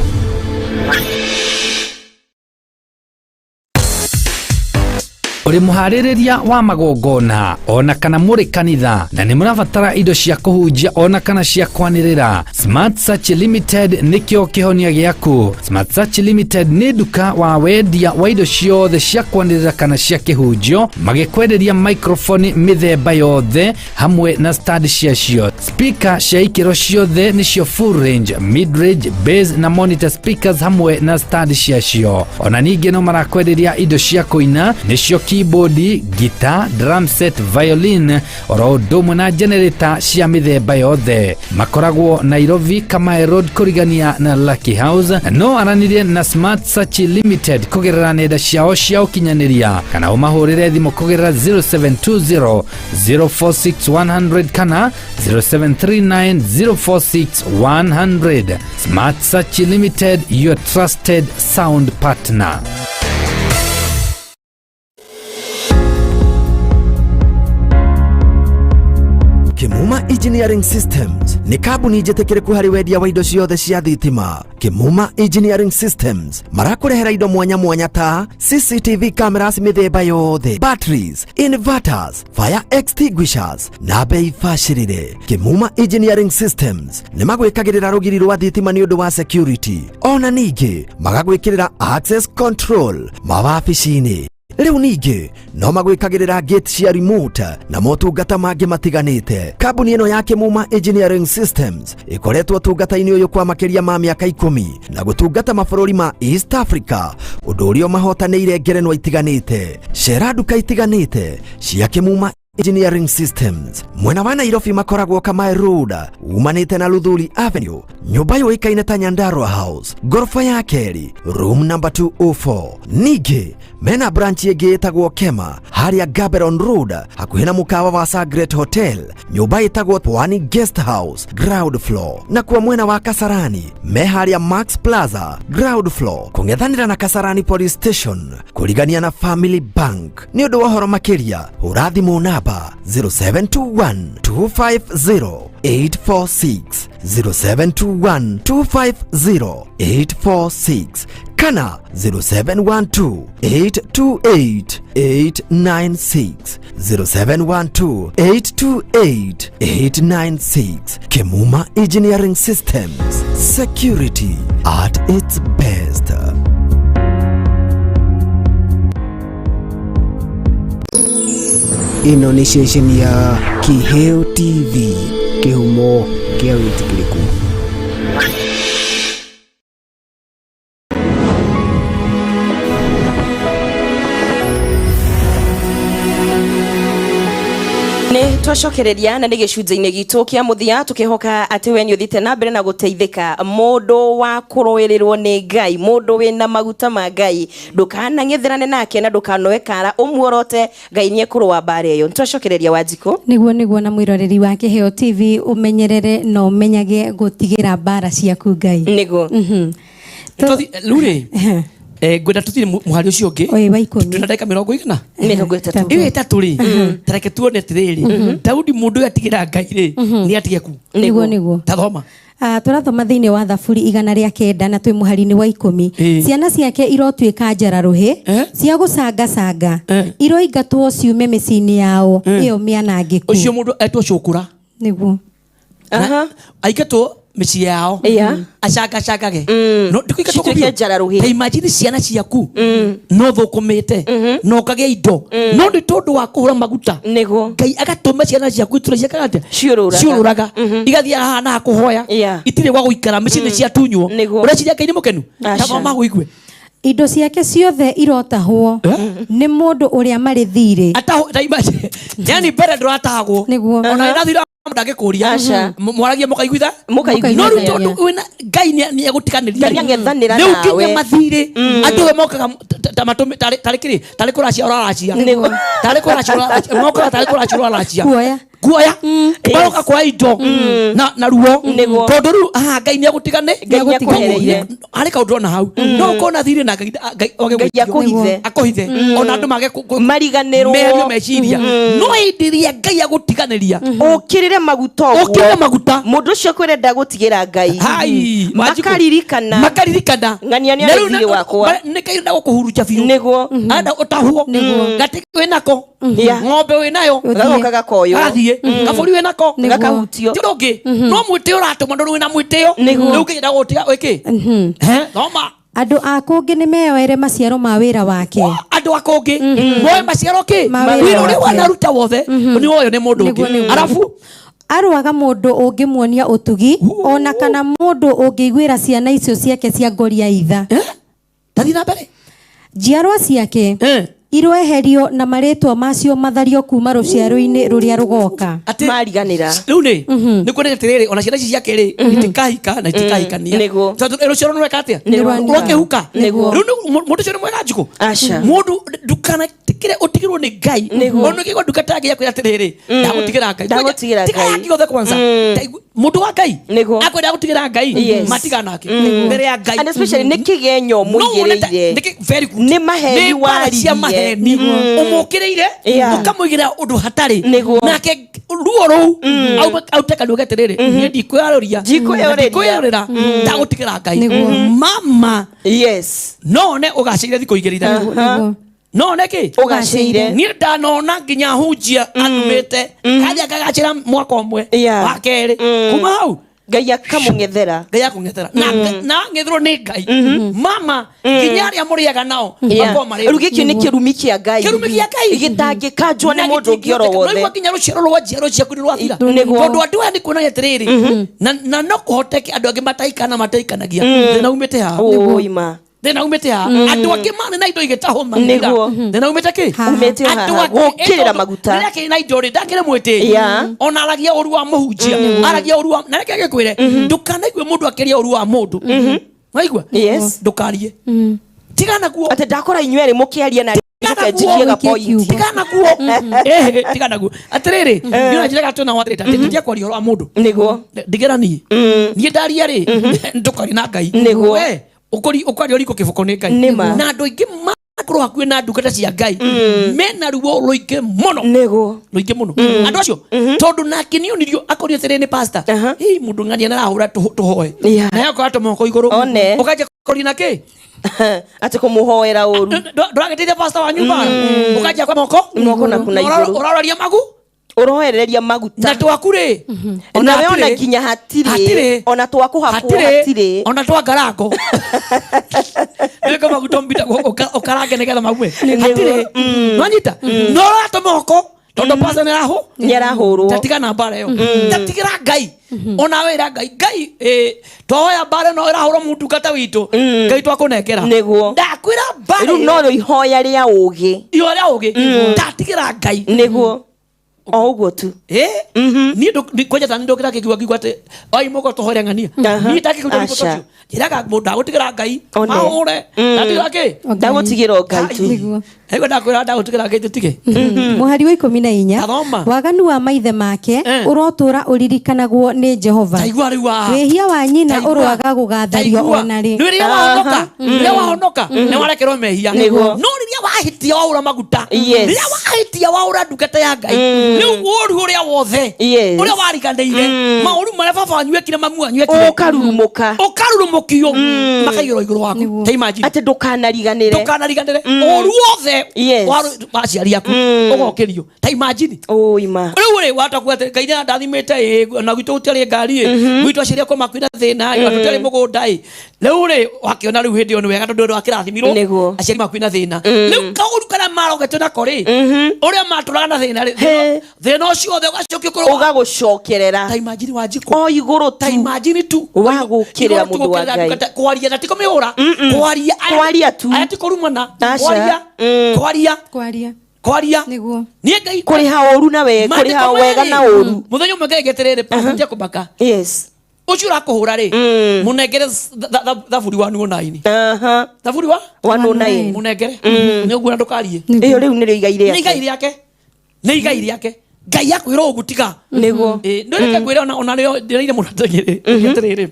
Ũrĩ mũharĩrĩria wa magongona ona kana mũrĩ kanitha na nĩ mũrabatara indo cia kũhunjia ona kana cia kwanĩrĩra, Smart Search Limited nĩkĩo kĩhonia gĩaku. Smart Search Limited nĩ nduka wa wendia wa indo ciothe cia kwanĩrĩra kana cia kĩhunjio, magĩkwenderia microphone mĩthemba yothe hamwe na stand ciacio, speaker cia ikĩro ciothe nĩcio full range, mid range, bass na monitor speakers hamwe na stand ciacio. Ona ningĩ no marakwenderia indo cia kũina nĩcio keyboard, guitar, drum set, violin oro ũndũ ũmwe na generator cia mĩthemba yothe. Makoragwo Nairobi, Kamae Road, kũrigania na Lucky House. Na no aranĩrie na Smart Search Limited kũgerera nenda ciao cia ũkinyanĩria kana ũmahũrĩre thimũ kũgerera 0720 046 100 kana 0739 046 100. Smart Search Limited, your trusted sound partner. Kimuma Engineering Systems nĩ kambuni njĩtĩkĩrĩku harĩ wendia wa indo ciothe cia thitima. Kimuma Engineering Systems marakũrehera indo mwanya mwanya ta CCTV cameras mĩthemba yothe, batteries, inverters, fire extinguishers na bei bacĩrĩre. Kimuma Engineering Systems nĩ magwĩkagĩrĩra rũgiri rwa thitima nĩ ũndũ wa security, ona ningĩ magagwĩkĩrĩra access control mawabici-inĩ. Rĩu ningĩ no magwĩkagĩrĩra gate cia remote na motungata mangĩ matiganĩte. Kambuni ĩno ya Kimuma Engineering Systems ĩkoretwo ũtungata-inĩ ũyũ kwa makĩria ma mĩaka 10 na gũtungata mabũrũri ma East Africa, ũndũ ũrĩa ũmahotanĩire ngerenwa itiganĩte. Cera nduka itiganĩte cia Kimuma Engineering Systems mwena wa Nairobi makoragwo Kamae Road umanĩte na Luthuli Avenue, nyũmba yũĩkaine ta Nyandarua House, ngoroba ya kerĩ, room number 204. Ningĩ mena branch ĩngĩ ĩtagwo Kema harĩa Gaberon Road hakuhĩ na mũkawa wa Sangret Hotel, nyũmba ĩtagwo Pwani Guest House ground floor. Na kwa mwena wa Kasarani me harĩa Max Plaza ground floor kũng'ethanĩra na Kasarani Police Station kũrigania na Family Bank. Nĩ ũndũ wa ũhoro makĩria hũra thimũ namba 0721 250 846, 0721 250 846 kana 0712 828 896, 0712 828 896. Kimuma Engineering Systems, security at its best. Ĩno nĩ ceceni ya Kiheo TV, kĩhumo kĩa wĩtĩkĩrĩku. Nĩ twacokereria na nĩ gĩcunjĩ-inĩ gitũ kĩa mũthia, tũkĩhoka atĩ we nĩ ũthiĩte na mbere na gũteithĩka. Mũndũ wa kũrũĩrĩrwo nĩ Ngai, mũndũ wĩna maguta ma Ngai, ndũkanang'etherane nake na ndũkanoe kara, ũmuorote Ngai nĩ ekũrũa mbara ĩyo. Nĩ twacokereria Wanjikũ. Nĩguo na mwĩroreri wa Kĩheo TV, ũmenyerere na ũmenyage gũtigĩra mbara ciaku Ngai. Nĩguo. Rĩu rĩ, ngwenda tũthiĩ mũhari ũcio ũngĩ. Oi, wa 10. Twĩna ndagĩka mĩrongo igana? 30. Ĩyo 3 rĩ, ta reke tuone atĩrĩrĩ, Daudi mũndũ ũyũ atigĩra Ngai rĩ, nĩ atige ku. Nĩguo. Ta thoma. Tũrathoma thĩinĩ wa Thaburi 109 na twĩ mũhari-inĩ wa 10. Ciana ciake irotuĩka njararuhĩ cia gũcangacanga, iroingatwo ciume mĩciĩ-inĩ yao ĩyo mĩanangĩku. Ũcio mũndũ etwo cũkũra. Nĩguo. Aingatwo mĩciĩ yao. Acangacangage. No, ndikũingatwo Cituĩke kũbiũ. njararuhĩ. Ta imagine ciana ciaku no thũkũmĩte na ũkagĩa indo, no nĩ tondũ wa kũhũra maguta. Nĩguo. Ngai agatũma ciana ciaku itũra ciakaga atĩa? Ciũrũraga. Ciũrũraga. Igathiĩ haha na haha kũhoya. Itirĩ gwa gũikara, mĩciĩ nĩ ciatunywo. Nĩguo. Ũreciria Ngai nĩ mũkenu? Aca. Ta thoma ũigue. Indo ciake ciothe irotahwo nĩ mũndũ ũrĩa marĩ thirĩ. Atahwo, ta imagine. Yani mbere ndũratahagwo. Nĩguo. Ona wĩna thirĩ ndangĩkũria. Aca. Mwaragia mũkaiguitha? Mũkaiguitha. No rĩu tondũ wĩna Ngai nĩ egũtiganĩria. Ngai nĩang'ethanĩra Rĩu nawe. nginya mathirĩ, andũ othe mokaga ta matũmĩ-, tarĩ kĩrĩ? Tarĩ kũracia ũraracia. Nĩguo. Tarĩ kũracia ũraracia. Mokaga tarĩ kũracia ũraracia. Kuoya. Kuoya maroka kuoya indo na ruo. Nĩguo. Tondũ rĩu haha Ngai nĩagũtigane. Ngai nĩakwehereire. Harĩ kaũndũ ona hau no ũkorwo na thirĩ na Ngai Ngai oge Ngai gwĩtio. akũhithe. Akũhithe ona andũ mage Mariganĩrwo. meherio meciria, no hĩndĩ ĩrĩa Ngai agũtiganĩria, Ũkĩrĩre maguta ũguo. Ũkĩrĩre maguta. Mũndũ ũcio kwĩre ndagũtigĩra Ngai. Hai, Wanjikũ. Makaririkana. Makaririkana. Ng'ania nĩ Na arĩ rĩu thirĩ wakwa. nĩ Ngai ũrenda gũkũhurunja biũ. Nĩguo. Arenda ũtahwo gatĩ wĩnako, ng'ombe wĩnayo. Ũthiĩ. Gagoka gakoywo. Gathiĩ kabũri wĩnako. Nĩguo. Gakahutio. Ti ũndũ ũngĩ no mwĩtĩo ũratũma ndũrĩ wĩna mwĩtĩo. Nĩguo. Rĩu Ngai enda gũgũtiga wĩkĩ. He, thoma. Andũ a kũngĩ nĩ meyoere maciaro ma wĩra wake. Andũ a kũngĩ moe maciaro kĩ? Ma wĩra Wĩra ũrĩa wake. wanaruta wothe nĩ woyo nĩ mũndũ Nĩguo, ũngĩ. nĩguo. Arabu Arwaga mũndũ ũngĩmuonia ũtugi, ona kana mũndũ ũngĩiguĩra ciana icio ciake cia ngoria itha. Tathiĩ na mbere. Njiarwa ciake iroeherio na marĩtwa macio mathario kuma rũciaro-inĩ rũrĩa rũgoka. Atĩ Mariganĩra. Rĩu nĩ nĩ kuonania atĩrĩrĩ, ona ciana ici ciake rĩ, itikahika na itikahikania. Nĩguo. Tondũ rũciaro nĩ rweka atĩa? Nĩrwanira. Rwakĩhuka. Nĩguo. Rĩu mũndũ ũcio nĩ mwega, Njukũ. Aca. Mũndũ ndukanatigĩre ũtigĩrwo nĩ Ngai. Nĩguo. Ona ũkĩigua ndungata yake yakwĩra atĩrĩrĩ, ndagũtigĩra Ngai. Ndagũtigĩra Tiga Ngai. yake yothe kwanza. Mũndũ wa Ngai Nĩguo. akwenda gũtigĩra Ngai, Yes. matiganake mbere ya Ngai. And especially nĩ kĩgenyo No wone ta- mũigĩrĩire. very good. Nĩ maheni Nĩ mbara cia waririe. maheni ũmũkĩrĩire, Yeah. ũkamũigĩra ũndũ hatarĩ. Nĩguo. Nake ruo rũu aute kanua ge atĩrĩrĩ, niĩ ndikwĩyarũria. Ndikwĩyarũria. Ndikwĩyarũrĩra, ndagũtigĩra Ngai. Nĩguo. Mama, Yes. no one ũgacĩire thikũ igĩrĩ ithatũ. Nĩguo. No one kĩ? Ũgacĩire. Niĩ ndanona nginya hunjia anumĩte kathiĩ akagacĩra mwaka ũmwe, Yeah. wa kerĩ, kuma hau Ngai akamũng'ethera. Ngai akũng'ethera na na ang'etherwo nĩ Ngai, mama, nginya arĩa mũrĩaga nao Yeah. makorwo marĩ Rĩu gĩkĩ nĩ kĩrumi kĩa Ngai. Kĩrumi kĩa Ngai. Gĩtangĩkanjwo nĩ mũndũ ũngĩ oro wothe. Noigua nginya rũciaro rwa njiaro ciaku nĩ rwathira. Nĩguo. Tondũ andũ aya nĩ kuonania atĩrĩrĩ, na no kũhoteke andũ angĩ mataikana mataikanagia thĩna umĩte haha. Ũima. Thĩna umĩte haha, andũ angĩ marĩ na indo igĩtahwo magĩthira. Nĩguo. Thĩna umĩte kĩ? Umĩte o Andũ haha. angĩ- Gũkĩrĩra tondũ maguta. rĩrĩa akĩrĩ na indo rĩ, ndakĩrĩ mwĩtĩi. Yeah. Ona aragia ũru wa mũhunjia, aragia ũru wa, na reke ngĩkwĩre, ndũkanaigue mũndũ akĩaria ũru wa mũndũ. Waigua? Yes. Ndũkarie, tigana guo. Atĩ ndakora inyuĩ erĩ mũkĩaria na njoke njikie ga Ũikie point. kiugo. Tigana guo. Ĩhĩ, tigana guo. Atĩrĩrĩ, nĩ ũranjĩraga twĩna wathĩta nditia kwaria ũhoro wa mũndũ. Nĩguo. Ndigĩra niĩ niĩ ndaria rĩ, ndũkaria na Ngai. Nĩguo. We, ũkwaria ũriko kĩboko nĩ Ngai. Nĩma. Na andũ aingĩ makorwo hakuhĩ na ndungata cia Ngai mena ruo rũingĩ mũno. Nĩguo. Rũingĩ mũno andũ acio, tondũ nake nĩonirio akorio atĩrĩ nĩ pastor, "Hĩ, mũndũ ng'ania nĩarahũra tũhoe." Yeah. Naye akoya tũmoko igũrũ. One. Ũkanjia kũria na kĩ? Atĩ kũmũhoera ũru. Ndũragĩteithia pastor wanyu mbara, ũkanjia kwa moko. Moko na kuna igũrũ. Ũraroria magu. Ũroereria maguta. Na twaku rĩ, Nawe ona nginya hatirĩ. Hatirĩ. Ona twakũhakwo hatirĩ. Ona twa ngarango nĩko maguta mbita ũkarange nĩgetha maume hatirĩ. Nwanyita no ũratũma moko tondũ pasa nĩ arahũ Nĩ arahũrwo. Tatigana na mbara ĩyo, tatigĩra Ngai. Ona wĩra Ngai, Ngai twahoya mbara ĩno ĩrahũrwo mũtungata witũ, Ngai twakũnengera. Nĩguo. Ndakwĩra mbara Rĩu ĩyo. no rĩo ihoya rĩa ũgĩ. Ihoya rĩa ũgĩ, tatigĩra Ngai. Nĩguo. O ũguo tu. Niĩ kwanja ta nĩ ndokĩra kĩkiuga ngiuga atĩ oi mũgo tũhoere ng'ania. Aha. Niĩ ndakĩkĩuga Aca. ũcio njĩraga mũndũ ndagũtigĩra Ngai. One. Mahũre ndatigĩra kĩ? Ndagũtigĩra o Ngai tu. Nĩguo. Aigua ndakwĩra ndagũtigĩra Ngai tũtige. Mũhari wa 14. Tathoma. Waganu wa maithe make ũrotũra ũririkanagwo nĩ Jehova. Taigua rĩu haha. Wĩhia wa nyina Taigua. ũroaga gũgathario Taigua. ona rĩ. Nĩ rĩrĩa wahonoka, rĩrĩa wahonoka nĩ warekerwo mehia. Nĩguo. No rĩrĩa wahĩtia waũra maguta, Yes. rĩrĩa wahĩtia waũra ndungata ya Ngai, rĩu ũru ũrĩa wothe Yes. ũrĩa wariganĩire, maũru marĩa baba wanyu ekire, mamu wanyu ekire, Ũkarurumũka. Ũkarurumũkio makaigĩrwo igũrũ waku. Ta imagine. Atĩ ndũkanariganĩre. Ndũkanariganĩre ũru wothe Yes. wa aciari aku ũgokĩrio. Ta imagine. Ũima. Rĩu rĩ watakuga atĩ Ngai nĩandathimĩte ĩ, na gwitũ gũtiarĩ ngari ĩ, gwitũ aciari akwa makuire thĩna ĩ, tũtiarĩ mũgũnda ĩ. Rĩu rĩ wakĩona rĩu hĩndĩ ĩyo nĩ wega tondũ ndũ wakĩrathimirwo. Nĩguo. Aciari makuire na thĩna, rĩu kaũru karĩa marogetwo nako rĩ, ũrĩa matũraga na thĩna rĩ, He. thĩna ũcio wothe ũgacokio kũrĩ Ũgagũcokerera. Ta imagine, Wanjikũ. O igũrũ Ta tu. imagine tu. Wa gũũkĩrĩra Igũrũ tu mũndũ wa gũũkĩrĩra Ngai. ndungata, kwaria na ti kũmĩhũra, kwaria Kwaria tu. Aya ti kũrumana. Aca. Kwaria. Kwaria. Kwaria. Kwaria. Nĩguo. Niĩ Ngai Kũrĩha ũru na wega, kũrĩha Maandĩko wega merĩ. na ũru. Mũthenya ũmwe Ngai agĩatĩrĩrĩ, pastor kũmaka Yes. ũcio ũrakũhũra rĩ, mũnengere thaburi wa 109. Thaburi wa 109. Mũnengere nĩ ũguo na ndũkarie. Ĩyo rĩu nĩrĩo igai Nĩ igai rĩake. Rĩake, nĩ igai rĩake. Ngai akwĩra ũguo tiga. Nĩguo. Ndũreke ngwĩre ona rĩo ndĩraire mũno atĩrĩrĩ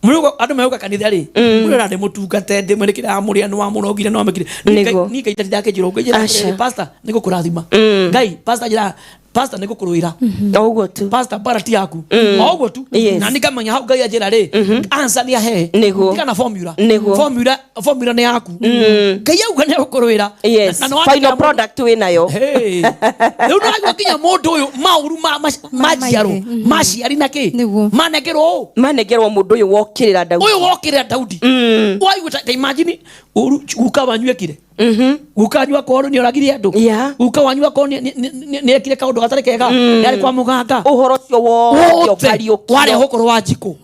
mũrĩ andũ megũka kanitha rĩ, mũrĩ ndĩ mũtungate ndĩ mwene kĩrĩa mũrĩa nĩ wamũrogire nĩ wamĩkire. Nĩguo. Niĩ Ngai ndakĩnjĩra ũguo, njĩra Aca. atĩrĩrĩ, pastor nĩ gũkũrathima. Ngai pastor njĩra pastor nĩ gũkũrũĩra. O ũguo tu. Pastor mbara ti yaku. O ũguo tu. Yes. Na nĩngamenya hau Ngai anjĩra rĩ, answer nĩ ahe. Nĩguo. Tiga na formula. Nĩguo. Formula nĩ yaku. Ngai auga nĩ egũkũrũĩra. Yes. Na nĩ wandĩkĩra Final mũndũ- product wĩ nayo. Hey. Rĩu ndĩraigua nginya mũndũ ũyũ maũru ma njiaro, maciari na kĩ? Nĩguo. Manengerwo ũũ. Manengerwo mũndũ ũyũ wokĩrĩra Daudi. Ũyũ wokĩrĩra Daudi. Waigua ta imagine ũru guka wanyu ekire. Guka wanyu akorwo nĩ oragire andũ. Yeah. Guka wanyu akorwo nĩ ekire kaũndũ gatarĩ kega. Nĩ arĩ kwa mũganga. Ũhoro ũcio wothe Wothe ũkariũkio. warehwo kũrĩ Wanjikũ.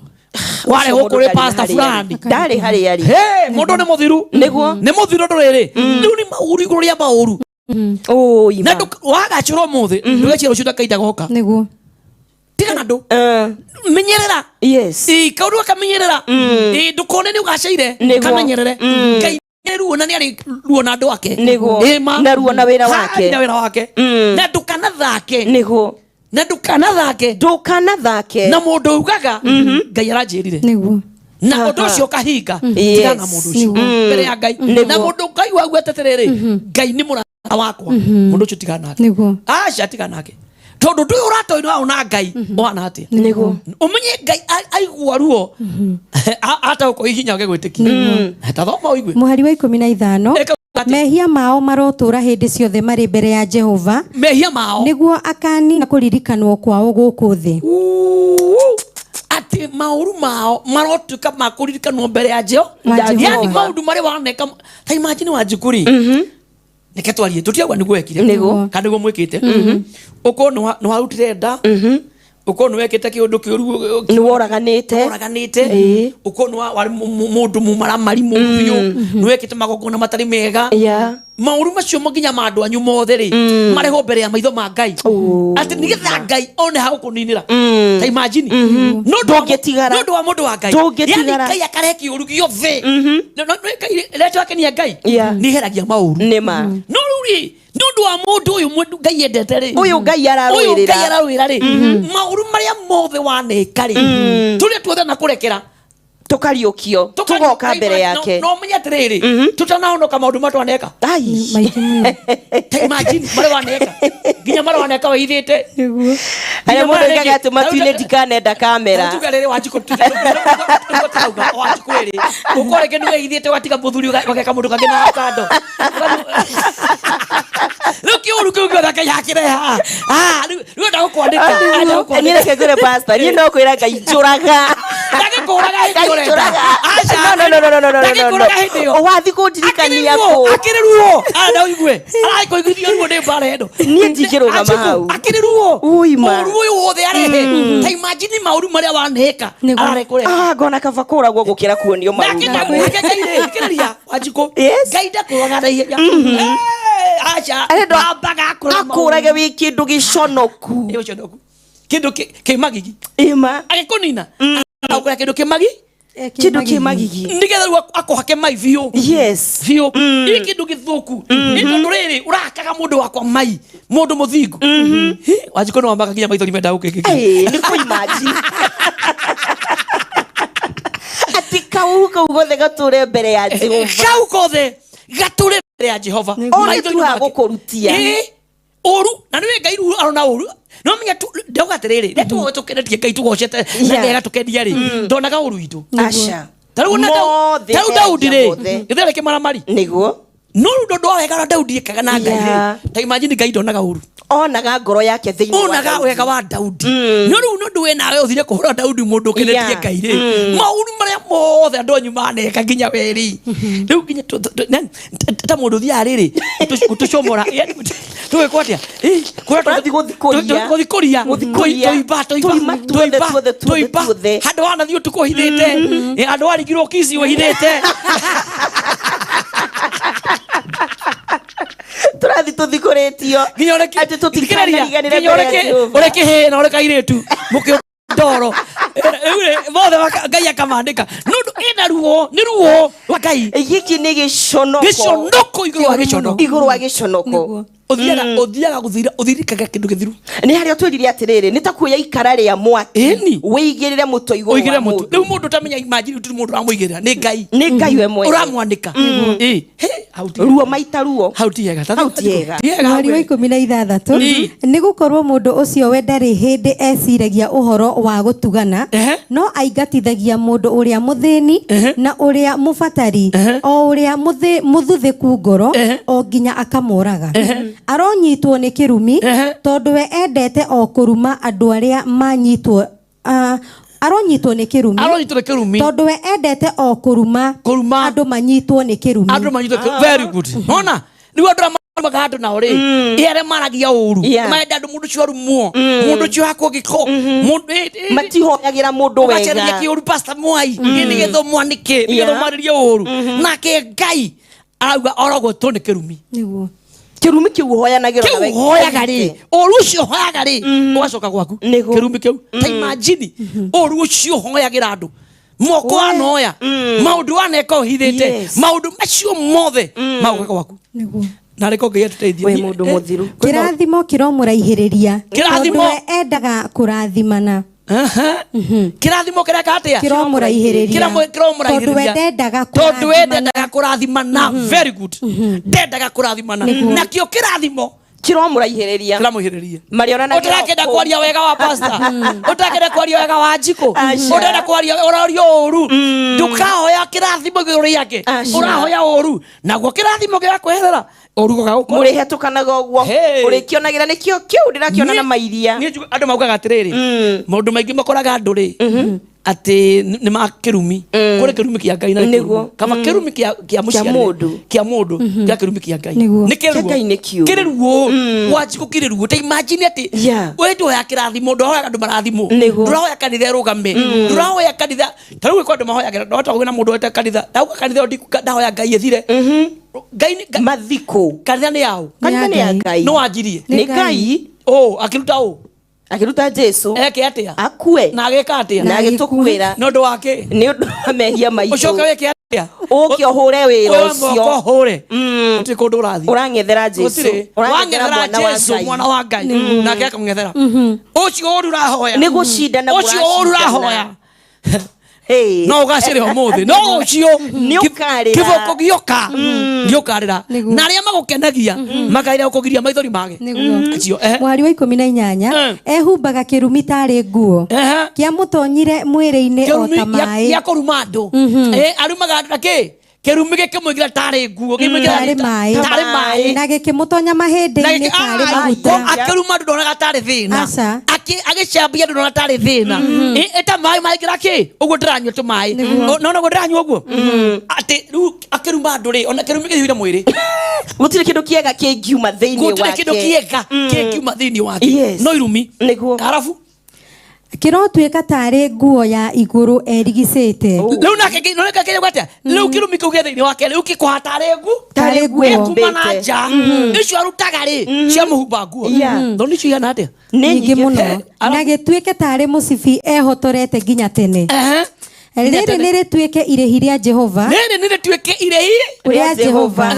Warehwo Ũcio kũrĩ mũndũ pastor ndarĩ harĩa fulani. arĩ. Ndarĩ harĩa arĩ. Hey, mũndũ nĩ mũthiru. Nĩguo. Nĩ mũthiru ũndũ rĩrĩ. Rĩu nĩ maũru igũrũ rĩa maũru. Ũi Na ma. wagacĩra ũmũthĩ ndũgecira rũciũ ndakaida goka. Nĩguo. Tiga na andũ. Menyerera. Yes. Ĩ, kaũndũ gakamenyerera. Ĩ, ndũkone nĩ ũgaceire. Nĩguo. Kamenyerere. Ngai nĩ ruo na nĩ arĩ ruo na andũ ake. Nĩguo. Ĩ, ma. Na ruo na wĩra Ha, wake. na wĩra wake. Na ndũkanathake. Nĩguo. Na ndũkanathake. Ndũkanathake. Na mũndũ ugaga Ngai aranjĩrire. Nĩguo. Na ũndũ ũcio ũkahinga. Yes. Tiga na mũndũ ũcio. Mbere ya Ngai. Nĩguo. Na mũndũ Ngai waugĩte atĩrĩrĩ, Ngai nĩ mũrata wakwa. Mũndũ ũcio tiga nake. Nĩguo. Aca tiga nake. Tondũ ndũĩ ũrata ũyũ wao na Ngai ũhana atĩa. Nĩguo. Ũmenye Ngai aigua ruo ataũkwo ihinya wage gwĩtĩkia. Ta thoma ũigue. Mũhari wa 15. Ĩka atĩa? Mehia mao marotũra hĩndĩ ciothe marĩ mbere ya Jehova, Mehia mao. nĩguo akanina kũririkanwo kwao gũkũ thĩ. Uu, atĩ maũru mao marotuĩka ma kũririkanwo mbere ya Jehova. Wa Jehova. Yani maũndũ marĩa waneka ta imagine Wanjikũ rĩ, reke twarie tũtiauga nĩguo wekire. Nĩguo. Kana nĩguo mwĩkĩte. Ũkorwo nĩ warutire nda, ũkorwo nĩ wekĩte kĩũndũ kĩũru, Nĩ woraganĩte. woraganĩte, Ĩĩ. ũkorwo nĩ warĩ mũndũ mũmaramari mũru biũ, nĩ wekĩte magongona matarĩ mega. Yeah. Maũru macio nginya ma andũ anyu mothe rĩ, marehwo mbere ya maitho ma Ngai. Atĩ nĩgetha Ngai one ha gũkũninĩra. Ta imagine. No ũndũ wa Ndũngĩtigara. no ũndũ wa mũndũ wa Ngai. Ndũngĩtigara. Yani Ngai akarehe kĩũru gĩothe. No Ngai rĩrĩa twakenia Ngai, Yeah. nĩ eheragia maũru. Nĩ ma. No rĩu rĩ, nĩ ũndũ wa mũndũ ũyũ Ngai endete rĩ, Ũyũ Ngai ararũĩrĩra. Ũyũ Ngai ararũĩra rĩ, maũru marĩa mothe waneka rĩ, tũrĩa tuothe na kũrekera, Tũkariũkio. Tũgoka mbere yake. No ũmenye atĩrĩrĩ, tũtanahonoka maũndũ marĩa twaneka. Ai. Maingĩ mũno. Ta imagine marĩa waneka. Nginya marĩa waneka wĩithĩte. Nĩguo. Harĩa mũndũ Nginya marĩa oigaga atĩ matu-inĩ ndikanenda kamera. Tuga rĩrĩ Wanjikũ, tũrauga Wanjikũ ĩrĩ. Ũkorwo rĩngĩ nĩ wĩithĩte ũgatiga mũthuri ũgeka mũndũ kangĩ na kando. Rĩu kĩũru kĩu gĩothe Ngai akĩreha. Ah, rĩu enda gũkwandĩka. Enda gũkwandĩka. Niĩ reke ngwĩre pastor, niĩ no kwĩra Ngai njũraga. Ndagĩkũraga hĩndĩ Ngai ĩyo ũrenda. njũraga. Aca. No, no, no, no, no, no, no, no, no. Ndagĩkũraga hĩndĩ ĩyo. Wathiĩ kũndirikania kũ? Akĩrĩ ruo. Anda ũigue. Arakũiguithia ruo nĩ mbara ĩno. Niĩ ndingĩrũgama Anjikũ, hau. Akĩrĩ ruo. Ui, ma. Ũru ũyũ wothe arehe. Ta imagine maũru marĩa waneka. Nĩguo. Ararekũrehe. Ah, ngona kaba kũragwo gũkĩra kuonio Nake maũru. nake Ngai rĩ, thikĩrĩria, Wanjikũ. Yes. Ngai ndakũraga na ihenya. Aca. Arenda Ambaga akũra maũru. akũrage wĩ kĩndũ gĩconoku. Ĩ, ũconoku. Kĩndũ kĩ magigi. Ĩma. Agĩkũnina. Akũra kĩndũ kĩ magi. Kĩndũ kĩ magigi. Nĩgetha rĩu akũhake mai biũ. Yes. Biũ. Ĩ kĩndũ gĩthũku. Nĩ tondũ rĩrĩ ũrahakaga mũndũ wakwa mai, mũndũ mũthingu. Hĩ, Wanjikũ nĩ wamaka nginya maithori menda gũkĩkĩka. Ĩ, nĩ kũ-imagine. Atĩ kau gothe gatũre mbere ya Jehova. Kau kothe gatũre mbere ya Jehova. One Maitho-inĩ tu ha make. gũkũrutia. Ĩ, ũru na nĩwe Ngai rĩu arona ũru. No menya ndauga atĩrĩrĩ, rĩrĩa tũkenetie Ngai tũgocete na Yeah. Ngai agatũkenia rĩ, ndonaga ũru witũ. Aca. Ta rĩu ona Mothe ta rĩu Daudi rĩ, mothe. githĩ arĩ kĩmaramari? Nĩguo. No rĩu ũndũ wa wega ũrĩa Daudi ekaga na Ngai rĩ, Yeah. ta imagine Ngai ndonaga ũru. Onaga ngoro yake thĩinĩ wa Onaga Daudi. wega wa Daudi. No rĩu nĩ ũndũ we nawe ũthire kũhũra Daudi mũndũ ũkenetie Yeah. Ngai rĩ, maũru marĩa mothe andũ anyu maneka nginya we rĩ. Rĩu nginya ta mũndũ ũthiaga rĩrĩ, gũtũcomora, yani tũgĩkwo atĩa? Ĩ, kũrĩa Ũrathiĩ gũthikũria. gũthikũria. Gũthikũria. Tũimba, tũimba, Tũima tuothe, tũimba, tuothe, tuothe, tũimba. tuothe. Handũ wanathiĩ ũtukũ ũhithĩte. Ĩ, handũ warigirwo kici ũhithĩte. Tũrathiĩ tũthikũrĩtio. Nginya Atĩ tũtikanariganĩre nginya mbere ya Jehova. ũrĩ kĩhĩĩ na ũrĩ kairĩtu mũkĩ ndoro. Rĩu rĩ, mothe Ngai akamandĩka. Nĩ ũndũ ĩna ruo, nĩ ruo rwa Ngai. Gĩkĩ nĩ gĩconoko. Gĩconoko igũrũ wa gĩconoko. Igũrũ wa gĩconoko. Nĩguo. Ũthiaga ũthiaga gũthira ũthirikaga kĩndũ gĩthiru. Nĩ harĩa twĩrire atĩrĩrĩ, nĩ ta kuoya ikara rĩa mwaki Ĩni. wĩigĩrĩre mũtwe igũrũ Ũigĩrĩre wa mũtwe. mũndũ. Rĩu mũndũ ũtamenya imagine gũtirĩ mũndũ ũramũigĩrĩra, nĩ Ngai. Nĩ Ngai we mwene. Ũramwanĩka. Ĩ, he, hau ti Ruo maita ruo. Hau ti hega. Hau ti hega. Ti hega hau Mweri wa we. 16 nĩ gũkorwo mũndũ ũcio we ndarĩ hĩndĩ eciragia ũhoro wa gũtugana, no aingatithagia mũndũ ũrĩa mũthĩni na ũrĩa mũbatari, o ũrĩa mũthuthĩku ngoro, o nginya akamũraga. Aronyitwo nĩ kĩrumi, tondũ we endete o kũruma andũ arĩa manyitwo, aronyitwo nĩ kĩrumi. Aronyitwo nĩ kĩrumi. Tondũ we endete o kũruma andũ manyitwo nĩ kĩrumi. Andũ manyitwo nĩ Very good. Nona rĩu andũ arĩa marumaga andũ nao rĩ, ĩ arĩa maragia ũru, marenda andũ mũndũ ũcio arumwo, mũndũ ũcio hakwo gĩko, mũndũ Matihoyagĩra mũndũ wega. Ũgacarĩria kĩũru Pastor Mwai, ĩ nĩgetha ũmwanĩke, nĩgetha ũmwarĩrie ũru. Nake Ngai arauga orogotwo nĩ kĩrumi. Nĩguo. Kĩrumi kĩu ũhoyanagĩra Kĩu ũhoyaga rĩ, ũru ũcio ũhoyaga rĩ, ũgacoka gwaku. Kĩrumi kĩu. Ta imagine ũru ũcio ũhoyagĩra andũ. Moko wanoya, maũndũ waneka ũhithĩte, maũndũ macio mothe magoka gwaku. Nĩguo. Na rĩko Ngai atũteithie. We mũndũ mũthiru. Kĩrathimo kĩromũraihĩrĩria. Kĩrathimo. Tondũ we endaga kũrathimana. Kĩrathimo kĩreka atĩa? Kĩromũraihĩrĩria. Kĩromũraihĩrĩria. Tondũ we ndendaga Tondũ we kũrathimana. ndendaga kũrathimana. Very good. Ndendaga kũrathimana. Nakĩo kĩrathimo Kĩromũraihĩrĩria. Kĩramũihĩrĩria. Marĩonanagia Ũtarakĩenda kũ- kwaria wega wa pastor. Ũtarakĩenda kwaria wega wa Njikũ. Aca. Ũtarenda kwaria ũroria ũru. Ndũkahoya kĩrathimo igũrũ rĩake. Aca. Ũrahoya ũru. Naguo kĩrathimo gĩgakweherera. Ũru gũgagũkora. Mũrĩhetũkanaga ũguo. Hey. Ũrĩkĩonagĩra nĩkĩo kĩu ndĩrakĩona na mairia. Niĩ njuga andũ maugaga atĩrĩrĩ, maũndũ maingĩ makoraga andũ rĩ, atĩ nĩ ma kĩrumi. Kũrĩ kĩrumi kĩa Ngai na nĩ Nĩguo. kĩrumi. Kaba kĩrumi kĩa mũciari, mũndũ. kĩa mũndũ, kĩa kĩrumi kĩa Ngai. Nĩguo. Nĩ kĩruo. Kĩa Ngai nĩ kĩũru. Kĩrĩ ruo. Wanjikũ kĩrĩ ruo. Ta imagine atĩ we ndũhoya kĩrathimo, ndũrahoya andũ marathimwo. Nĩguo. Ndũrahoya kanitha ĩrũgame. Ndũrahoya kanitha. Ta rĩu gwĩ andũ mahoyagĩra, ndũhota kũgĩa na mũndũ wete kanitha. Ndauga kanitha ĩyo ndahoya Ngai ĩthire. Ngai nĩ- Ngai- Mathiko. Kanitha nĩ yaũ? Kanitha nĩ ya Ngai. Nĩ wanjirie. Nĩ Ngai. Ũ, akĩruta ũ? Akĩruta Jesu. Eke atĩa? Akue. Na agĩka atĩa? Na agĩtũkuĩra. Nĩ ũndũ wa kĩ? Nĩ ũndũ wa mehia maitũ. Ũcoke wĩke atĩa? Ũke ũhũre wĩra Ũre ũcio. moko ũhũre. Gũtirĩ kũndũ ũrathiĩ. Ũrang'ethera Jesu. Gũtirĩ. Ũrang'ethera Wang'ethera mwana wa Jesu Ngai. mwana wa Ngai. Nake akamũng'ethera. Ũcio ũru ũrahoya. Nĩ gũcindana Ũcio ũru mũracindana. ũrahoya. Hey. No ũgacĩre ũmũthĩ. No rũciũ. Nĩ ũkarĩra. Kĩboko gĩoka. Nĩ ũkarĩra. Nĩguo. Na arĩa magũkenagia makaira gũkũgiria maithori mage. Nĩguo. Acio. Mwari wa 18 ehumbaga kĩrumi tarĩ nguo, kĩamũtonyire mwĩrĩ-inĩ o Kĩrumi ta maĩ. gĩa kũruma andũ. Arumaga andũ na kĩ? Kĩrumi gĩkĩmũingĩra tarĩ nguo. Gĩkĩmũingĩra Tarĩ maĩ. Tarĩ maĩ. Na gĩkĩmũtonya mahĩndĩ-inĩ tarĩ maguta. Akĩruma andũ ndonaga tarĩ thĩna. Aca. Agĩcambia andũ ndonaga tarĩ thĩna. Ĩta maĩ maingĩra kĩ? Ũguo ndĩranyua tũmaĩ. Nona ũguo ndĩranyua ũguo? Atĩ rĩu akĩruma andũ rĩ, ona kĩrumi gĩthiire mwĩrĩ. Gũtirĩ kĩndũ kĩega kĩngiuma thĩinĩ Gũtirĩ wake. kĩndũ kĩega kĩngiuma thĩinĩ wake. Yes. No irumi. Nĩguo. Arabu Kĩrotuĩka tarĩ nguo ya igũrũ erigicĩte. Rĩu nake noneka kĩrĩ atĩa? Rĩu kĩrumi kĩu gĩ thĩinĩ wake rĩu gĩkũha tarĩ ngu. Tarĩ nguo. Gĩkuma na nja. Icio arutaga rĩ, ciamũhumba nguo. Thoni icio ihana atĩa? Nĩ Nyingĩ nyingĩ. mũno. Na gĩtuĩke tarĩ mũcibi ehotorete nginya tene. Rĩrĩ nĩ rĩtuĩke irĩhi rĩa Jehova. Rĩrĩ nĩ rĩtuĩke irĩhi Rĩa Jehova.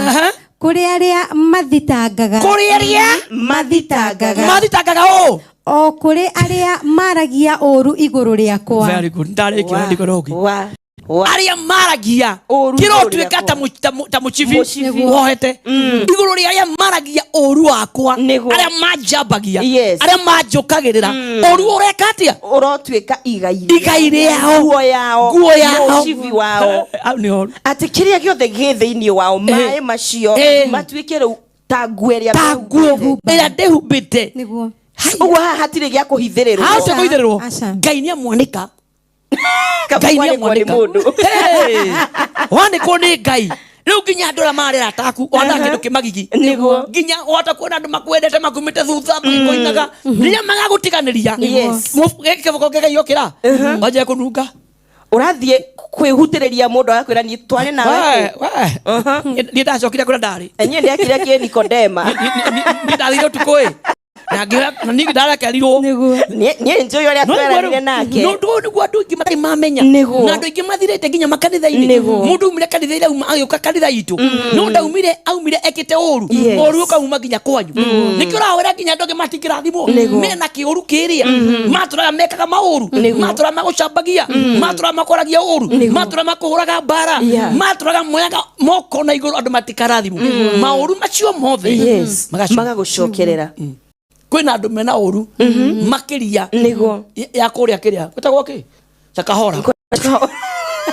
Kũrĩ arĩa mathitangaga. Kũrĩ arĩa mathitangaga. Mathitangaga ũ? O kũrĩ arĩa maragia ũũru igũrũ rĩakwa. Very good. Ndarĩkia na ndikora ũngĩ. Wa. Wa. Arĩa maragia Ũũru igũrũ kĩrotuĩka rĩakwa. ta mũcibi Mũcibi. wohete igũrũ rĩa arĩa maragia ũũru wakwa, Nĩguo. arĩa manjambagia, Yes. arĩa manjũkagĩrĩra, ũũru ũreka atĩa? Ũrotuĩka igai Igai rĩao. Nguo yao. Nguo yao. Mũcibi wao. Hau nĩ horu. Atĩ kĩrĩa gĩothe gĩ thĩinĩ wao, maĩ macio matuĩke rĩu ta nguo ĩrĩa Ta nguo ĩrĩa ndĩhumbĩte. Nĩguo. Ũguo haha hatirĩ gĩa kũhithĩrĩrwo. Hau ti kũhithĩrĩrwo. Aca. Ngai nĩ amwanĩka. Kaba Ngai nĩ kwanĩkwo nĩ amwanĩka. mũndũ. Hey! Wanĩkwo nĩ Ngai. Rĩu nginya andũ arĩa marĩ arata aku ona kĩndũ kĩmagigi. Nĩguo. Nginya wahota kuona andũ makwendete makumĩte thutha magĩkũinaga. Rĩrĩa magagũtiganĩria. Yes. Gĩkĩ kĩboko gĩkaiyũkĩra. Wanjia kũnunga. Ũrathiĩ kwĩhutĩrĩria mũndũ agakwĩra niĩ twarĩ nawe We, we. Niĩ ndacokire kũrĩa ndarĩ. kũ? Niĩ ndekire kĩ Nikodema. Niĩ ndathire ũtukũ ĩ. Na ngĩoya na niĩ ndarekerirwo. Niĩ njũĩ ũrĩa tweranire nake. No ndũ nĩguo andũ aingĩ matarĩ mamenya. Nĩguo. Na andũ aingĩ mathirĩte nginya makanitha-inĩ. Nĩguo. Mũndũ aumire kanitha auma agĩũka kanitha itũ. No ndaumire aumire ekĩte ũru. Yes. Ũru ũkauma nginya kwanyu. Nĩkĩo ũrawĩra nginya andũ angĩ matingĩrathimwo. Nĩguo. Mena kĩũru kĩrĩa. Matũraga mekaga maũru. Matũraga magũcambagia. Matũraga makoragia ũru. Matũraga makũhũraga mbara. Yeah. Matũraga moyaga moko na igũrũ andũ matikarathimwo. Maũru macio mothe. Yes. Magacoka. Magagũcokerera. Kwĩna andũ mena ũru makĩria Nĩguo. ya kũrĩa kĩrĩa gwĩtagwo kĩ cakahora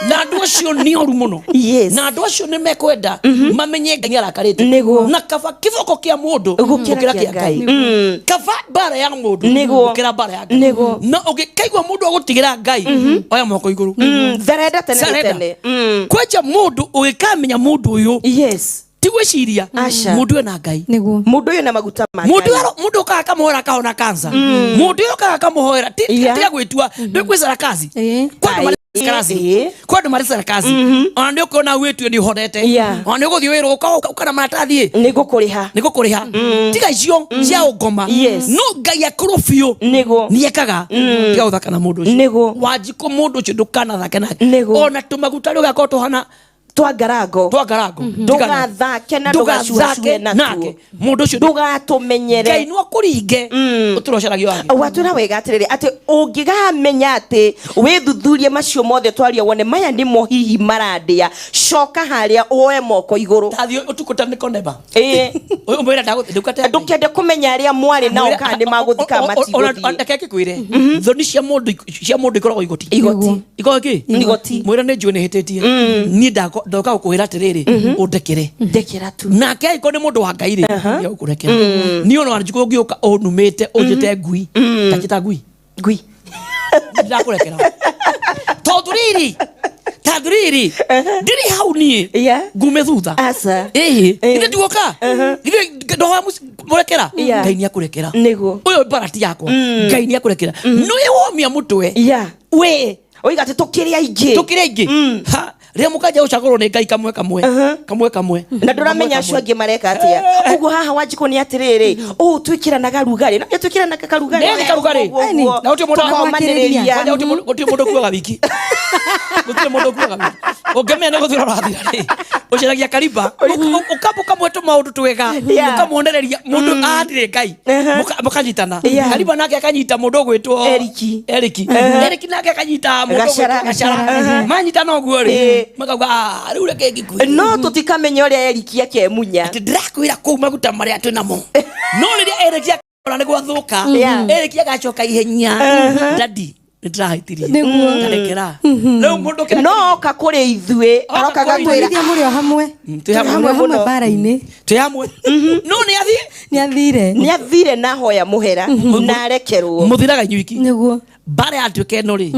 na andũ acio nĩ oru mũno. Yes. Na andũ acio nĩ mekwenda mamenye Ngai nĩarakarĩte. Nĩguo. Na kaba kĩboko kĩa mũndũ Gũkĩra gũkĩra kĩa kĩa Ngai. Ngai. Kaba mbara ya mũndũ Nĩguo. gũkĩra mbara ya Ngai. Nĩguo. Na ũngĩkaigua mũndũ agũtigĩra Ngai, oya moko igũrũ. Therenda tene na Surrender. tene. Kwenja mũndũ ũgĩkamenya mũndũ ũyũ Yes. ti gwĩciria Aca. mũndũ ena Ngai. Nĩguo. Mũndũ ũyũ na maguta ma Mũndũ Ngai. ũyũ mũndũ ũkaga akamuhoera akahona cancer. Mũndũ ũyũ ũkaga akamuhoera Yeah. tiga gwĩtua ndĩ gwĩ sarakazi. Kwa andũ marĩ sarakazi. Kwa andũ marĩ sarakazi. Ona nĩ ũkona wĩtue nĩ ũhonete. Yeah. Ona nĩ ũgũthiĩ wĩra ũka na maratathi. Nĩ ngũkũrĩha. Nĩ ngũkũrĩha. Tiga icio cia ũngoma. Yes. No Ngai akorwo biũ. Nĩguo. Nĩ ekaga. Tiga gũthaka na mũndũ ũcio. Nĩguo. Wanjikũ mũndũ ũcio ndũkanathake nake. Nĩguo. Ona tũmaguta rĩu gakorwo tũhana Twa ngarango. Twa ngarango. Ndũgathake na ndũgacuacue Ndũgathake natuo. nake. Mũndũ ũcio Ndũgatũmenyere. Ngai no akũringe. Ũtũre ũcaragia wake. Watwĩra wega atĩrĩrĩ atĩ ũngĩgamenya atĩ wĩthuthurie macio mothe twaria wone maya nĩmo hihi marandĩa, coka harĩa woe moko igũrũ. Tathiĩ ũtukũ ta nĩkoneba. Ĩĩ. Ũmwĩre ndũkate. Ndũkende kũmenya arĩa mwarĩ nao kana nĩ magũthiĩ kana matigũthiĩ. Reke ngĩkwĩre thoni cia mũndũ cia mũndũ ikoragwo igoti. Igoti. Ikoragwo kĩ? Igoti. Mwĩre nĩ njũĩ nĩ hĩtĩtie. Niĩ ndoka gũkwĩra atĩrĩrĩ ũndekere. Ndekera tu. Nake angĩkorwo nĩ mũndũ wa Ngai rĩ nĩ egũkũrekera. Niĩ ona Wanjikũ ũngĩũka ũnumĩte ũnjĩte ngui. Ndanjĩta ngui. Ngui. Ndakũrekera. Tondũ rĩrĩ tondũ rĩrĩ ndĩrĩ hau niĩ Yeah. ngume thutha. Aca. Ĩhĩ. Githĩ ndiguoka? Githĩ ndohoya mũrekera? Yeah. Ngai nĩ akũrekera. Nĩguo. Ũyũ mbara ti yakwa. Ngai nĩ akũrekera. Nĩwe womia mũtwe. Yeah. We. Oiga atĩ tũkĩrĩ aingĩ. Tũkĩrĩ aingĩ. Ha, rĩrĩa mũkanja gũcagũrwo nĩ Ngai kamwe kamwe. Kamwe kamwe. Na ndũramenya acio angĩ mareka atĩa. Ũguo haha Wanjikũ nĩ atĩrĩrĩ, ũũ twĩkĩranaga rugarĩ. No twĩkĩranaga karugarĩ. Nĩ karugarĩ. Ũguo, Na gũtirĩ mũndũ tũkomanĩrĩria. Kwanja gũtirĩ mũndũ ũkuaga wiki. Gũtirĩ mũndũ ũkuaga wiki. Ũngĩmenya nĩ gũthira ũrathira rĩ. Ũcaragia kariba. Ũkamũhe tũmaũndũ twega. Yeah. Ũkamuonereria mũndũ atirĩ Ngai. Mũkanyitana. Yeah. Kariba nake akanyita mũndũ ũgwĩtwo Eriki. Eriki. Eriki nake akanyita mũndũ Gacara. ũgwĩtwo Gacara. Manyitana ũguo rĩ. Makauga "Ah, rĩu reke ngĩkue." No tũtikamenya ũrĩa Eriki akemunya. Atĩ ndĩrakwĩra kũu maguta marĩa twĩ namo. No rĩrĩa Eriki akona nĩ gwathũka, Yeah. Eriki agacoka ihenya. Daddy, nĩ ndĩrahĩtirie. Nĩguo. Ndarekera. Rĩu mũndũ kĩrĩa No oka kũrĩ ithuĩ aroka kũrĩ gatwĩra Mwĩrithia mũrĩ o hamwe. Twĩ hamwe. Hamwe hamwe mũno. mbara-inĩ. Twĩ hamwe. No nĩ athiĩ. Nĩ athire. nĩ athire na hoya mũhera na arekerwo. Mũthiraga inyuiki. Nĩguo. Mbara yatuĩka ĩno rĩ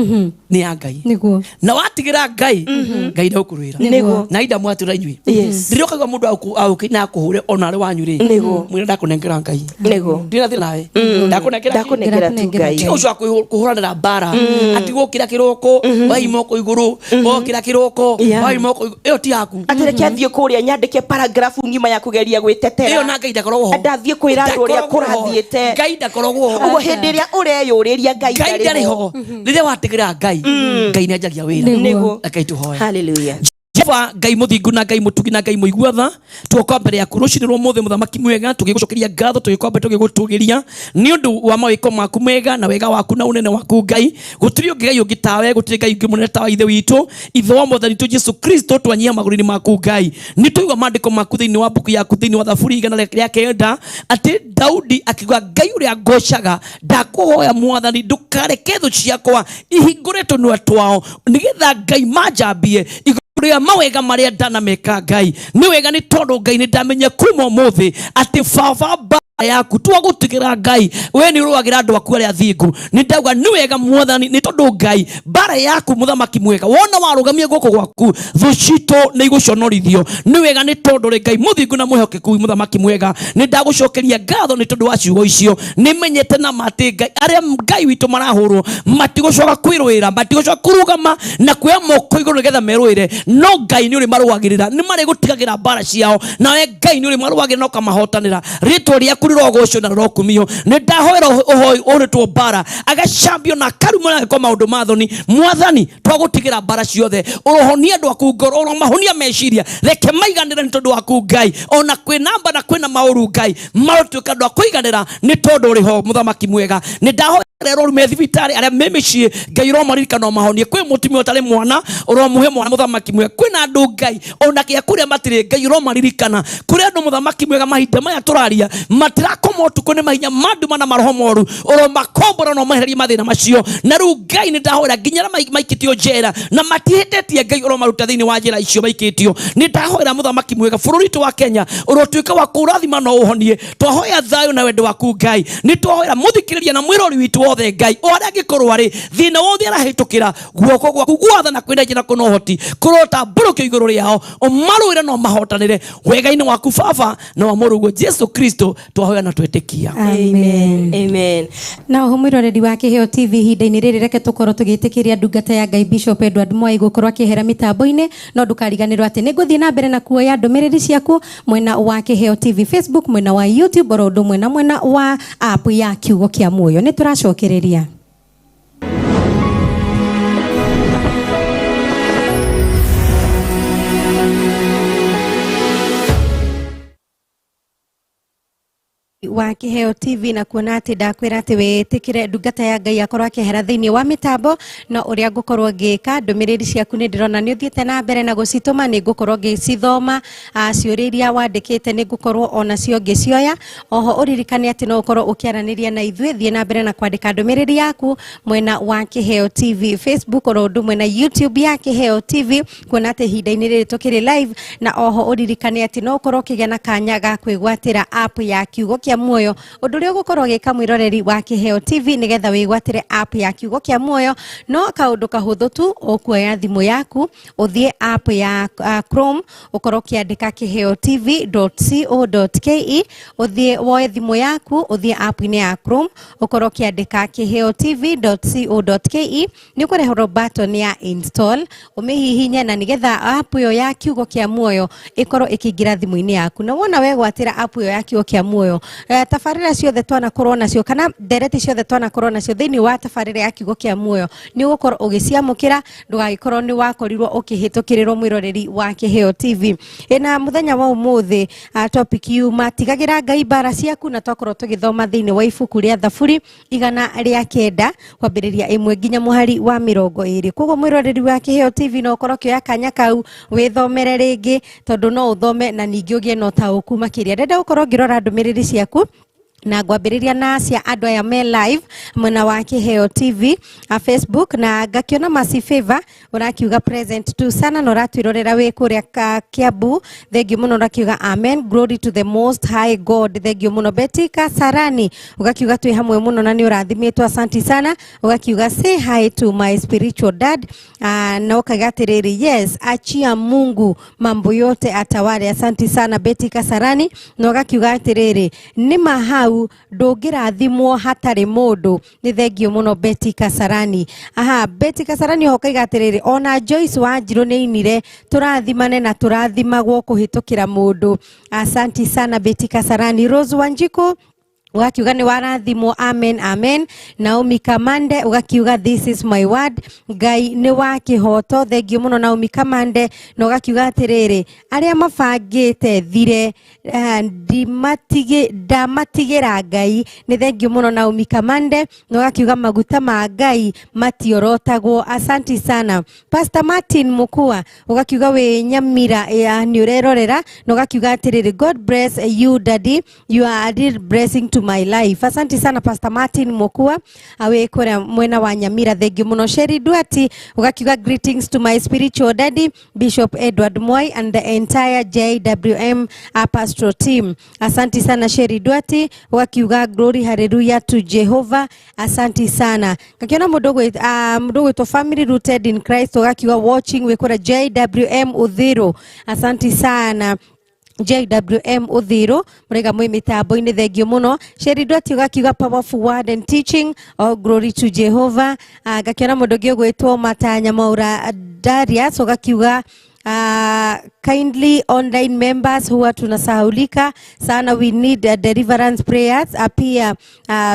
nĩ ya Ngai. Nĩguo. Na watigĩra Ngai, Ngai ndegũkũrũĩra. Nĩguo. Na inda mwatũra inyuĩ. Yes. Rĩrĩa ũkaigua mũndũ agũkĩ na akũhũre ona arĩ wanyu rĩ. Nĩguo. Mwĩre ndakũnengera Ngai. Nĩguo. Ndina thĩna nawe. Ndakũnengera. Ndakũnengera tu Ngai. Tiga ũcio wa kũhũranĩra mbara ati gũkĩra kĩroko wai moko igũrũ wokĩra kĩroko Yeah. wai moko igũrũ ĩyo ti yaku. Atĩ reke athiĩ kũrĩa nyandĩke paragrafu ng'ima ya kũgeria gwĩtetera. Ĩyo na Ngai ndakoragwo ho. Ndathiĩ kwĩra andũ ũrĩa Ndakoragwo ho. kũrathiĩte. Ngai ndakoragwo ho. Ũguo hĩndĩ ĩrĩa ũreyũrĩria Ngai Ngai ndarĩ ho. Rĩrĩa watigĩra Ngai, Ngai nĩ anjagia wĩra. Nĩguo. Reke tũhoe. Hallelujah. Jehova Ngai mũthingu na Ngai mũtugi na Ngai mũigua tha, tuoka mbere yaku rũcinĩ rwa ũmũthĩ mũthamaki mwega, tũgĩgũcokeria ngatho, tũgĩkwamba tũgĩgũtũgĩria nĩ ũndũ wa mawĩko maku mega na wega waku na ũnene waku Ngai. Gũtirĩ ũngĩ Ngai ũngĩ tawe, gũtirĩ Ngai ũngĩ mũnene tawe Ithe witũ, Ithe wa Mwathani witũ Jesu Kristo, twanyihia magũrũ-inĩ maku Ngai. Nĩ twaigua maandĩko maku thĩinĩ wa mbuku yaku thĩinĩ wa Thaburi 109 atĩ Daudi akiuga Ngai ũrĩa ngocaga, ndakũhoya Mwathani ndũkareke thũ ciakwa ihingũre tũnua twao nĩgetha Ngai manjambie igũrũ rĩa mawega marĩa ndanameka Ngai. Nĩ wega nĩ tondũ Ngai nĩ ndamenya kuma ũmũthĩ atĩ baba mbara yaku twagũtigĩra Ngai, we nĩ ũrũagĩra andũ aku arĩa athingu. Nĩ ndauga nĩ wega Mwathani nĩ tondũ Ngai mbara yaku mũthamaki mwega, wona warũgamia guoko gwaku thũ citũ nĩ igũconorithio. Nĩ wega nĩ tondũ rĩ Ngai mũthingu na mwĩhokeku mũthamaki mwega, nĩ ndagũcokeria ngatho nĩ tondũ wa ciugo icio. Nĩ menyete na ma atĩ Ngai arĩa Ngai witũ marahũrwo matigũcoka kwĩrũĩra, matigũcoka kũrũgama na kuoya moko igũrũ nĩgetha merũĩre, no Ngai nĩ ũrĩmarũagĩrĩra, nĩ marĩgũtigagĩra mbara ciao, nawe Ngai nĩ ũrĩmarũagĩrĩra na ũkamahotanĩra. Rĩtwa rĩaku rĩaku rĩrogocwo na rĩrokumio. Nĩ ndahoera ũhũrĩtwo mbara agacambio na akarumwo na agĩkwo maũndũ ma thoni. Mwathani, twagũtigĩra mbara ciothe, ũrohonia andũ aku ngoro, ũromahonia meciria, reke maiganĩre nĩ tondũ waku Ngai. Ona kwĩna mba na kwĩna maũru Ngai, marotuĩka andũ a kũiganĩra nĩ tondũ ũrĩ ho mũthamaki mwega. Nĩ ndahoera arĩa me thibitarĩ, arĩa me mĩciĩ, Ngai ũromaririkana ũmahonie. Kwĩ mũtumia ũtarĩ mwana, ũromũhe mwana mũthamaki mwega. Kwĩna andũ Ngai ona kĩa kũrĩa matirĩ, Ngai ũromaririkana. Kũrĩ andũ mũthamaki mwega mahinda maya tũraria matirakoma ũtukũ nĩ mahinya ma nduma na maroho moru, ũromakombora na ũmahererie mathĩna macio. Na rĩu Ngai nĩ ndahoera nginya arĩa maikĩtio njera na matihĩtĩtie, Ngai ũromaruta thĩinĩ wa njera icio maikĩtio. Nĩ ndahoera mũthamaki mwega bũrũri witũ wa Kenya ũrotuĩka wa kũrathima na ũhonie. Twahoya thayũ na wendo waku Ngai. Nĩ twahoera mũthikĩrĩria na mwĩrori witũ wothe Ngai, o harĩa angĩkorwo arĩ, thĩna wothe arahĩtũkĩra, guoko gwaku gwathana kwĩna hinya na kwĩna ũhoti kũrotambũrũkio igũrũ rĩao, ũmarũĩre na ũmahotanĩre wega-inĩ waku Baba na wa Mũrũguo Jesu Kristo, twahoya na twĩtĩkia. Amen. Amen. Na oho mwĩroreri wa Kĩheo TV ihinda-inĩ rĩrĩ reke tũkorwo tũgĩtĩkĩria ndungata ya Ngai Bishop Edward Mwai gũkorwo akĩehera mĩtambo-inĩ, no ndũkariganĩrwo atĩ nĩ ngũthiĩ na mbere na kuoya ndũmĩrĩri ciaku mwena wa Kĩheo TV Facebook, mwena wa YouTube, oro ũndũ ũmwe na mwena wa app ya Kiugo kĩa Muoyo. Nĩ tũracokereria. Wa Kĩheo TV na kuona atĩ ndakwĩra atĩ wĩtĩkĩre ndungata ya Ngai akorwo akĩehera thĩinĩ wa mĩtambo, no ũrĩa ngũkorwo ngĩka ndũmĩrĩri ciaku nĩ ndĩrona nĩ ũthiĩte na mbere na gũcitũma, nĩ ngũkorwo ngĩcithoma, ciũria iria wandĩkĩte nĩ ngũkorwo onacio ngĩcioya. Oho ũririkane atĩ no ũkorwo ũkĩaranĩria na ithuĩ, thiĩ na mbere na kwandĩka ndũmĩrĩri yaku mwena wa Kĩheo TV Facebook, oro ũndũ ũmwe na YouTube ya Kĩheo TV, kuona atĩ ihinda-inĩ rĩrĩ tũkĩrĩ live. Na oho ũririkane atĩ no ũkorwo ũkĩgĩa na kanya ga kwĩgwatĩra app ya Kiugo kĩa Muoyo, ũndũ ũrĩa ũgũkorwo ũgĩka mwĩroreri wa Kĩheo TV nĩgetha wĩgwatĩre app ya Kiugo kĩa Muoyo, no kaũndũ kahũthũ tu, ũkuoya thimũ yaku ũthiĩ app ya Chrome, ũkorwo ũkĩandĩka kĩheo T V dot C O dot K E, ũthiĩ woe thimũ yaku ũthiĩ app-inĩ ya Chrome, ũkorwo ũkĩandĩka kĩheo T V dot C O dot K E, nĩ ũkũreherwo button ya install, ũmĩhihinye na nĩgetha app ĩyo ya Kiugo kĩa Muoyo ĩkorwo ĩkĩingĩra thimũ-inĩ yaku. Na wona wegwatĩra app ĩyo ya Kiugo kĩa Muoyo, tabarĩra ciothe twanakorwo nacio kana ndereti ciothe twanakorwo nacio thĩinĩ wa tabarĩra ya Kiugo kĩa Muoyo nĩ ũgũkorwo ũgĩciamũkĩra, ndũgagĩkorwo nĩ wakorirwo ũkĩhĩtũkĩrĩrwo mwĩroreri wa Kĩheo TV. Ĩna mũthenya wa ũmũthĩ, topic yuma tigagĩra Ngai mbara ciaku, na twakorwo tũgĩthoma thĩinĩ wa ibuku rĩa Thaburi 109 kwambĩrĩria 1 nginya mũhari wa 20. Koguo mwĩroreri wa Kĩheo TV no ũkorwo ũkĩoya kanya kau wĩthomere rĩngĩ, tondũ no ũthome na ningĩ ũgĩe na ũtaũku makĩria. Ndĩrenda gũkorwo ngĩrora ndũmĩrĩri ciaku na ngwambĩrĩria na cia andũ aya me live mwena wa Kĩheo TV a Facebook, na ngakĩona Mercy Favor ũrakiuga present tu sana na ũratwĩrorera wĩ kũrĩa Kiambu. Thengiũ mũno, ũrakiuga amen, glory to the most high God. Thengiũ mũno. Betty Kasarani ũgakiuga twĩ hamwe mũno na nĩ ũrathimĩtwo, asanti sana. Ũgakiuga say hi to my spiritual dad, na ũkauga atĩrĩrĩ, yes, achia Mungu mambo yote atawale. Asanti sana Betty Kasarani. Na ũgakiuga atĩrĩrĩ, nĩ ma hau ndũngĩrathimwo hatarĩ mũndũ. Nĩ thengiũ mũno Betty Kasarani. Aha, Betty Kasarani oho ũkauga atĩrĩrĩ, ona Joyce Wanjirũ nĩ ainire tũrathimane na tũrathimagwo kũhĩtũkĩra mũndũ. Asanti sana Betty Kasarani. Rose Wanjiku ugakiuga nĩ warathimwo, amen amen. Naomi Kamande ugakiuga this is my word, Ngai nĩ wa kĩhoto. Thengiũ mũno Naomi Kamande. Na ugakiuga atĩrĩrĩ, arĩa mabangĩte thire, ndamatigĩra Ngai. Nĩ thengiũ mũno Naomi Kamande. Na ugakiuga maguta ma Ngai matiorotagwo, asanti sana. Pastor Martin Mukua ugakiuga wĩ Nyamira, nĩ ũrerorera, na ugakiuga atĩrĩrĩ, God bless you daddy, you are a real blessing to my life. Asante sana Pastor Martin Mukua awe kũrĩa mwena wa Nyamira, thengiũ mũno. Sherry Duati ugakiuga greetings to my spiritual daddy Bishop Edward Mwai and the entire JWM pastoral team. Asante sana Sherry Duati, ugakiuga glory hallelujah to Jehovah. Asante sana. Ngakiona mũndũ gwĩtwo Family Rooted in Christ ugakiuga watching wĩ kũrĩa JWM Uthiru. Asante sana JWM Uthiru, mũraiga mwĩ mĩtambo-inĩ, thengiũ mũno. Sherry Duati ugakiuga powerful word and teaching, all glory to Jehovah. Ngakiona mũndũ ũngĩ ũgwĩtwo Matanya Mwaura Darius ugakiuga Kindly online members huwa tunasahaulika sana, we need deliverance prayers pia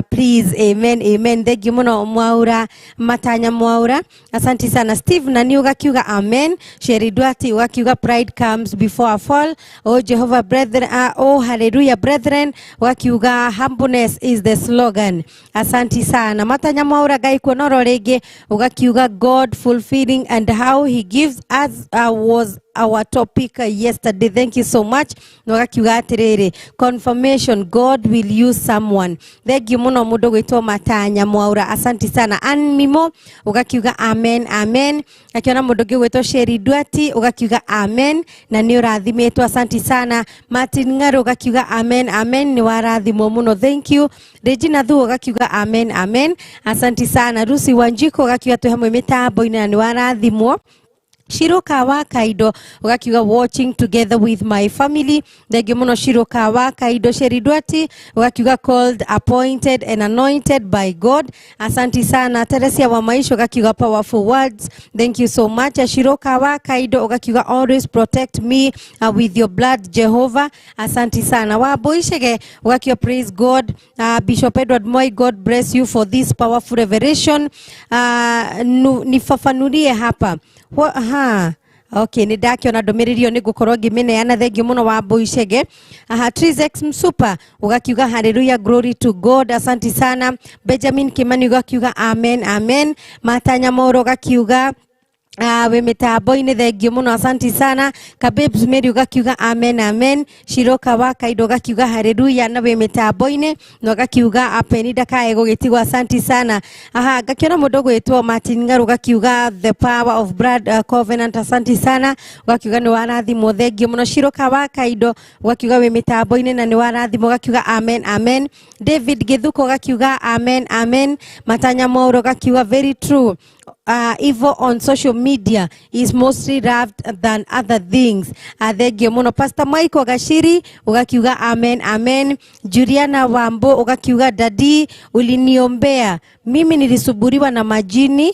please. Amen, amen. Thank you muno Mwaura Matanya Mwaura, asanti sana. Steve nani ugakiuga amen. Sheri Duati ugakiuga pride comes before a fall. Oh Jehovah brethren, oh hallelujah brethren, ugakiuga humbleness is the slogan. Asanti sana Matanya Mwaura Ngai kuonoro ringi, ugakiuga God fulfilling and how he gives us was our topic yesterday. Thank you so much. Nogakiuga atiriri, confirmation God will use someone. Thank you muno mundu gwitwo Matanya Mwaura, asanti sana. Ann Mimo ugakiuga amen, amen. Akiona mundu ungi gwitwo Sheri Duati ugakiuga amen na ni urathimitwo, asanti sana. Martin Ngaro ugakiuga amen, amen, ni warathimwo muno, thank you. Regina Thu ugakiuga amen, amen, asanti sana. Lucy Wanjiko ugakiuga twi hamwe mitambo-ini na ni warathimwo. Shiroka wa Kaido ugakiuga watching together with my family. Thank you muno Shiroka wa Kaido. Sheri Duati ugakiuga called, appointed and anointed by God. Asanti sana. Teresia wa Maisha ugakiuga powerful words. Thank you so much. Shiroka wa Kaido ugakiuga always protect me with your blood Jehovah. Asanti sana. Wa Boishege ugakiuga praise God. Bishop Edward Moi, God bless you for this powerful revelation. Nifafanulie hapa. Ha. Okay, ni ndakiona ndumiriri iyo ningukorwo ngimeneana. Thengiũ muno wa Mbuicege. Aha, Trizex Msupa ugakiuga hallelujah, glory to God, asanti sana. Benjamin Kimani ugakiuga amen, amen. Matanya Moro ugakiuga we mitambo-inĩ, thengiũ mũno, asanti sana. Kabibs Mary ugakiuga amen, amen. Shiroka wa Kaido ugakiuga hallelujah na we mitambo-inĩ, na ugakiuga apeni ndakae gũgĩtigwo, asanti sana. Aha, ngakiona mũndũ ũgwĩtwo Martin Ng'aru ugakiuga the power of blood covenant, asanti sana. Ugakiuga nĩ warathimwo, thengiũ mũno. Shiroka wa Kaido ugakiuga we mitambo-inĩ na nĩ warathimwo, ugakiuga amen, amen. David Githuko ugakiuga amen, amen. Matanya Mwauro ugakiuga very true. Evil on social media is mostly loved than other things. Thengiũ mũno. Pastor Michael Gashiri ugakiuga amen, amen. Juliana Wambo ugakiuga dadi uliniombea mimi nilisuburiwa na majini,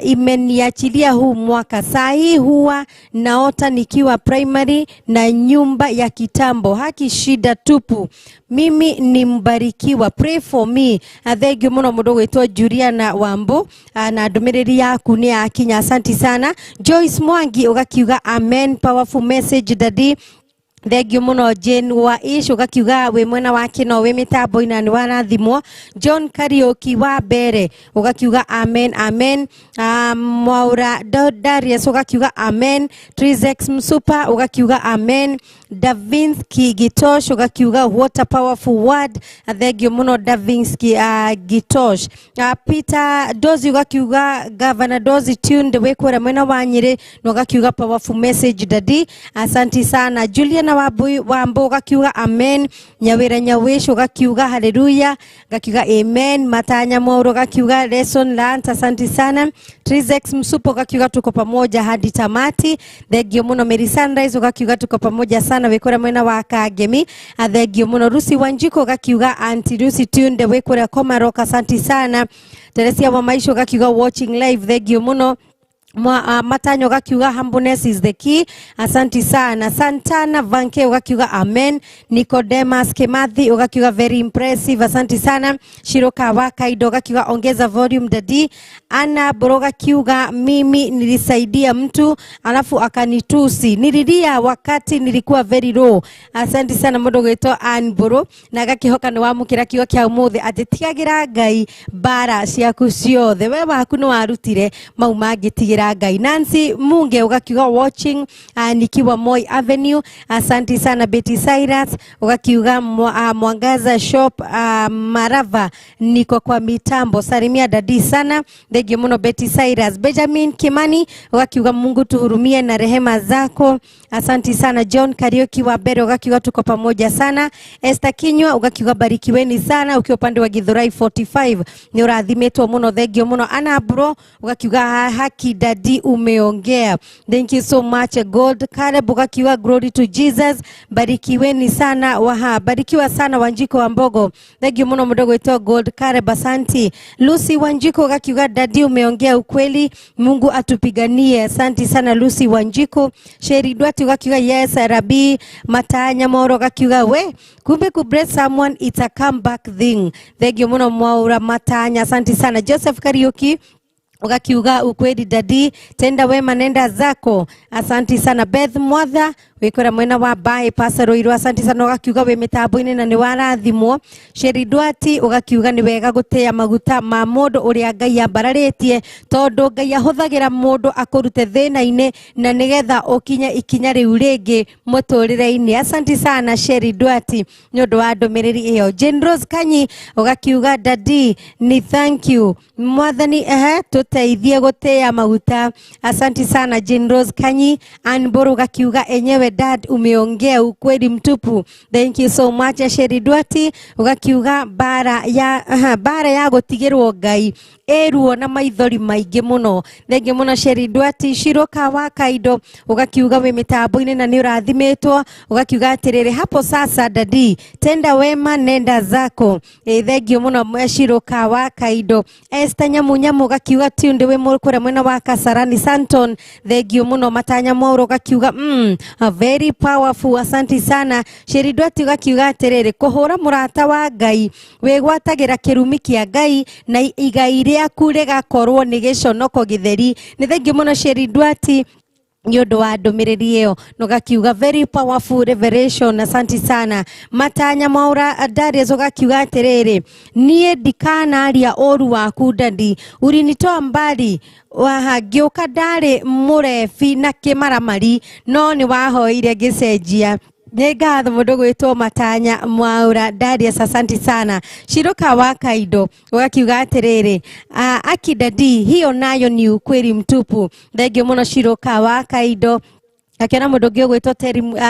imeniachilia huu mwaka. Saa hii huwa naota nikiwa primary na nyumba ya kitambo, haki shida tupu. Mimi ni mbarikiwa, pray for me. Thengiũ mũno mũndũ gwĩtwo Juliana Wambo, na ndũmĩrĩri yaku nĩ yakinya, asanti sana. Joyce Mwangi ugakiuga amen, powerful message daddy. Thengiũ mũno. Jane wa Ish ugakiuga wĩ mwena wa Kĩno wĩ mĩtambo-inĩ na nĩ warathimwo. John Kariuki wa Mbere ugakiuga amen, amen. Mwaura Darius ugakiuga amen. Trizex Msupa ugakiuga amen. Davinsky Gitosh ugakiuga what a powerful word. Thengiũ mũno Davinsky Gitosh. Peter Dozi ugakiuga Governor Dozi tuned wĩ kũrĩa mwena wa Nyĩrĩ na ugakiuga powerful message daddy, asanti sana. Juliana Wambo ugakiuga amen. Nyawira Nyawish ugakiuga hallelujah, ugakiuga amen. Matanya Mwauro ugakiuga lesson learned, asanti sana. Trizex Msupo ugakiuga tuko pamoja hadi tamati, thengiũ mũno. Mary Sunrise ugakiuga tuko pamoja sana wĩ kũrĩa mwena wa Kangemi, thengiũ mũno. Lucy Wanjiko ugakiuga Auntie Lucy tuned wĩ kũrĩa Komarok, asanti sana. Teresia wa Maisha ugakiuga watching live, thengiũ mũno. Matanyo ugakiuga humbleness is the key, asanti sana. Santana Vanke ugakiuga amen. Nicodemus Kimathi ugakiuga very impressive, asanti sana. Shiroka wa Kaido ugakiuga ongeza volume daddy. Anna Boro ugakiuga mimi nilisaidia mtu alafu akanitusi, nililia wakati nilikuwa very low, asanti sana mundu gwitwo Ann Boro. Na gakihoka ni wamukira kiugo kia umuthi ati tigagira Ngai mbara ciaku ciothe, we waku ni warutire mau mangĩtigĩra Ngai. Nancy Munge ugakiuga watching nikiwa Moi Avenue, asanti sana. Betty Cyrus ugakiuga Mwangaza Shop Marava niko kwa mitambo, salimia dadi sana, thengiũ mũno Betty Cyrus. Benjamin Kimani ugakiuga Mungu tuhurumie na rehema zako, asanti sana. John Kariuki wa Mbere ugakiuga tuko pamoja sana. Esther Kinyua ugakiuga barikiweni sana ukiwa upande wa Githurai 45, ni urathimitwo mũno, thengiũ mũno. Anna Bro ugakiuga haki dadi daddy umeongea. Thank you so much. Gold Caleb ugakiuga glory to Jesus, barikiweni sana waha, barikiwa sana Wanjiko wa Mbogo. Thank you muno mudogo ito Gold Caleb, asanti. Lucy Wanjiko ugakiuga daddy umeongea ukweli, Mungu atupiganie. Asanti sana Lucy Wanjiko. Sheri Dwati ugakiuga yes Rabi. Matanya Moro ugakiuga we kumbe ku bless someone it's a comeback thing. Thank you muno Mwaura Matanya, asanti sana. Joseph Kariuki ugakiuga ukweli daddy, tenda wema nenda zako. Asanti sana. Beth Mwatha wikora mwena wa bypass Ruiru, asanti sana. Ugakiuga wi mitambo-ini na ni warathimwo. Sheri Dwati ugakiuga ni wega gutea maguta ma mundu uria Ngai ambararitie, tondu Ngai ahuthagira mundu akurute thina-ini na nigetha ukinye ikinya riu ringi muturire-ini. Asanti sana Sheri Dwati ni undu wa ndumiriri iyo. Jane Rose Kanyi ugakiuga daddy ni thank you Mwathani, ehe tuteithie gutea maguta. Asanti sana Jane Rose Kanyi. Anboro ugakiuga enyewe dad umeongea ukweli mtupu. Thank you so much. Sheri Dwati ugakiuga bara ya gutigirwo Ngai eruo na maithori maingi muno. Thank you muno Sheri Dwati. Shiroka wa Kaido ugakiuga wi mitambo-ini na ni urathimitwo, ugakiuga atiriri hapo sasa daddy tenda wema nenda zako. Thank you muno Shiroka wa Kaido. Esther Nyamu Nyamu ugakiuga tunde wi mukura mwena wa Kasarani Santon. Thank you muno. Matanya Mwauro ugakiuga very powerful, asanti sana. Sheri Dwati ugakiuga atiriri kuhura murata wa Ngai wigwatagira kirumi kia Ngai na igai riaku rigakorwo ni giconoko githeri. Ni thank you muno Sheri Dwati ni undu wa ndumiriri iyo, nugakiuga very powerful revelation, asanti sana. Matanya Mwaura Darius ugakiuga atiriri nie ndikanaria uru waku daddy, ulinitoa mbali waha ngiuka ndari murebi na kimaramari no ni wahoire ngicenjia. Nĩ ngatho mũndũ gwĩtwo Matanya Mwaura Darius, asanti sana. Shiroka wa Kaido ugakiuga atĩrĩrĩ akidadi hiyo nayo ni ukweli mtupu. Thank you muno Shiroka wa Kaido. Akiona mũndũ ũngĩ ũgwĩtwo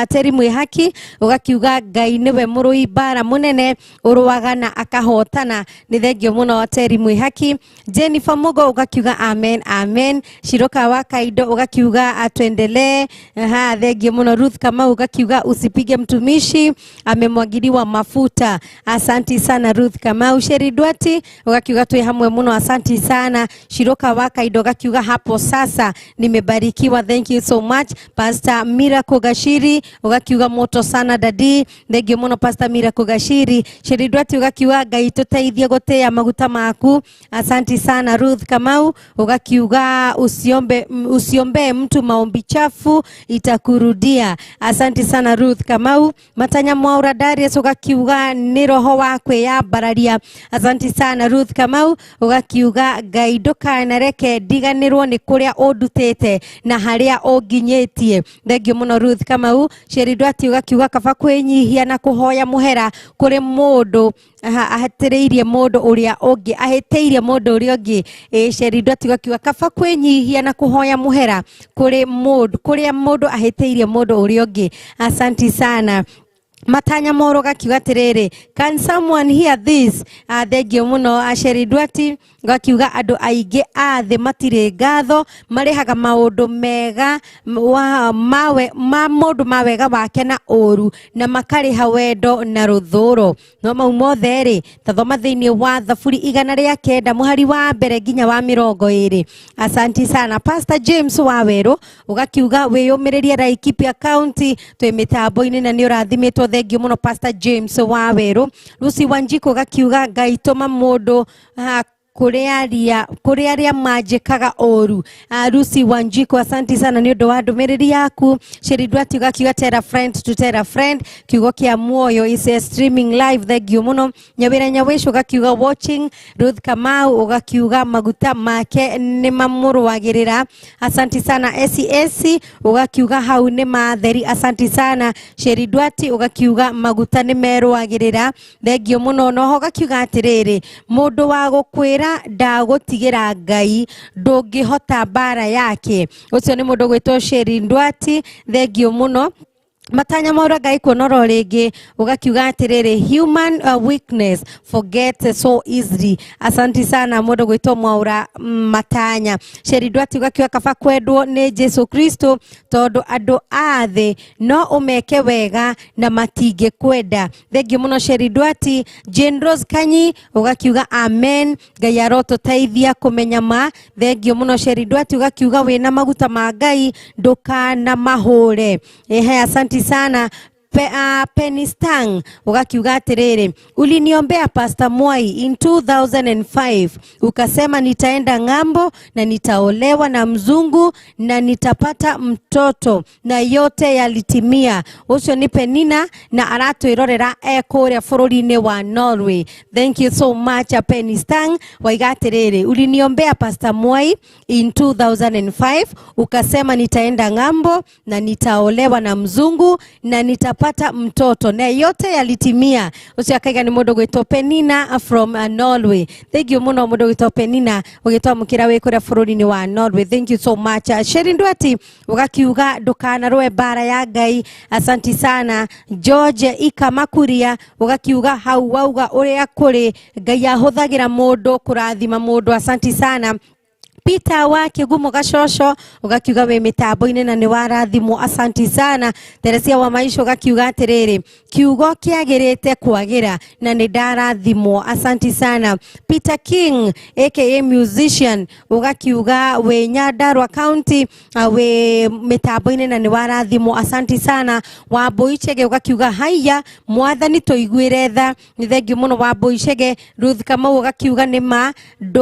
Terry Mwĩhaki ũgakiuga Ngai nĩwe mũrũi mbara mũnene ũrũaga na akahotana. Nĩ thengio mũno Terry Mwĩhaki. Jennifer Mugo ũgakiuga amen amen. Shiroka wa Kaido ũgakiuga atuendelee. Aha, thengio mũno. Ruth Kamau ũgakiuga usipige mtumishi amemwagiliwa mafuta. Asanti sana Ruth Kamau. Sheri Dwati ũgakiuga twĩ hamwe mũno, asanti sana. Shiroka wa Kaido ũgakiuga hapo sasa nimebarikiwa, thank you so much. Pastor Miracle Gashiri ugakiuga moto sana daddy. Thank you muno Pastor Miracle Gashiri. Sheri Dwati ugakiuga Ngai tuteithie gutea maguta maku, asanti sana. Ruth Kamau ugakiuga usiombe mtu maombi chafu itakurudia, asanti sana Ruth Kamau. Matanya Mwaura Darius ugakiuga ni roho wa kwiyambararia, asanti sana Ruth Kamau. Ugakiuga Ngai ndukanareke ndiganirwo ni kuria undutite na haria unginyitie. Thank you muno Ruth Kamau. Sheri Dwati ugakiuga kaba kwinyihia na kuhoya muhera kuri mundu ahatiriirie mundu uria ungi ahitiirie mundu uria ungi. Sheri Dwati ugakiuga kaba kwinyihia na kuhoya muhera kuri mundu kuria mundu ahitiirie mundu uria ungi, asanti sana. Matanya Moro gakiuga atiriri can someone hear this? Thank you muno Sheri Dwati gakiuga andu aingi a thi matire ngatho marihaga maundu mega ma mundu ma wega wake na uru na makariha wendo na ruthuro. No mau mothe ri tathoma thiini wa Thaburi 109 muhari wa mbere nginya wa 20. Asanti sana Pastor James Waweru ugakiuga wiyumiririe Laikipia County twi mitambo-ini na ni urathimitwo. Thank you muno Pastor James Waweru. Lucy Wanjiko gakiuga Ngai tuma mundu kuri aria manjikaga oru. Lucy Wanjiko asanti sana ni undu wa ndumiriri yaku. Sheri Dwati gakiuga tell a friend to tell a friend, kiugo kia muoyo is a streaming live. Thank you muno. Nyawira Nyawishu gakiuga watching. Ruth Kamau ugakiuga maguta make ni mamurwagirira, asanti sana. SES ugakiuga hau ni matheri, asanti sana. Sheri Dwati ugakiuga maguta ni merwagirira, thank you muno. Noho gakiuga atiriri mundu wa gukwira ndagutigira Ngai ndungihota mbara yake. Ucio ni mundu gwitwo Sheri Ndwati, thank you muno. Matanya Mwaura, Ngai kuona oro rĩngĩ. Ũgakiuga atĩrĩrĩ, human weakness forget so easily. Asanti sana mũndũ gwĩtwo Mwaura Matanya. Sheri Ndwati ũgakiuga kaba kwendwo nĩ Jesu Kristo, tondũ andũ a thĩ no ũmeke wega na matingĩkwenda. Thengiũ mũno Sheri Ndwati. Jane Rose Kanyi ũgakiuga amen, Ngai arotũteithia kũmenya ma. Thengiũ mũno Sheri Ndwati. Ũgakiuga wĩna maguta ma Ngai, ndũkanamahũre. Ehe, asanti sana. Penny Stang ugakiuga atiriri, uliniombea Pastor Mwai in 2005, ukasema nitaenda ng'ambo na nitaolewa na mzungu na nitapata mtoto, na yote yalitimia. Ucio ni Penina na aratwirorera e kuria bũrũri-inĩ wa Norway. Thank you so much, Penny Stang. Waiga atiriri, uliniombea Pastor Mwai in 2005, ukasema nitaenda ng'ambo na nitaolewa na mzungu na nitapata mtoto, na yote yalitimia. Ucio akaiga ni mundu gwitwo Penina from Norway. Thank you muno mundu gwitwo Penina ugitwamukira wi kuria bũrũri-inĩ wa Norway. Thank you so much. Sheri Ndwati ugakiuga ndukanarũe mbara ya Ngai. Asanti sana. George Ikamakuria ugakiuga hau wauga uria kuri Ngai ahũthagĩra mũndũ kũrathima mũndũ. Asanti sana. Peter wa Kigumo Gacoco ugakiuga wi mitambo-inĩ na nĩ warathimwo. Asanti sana. Teresia wa Maisha ugakiuga atiriri, kiugo kĩagĩrĩte kwagĩra na nĩ ndarathimwo. Asanti sana. Peter King aka musician ugakiuga wĩ Nyandarua County, wĩ mitambo-inĩ na nĩ warathimwo. Asanti sana. Wambui Chege ugakiuga haiya, mwathani tũiguĩre tha. Nĩ thengiũ mũno Wambui Chege. Ruth Kamau ugakiuga nĩ ma,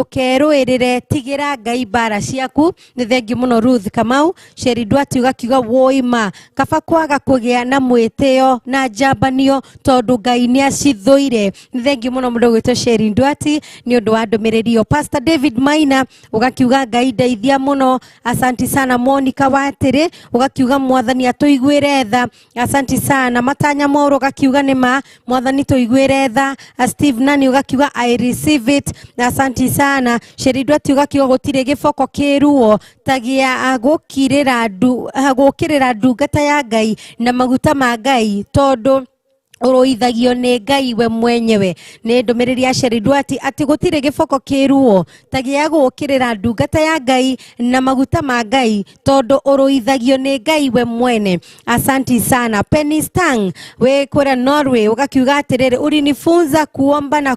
ndũkerũĩrĩre, tigĩra Ngai mbara ciaku. Nĩ thengiũ mũno Ruth Kamau. Sheri Ndwati ugakiuga woima, kaba kwaga kũgĩa na mwĩtĩo na njambanio, tondũ Ngai nĩ acithũire. Nĩ thengiũ mũno mũndũ ũgwĩtwo Sheri Ndwati nĩ ũndũ wa ndũmĩrĩri ĩyo. Pastor David Maina ugakiuga Ngai ndeithia mũno. Asanti sana. Monica Watĩrĩ ugakiuga mwathani atũiguĩre tha. Asanti sana. Matanya Mwauro ugakiuga nĩ ma, mwathani tũiguĩre tha. Steve Nani ugakiuga I receive it. Asanti sana. Sheri Ndwati ugakiuga gũtirĩ gĩboko kĩruo ta gĩa gũkĩrĩra ndungata ya Ngai na maguta ma Ngai, tondũ ũrũithagio nĩ Ngai we mwenyewe. Nĩ ndũmĩrĩri ya Sheri Ndwati atĩ gũtirĩ gĩboko kĩruo ta gĩa gũkĩrĩra ndungata ya Ngai na maguta ma Ngai, tondũ ũrũithagio nĩ Ngai we mwene. Asanti sana. Penny Stang we kũrĩa Norway ugakiuga atĩrĩrĩ, ulinifunza kuomba na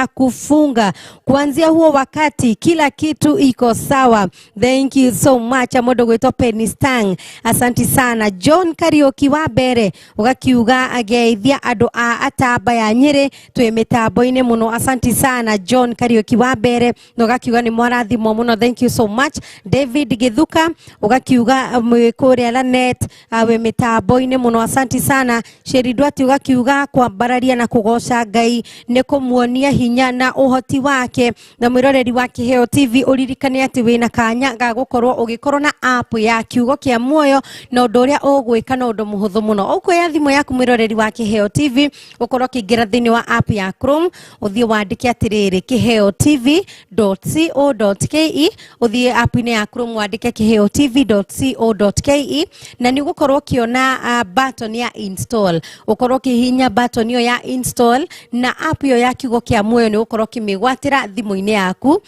kufunga, kuanzia huo wakati kila kitu iko sawa. Thank you so much mũndũ gwĩtwo Penny Stang. Asanti sana. John Kariuki wa mbere ugakiuga ageithia andũ a Atamba ya Nyĩrĩ, twĩ mĩtambo-inĩ mũno. Asanti sana John Kariuki wa mbere, na ũgakiuga nĩ mwarathimwo mũno. Thank you so much. David Githuka ugakiuga mwĩ kũrĩa Lanet, wĩ mĩtambo-inĩ mũno. Asanti sana. Sheri Ndwati ugakiuga kwambararia na kũgoca Ngai nĩ kũmuonia hinya na ũhoti wake. Na mwĩroreri wa Kĩheo TV, ũririkane atĩ wĩna kanya ga gũkorwo ũgĩkorwo na app ya kiugo kĩa muoyo, na ũndũ ũrĩa ũgwĩka na ũndũ mũhũthũ mũno, ũkuoya thimũ yaku, mwĩroreri wa Kĩheo TV, ũkorwo ũkĩingĩra thĩinĩ wa app ya Chrome, ũthiĩ wandĩke atĩrĩrĩ kĩheo tv.co.ke. Ũthiĩ app-inĩ ya Chrome wandĩke kĩheo tv.co.ke, na nĩ ũgũkorwo ũkĩona button ya install. Ũkorwo ũkĩhihinya button ĩyo ya install, na app ĩyo ya kiugo kĩa muoyo nĩ ũgũkorwo ũkĩmĩgwatĩra thimũ-inĩ yaku.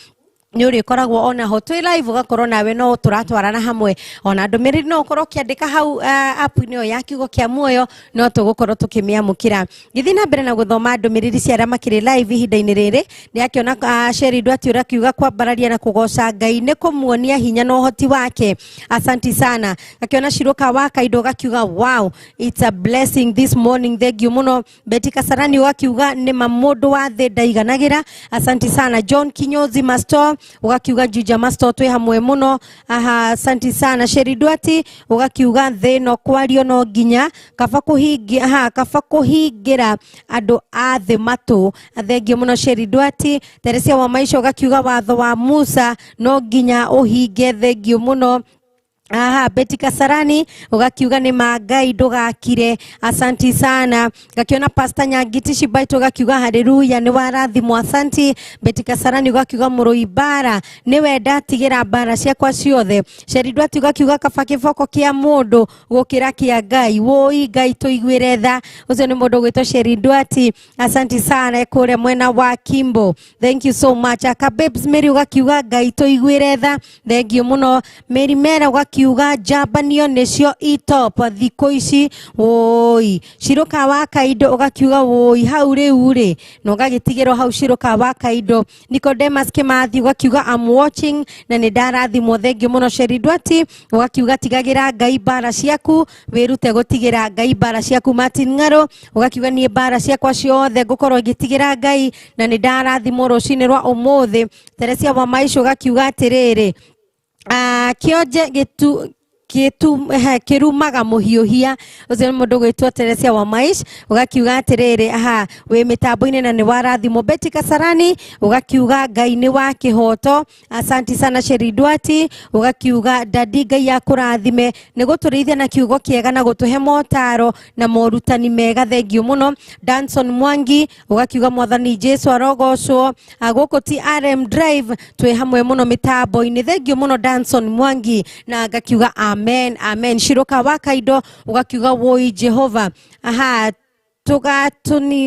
Nĩ ũrĩkoragwo ona ho twĩ live, ũgakorwo nawe no tũratwarana hamwe, ona ndũmĩrĩri no ũkorwo ũkĩandĩka hau app-inĩ ĩyo ya kiugo kĩa muoyo, no tũgũkorwo tũkĩmĩamũkĩra. Ngĩthiĩ na mbere na gũthoma ndũmĩrĩri cia arĩa makĩrĩ live ihinda-inĩ rĩrĩ, nĩ akĩona Sheri Ndwati ũrĩa akiuga kwambararia na kũgoca Ngai nĩ kũmuonia hinya na ũhoti wake. Asanti sana. Akĩona Shiruka wa Kaindo gakiuga wow, it's a blessing this morning. Thank you mũno. Betty Kasarani ũgakiuga nĩ ma, mũndũ wa thĩ ndaiganagĩra. Asanti sana. John Kinyozi Masto ũgakiuga Juja Masto, twĩ hamwe mũno. Aha, asanti sana. Sheri Ndwati ũgakiuga thĩ no kwario no nginya kaba kũhingia, aha, kaba kũhingĩra andũ a thĩ matũ. Thengio mũno Sheri Ndwati. Teresia wa Maisha ũgakiuga watho wa Musa no nginya ũhinge. Thengio mũno. Aha, Betty Kasarani ugakiuga nĩ ma Ngai ndũgakire, asanti sana. Ngakiona Pastor Nyangiti Shibaito ugakiuga haleluya nĩ warathimwo, asanti. Betty Kasarani ugakiuga mũrũi mbara nĩwe ndatigĩra mbara ciakwa ciothe. Sheridwati ugakiuga kaba kĩboko kĩa mũndũ gũkĩra kĩa Ngai, wũi Ngai tũiguĩre tha. Ũcio nĩ mũndũ ũgwĩtwo Sheridwati, asanti sana kũrĩa mwena wa Kimbo, thank you so much. Aka Babes Mary ugakiuga Ngai tũiguĩre tha, thank you mũno. Mary Mera ugakiuga njambanio nĩcio itop thikũ ici, wũi. Ciruka wa Kaindo ugakiuga wũi hau rĩu rĩ, na ũgagĩtigĩrwo hau Ciruka wa Kaindo. Nicodemus Kimathi ugakiuga I'm watching na nĩ ndarathimwo, thank you mũno. Sheridwati ugakiuga tigagĩra Ngai mbara ciaku, wĩrute gũtigĩra Ngai mbara ciaku. Martin Ng'aro ugakiuga niĩ mbara ciakwa ciothe ngũkorwo ngĩtigĩra Ngai na nĩ ndarathimwo rũcinĩ rwa ũmũthĩ. Teresia wa Maisha ugakiuga atĩrĩrĩ, kĩonje gĩtu kĩrumaga mũhiũhia. Ũcio nĩ mũndũ ũgwĩtwo Teresia wa Maish ũgakiuga atĩrĩrĩ, aha, wĩ mĩtambo-inĩ na nĩ warathimwo. Betty Kasarani ũgakiuga Ngai nĩ wa kĩhoto, asanti sana. Sheridwati ũgakiuga dadi Ngai akũrathime nĩ gũtũrĩithia na kiugo kĩega na gũtũhe motaro na morutani mega, thengio mũno. Danson Mwangi ũgakiuga mwathani Jesu arogocwo, gũkũ TRM Drive twĩ hamwe mũno mĩtambo-inĩ, thengio mũno Danson Mwangi, na ngakiuga amen amen. Shiroka wa Kaindo ugakiuga woi Jehova, aha,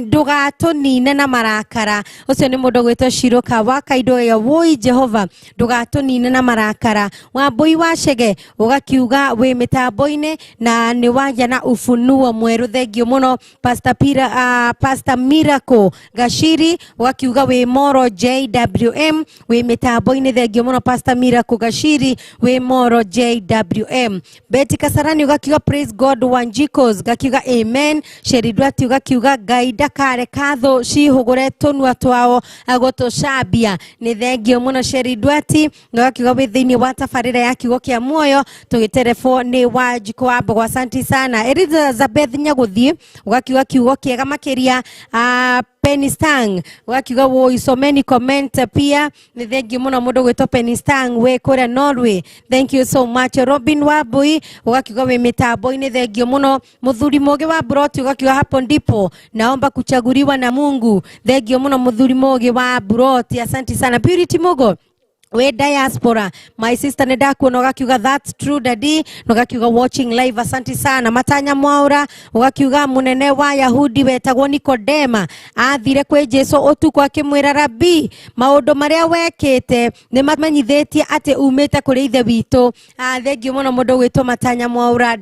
ndũgatũnine na marakara. Ũcio nĩ mũndũ ũgwĩtwo Shiroka wa Kaindo ya woi Jehova ndũgatũnine na marakara. Wambui wa Chege ũgakiuga wĩ mĩtambo-inĩ na nĩ wagĩa na ufunuo mwerũ, thengio mũno. Pastor Pira, Pastor Miracle Gashiri ũgakiuga wĩ Moro JWM wĩ mĩtambo-inĩ, thengio mũno Pastor Miracle Gashiri wĩ Moro JWM. Betty Kasarani ũgakiuga praise God Wanjikos, gakiuga amen. Sheridwati ugakiuga Ngai ndakareka thũ cihũgũre tũnua twao gũtũcambia, nĩ thengio mũno Sheridwati, na ũgakiuga wĩ thĩinĩ wa tabarĩra ya kiugo kĩa muoyo tũgĩterebwo nĩ Wanjikũ wa Mbogo, asanti sana. Elizabeth Nyagũthiĩ ũgakiuga kiugo kĩega makĩria. Penny Stang ũgakiuga woi someni comment pia, nĩ thengio mũno mũndũ gwĩtwo Penny Stang wĩ kũrĩa Norway, thank you so much. Robin Wambui ũgakiuga wĩ mĩtambo-inĩ, thengio mũno. Mũthuri Mũgĩ wa Buroti ũgakiuga hapo ndipo naomba kuchaguliwa na Mungu, thengio mũno Mũthuri Mũgĩ wa Buroti, asanti sana. Purity Mugo we diaspora my sister nĩ ndakuona ũgakiuga that's true daddy, na ũgakiuga watching live, asanti sana. Matanya Mwaura ũgakiuga mũnene wa Yahudi wetagwo Nikodema athire kwĩ Jesu ũtukũ akĩmwĩra rabi, maũndũ marĩa wekĩte nĩ mamenyithĩtie atĩ umĩte kũrĩ ithe witũ. Thengio mũno mũndũ ũgwĩtwo Matanya Mwaura,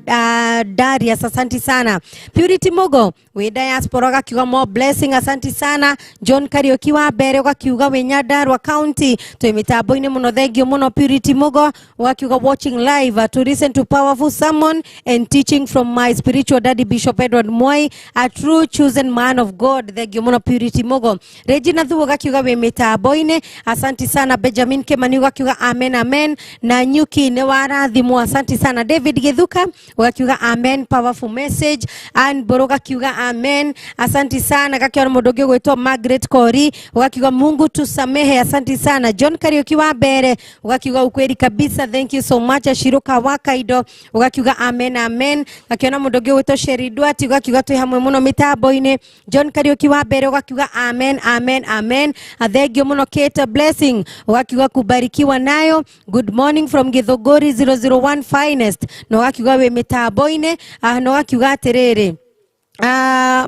Darius, asanti sana. Purity Mugo wĩ diaspora ũgakiuga more blessing, asanti sana. John Kariuki wa mbere ũgakiuga wĩ Nyandarua County twĩ mĩtambo-inĩ mũno, thengio mũno. Purity Mugo ũgakiuga watching live to listen to powerful sermon and teaching from my spiritual daddy Bishop Edward Mwai, a true chosen man of God, thengio mũno Purity Mugo. Regina Thuo ũgakiuga wĩ mĩtambo-inĩ, asanti sana. Benjamin Kimani ũgakiuga amen amen, na Nyuki nĩ warathimwo, asanti sana. David Githuka ũgakiuga amen, powerful message. Ann Mburu ũgakiuga amen, asanti sana. Gakiona mũndũ ũngĩ ũgwĩtwo Margaret Kori ũgakiuga Mungu tusamehe, asanti sana. John Kariuki wa mbere ũgakiuga ukweli kabisa, thank you so much. Shiruka wa Kaido ũgakiuga amen amen. Gakiona mũndũ ũngĩ ũgwĩtwo Sheri Duati ũgakiuga twĩ hamwe mũno mĩtambo-inĩ. John Kariuki wa mbere ũgakiuga amen amen amen, thengio mũno. Kate Blessing ũgakiuga kubarikiwa nayo, good morning from Githũngũri 001 finest, na ũgakiuga wĩ mĩtambo-inĩ, na ũgakiuga atĩrĩrĩ,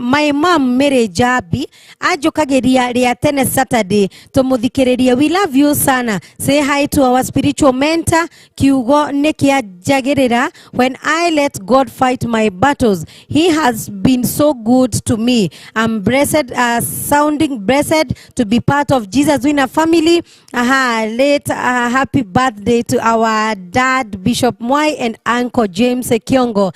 my mom Mary Jabi anjũkagĩria rĩa tene Saturday tũmũthikĩrĩrie, we love you sana, say hi to our spiritual mentor, kiugo nĩ kĩanjagĩrĩra when I let God fight my battles, he has been so good to me, I'm blessed, sounding blessed to be part of Jesus Winner family. Aha, late happy birthday to our dad Bishop Mwai and Uncle James Kiongo,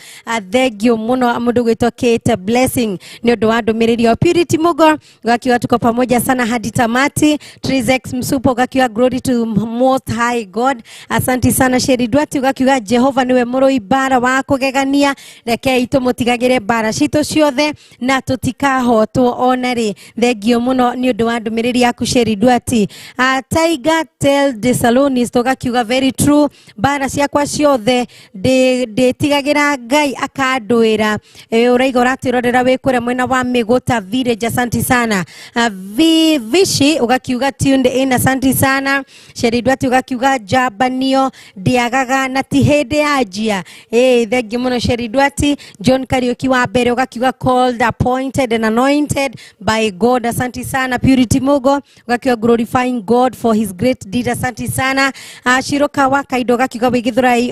thengio mũno mũndũ gwĩtwo Kate blessing ni undu wa ndumiriri ya Purity Mugo ugakiuga tuko pamoja sana hadi tamati. Trizex Msupo ugakiuga glory to most high God, asanti sana. Sheri Dwati ugakiuga Jehova niwe murui bara wa kugegania, rekei tumutigagire bara citu ciothe na tutikahotwo ona ri. Thengio muno ni undu wa ndumiriri yaku Sheri Dwati. Tiger Tell de Salonis ugakiuga very true, bara ciakwa ciothe nditigagira Ngai akandwira. Uraiga uratwirorera wi kuria mwena wa Miguta Village, asanti sana. Vishi ugakiuga tuned in, asanti sana. Sheri Dwati ugakiuga njabanio ndiagaga na ti hindi yanjia. Thengi muno Sheri Dwati. John Kariuki wa mbere ugakiuga called, appointed and anointed by God, asanti sana. Purity Mugo ugakiuga glorifying God for his great deed, asanti sana. Shiroka wa Kaido ugakiuga wi Githurai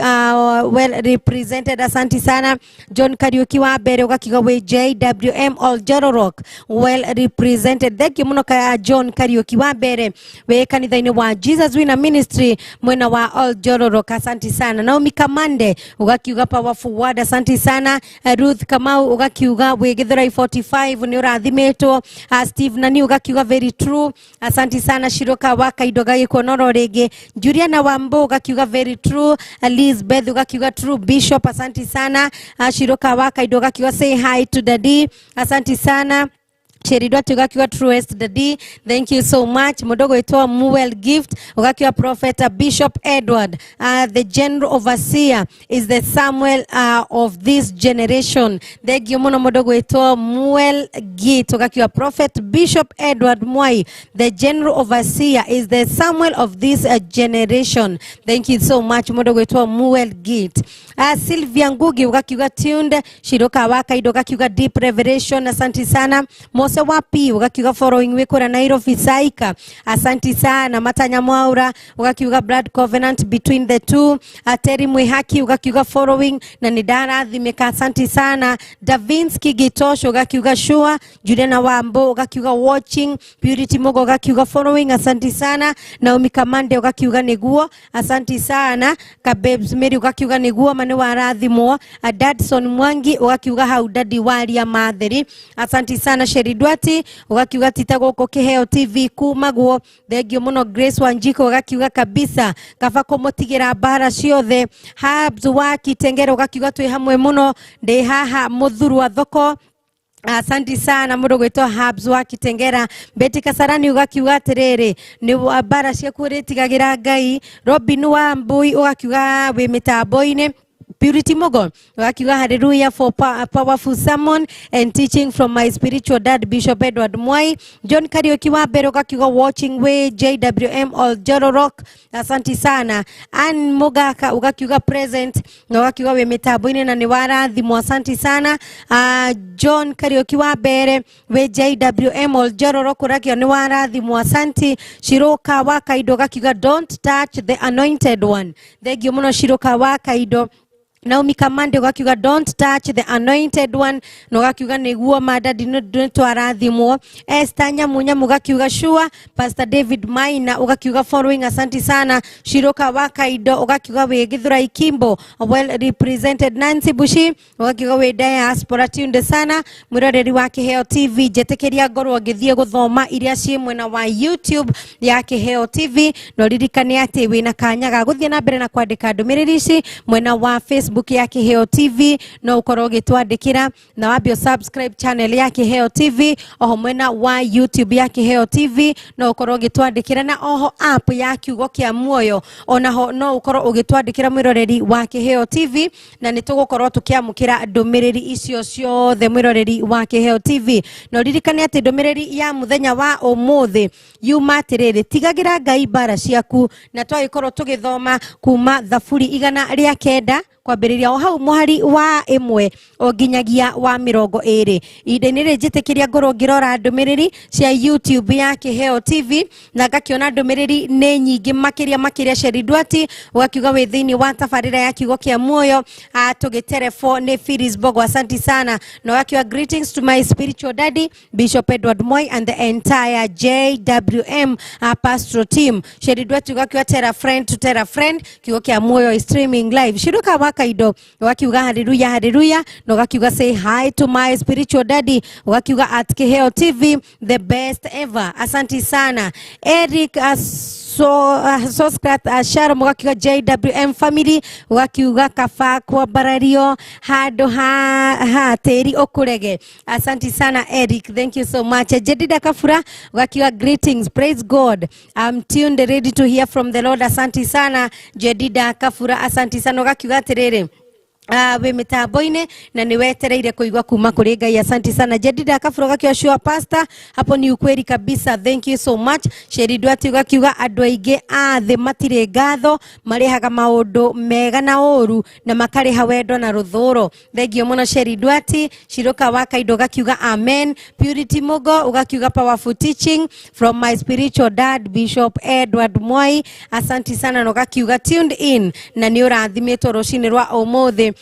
well represented, asanti sana. John Kariuki wa mbere ugakiuga wi JWM Oljororok well represented, thank you muno ka John Kariuki wa mbere wi kanitha-ini wa Jesus Winner Ministry mwena wa Oljororok, asanti sana. Naomi Kamande ugakiuga powerful word, asanti sana. Ruth Kamau ugakiuga wi Githurai 45 ni urathimitwo. Steve Nani ugakiuga very true, asanti sana. Shiroka wa Kaido gagikuonoro ringi. Juliana Wambo ugakiuga very true. Elizabeth ugakiuga true bishop, asanti sana. Shiroka wa Kaido ugakiuga say hi to daddy, asanti sana. Sheri Dwati ugakiuga truest daddy, thank you so much. Mudogo itwa Muel Gift ugakiuga prophet Bishop Edward, the general overseer is the Samuel of this generation. Thank you muno mudogo itwa Muel Gift ugakiuga prophet Bishop Edward Mwai, the general overseer is the Samuel of this generation. Thank you so much mudogo itwa Muel Gift. Sylvia Ngugi ugakiuga tuned. Shiroka wa Kaido ugakiuga deep revelation, asanti sana. Mose Wapi ugakiuga following wikura Nairobi Saika, asanti sana. Matanya Mwaura ugakiuga blood covenant between the two. Terry Mwihaki ugakiuga following na nidarathimika, asanti sana. Davinski Gitosho ugakiuga sure. Juliana Wambo ugakiuga watching. Purity Mugo ugakiuga following, asanti sana. Naomi Kamande ugakiuga niguo, asanti sana. Kabebs Mary ugakiuga niguo mane warathimwo. Dadson Mwangi ugakiuga hau dadi waria matheri, asanti sana. Sheri Dwati ugakiuga tita goko Kiheo TV kumaguo, thengio muno. Grace Wanjiko ugakiuga kabisa kaba kumutigira bara ciothe. Habs wa Kitengero ugakiuga twi hamwe muno, ndi haha muthurwa thoko, asanti sana mundu gwitwo Habs wa Kitengera. Betty Kasarani ugakiuga atiriri ni bara ciaku uritigagira Ngai. Robin wa Mbui ugakiuga wi mitambo-ini. Purity Mugo ugakiuga hallelujah for powerful sermon and teaching from my spiritual dad Bishop Edward Mwai. John Kariuki wa mbere ugakiuga watching way JWM Oljororok, asanti sana. Ann Mugaka ugakiuga present na ugakiuga wi mitambo-ini na ni warathimwo, asanti sana. John Kariuki wa mbere we JWM Oljororok urakiuga ni warathimwo, asanti. Shiroka wa Kaido ugakiuga don't touch the anointed one, thank you muno Shiroka wa Kaido. Naomi Kamande ugakiuga don't touch the anointed one na ugakiuga niguo madadi nĩ twarathimwo. Esther Nyamunyamu ugakiuga sure. Pastor David Maina ugakiuga following, asanti sana. Shiroka wa Kaido ugakiuga wi Githurai Kimbo well represented. Nancy Bushi ugakiuga wi diaspora tunde sana. Mwiroreri wa Kiheo TV njitikiria ngorwo ngithie guthoma iria ci mwena wa YouTube ya Kiheo TV, no ririkane ati wina kanya ga guthie na mbere na kwandika ndumiriri ici mwena wa Facebook ya Kiheo TV, no ukorwo ugitwandikira na wambie subscribe channel ya Kiheo TV, oho mwena wa YouTube ya Kiheo TV no ukorwo ugitwandikira, na oho app ya Kiugo kia Muoyo onaho no ukorwo ugitwandikira mwiroreri wa Kiheo TV, na nitugukorwo tukiamukira ndumiriri icio ciothe mwiroreri wa Kiheo TV. No ririkane ati ndumiriri ya muthenya wa umuthi yuma atiriri, tigagira Ngai bara ciaku, na twagikorwo tugithoma kuma Thaburi 109 kwambĩrĩria o hau mũhari wa 1 o nginyagia wa 20. Ihinda-inĩ rĩrĩ njĩtĩkĩria ngorwo ngĩrora ndũmĩrĩri cia YouTube ya Kiheo TV na ngakiona ndũmĩrĩri nĩ nyingĩ makĩria makĩria. Sheri Dwati ũgakiuga wĩ thĩinĩ wa tabarĩra ya Kiugo kĩa Muoyo, tũgĩterefo nĩ Phyllis Bogo, asanti sana. Na ũgakiuga greetings to my spiritual daddy Bishop Edward Moi and the entire JWM pastoral team. Sheri Dwati ũgakiuga tell a friend to tell a friend, Kiugo kĩa Muoyo is streaming live. Shiruka wa Kaindo ugakiuga haleluya haleluya, na ugakiuga say hi to my spiritual daddy, ugakiuga at Kiheo TV the best ever. Asanti sana Eric Soscrat Sharon, ugakiuga JWM family, ugakiuga kaba kwambarario handu ha tĩri ũkũrege. Asanti sana Eric, thank you so much. Jedida Kafura ugakiuga greetings, praise God, I'm tuned ready to hear from the Lord. Asanti sana Jedida Kafura, asanti sana. Ugakiuga atĩrĩrĩ, wĩ mitambo-inĩ na nĩ wetereire kũigua kuma kũrĩ Ngai. Asanti sana Jedida Kafura, ugakiuga sure pastor, hapo ni ukweli kabisa, thank you so much. Sheri Duarte ugakiuga andũ aingĩ a thĩ matirĩ ngatho, marĩhaga maũndũ mega na ũru na makarĩha wendo na rũthũro. Thank you mũno Sheri Duarte. Shiroka wa Kaindo ugakiuga amen. Purity Mugo ugakiuga powerful teaching from my spiritual dad Bishop Edward Mwai, asanti sana, na ugakiuga tuned in na nĩ ũrathimĩtwo rũcinĩ rwa ũmũthĩ.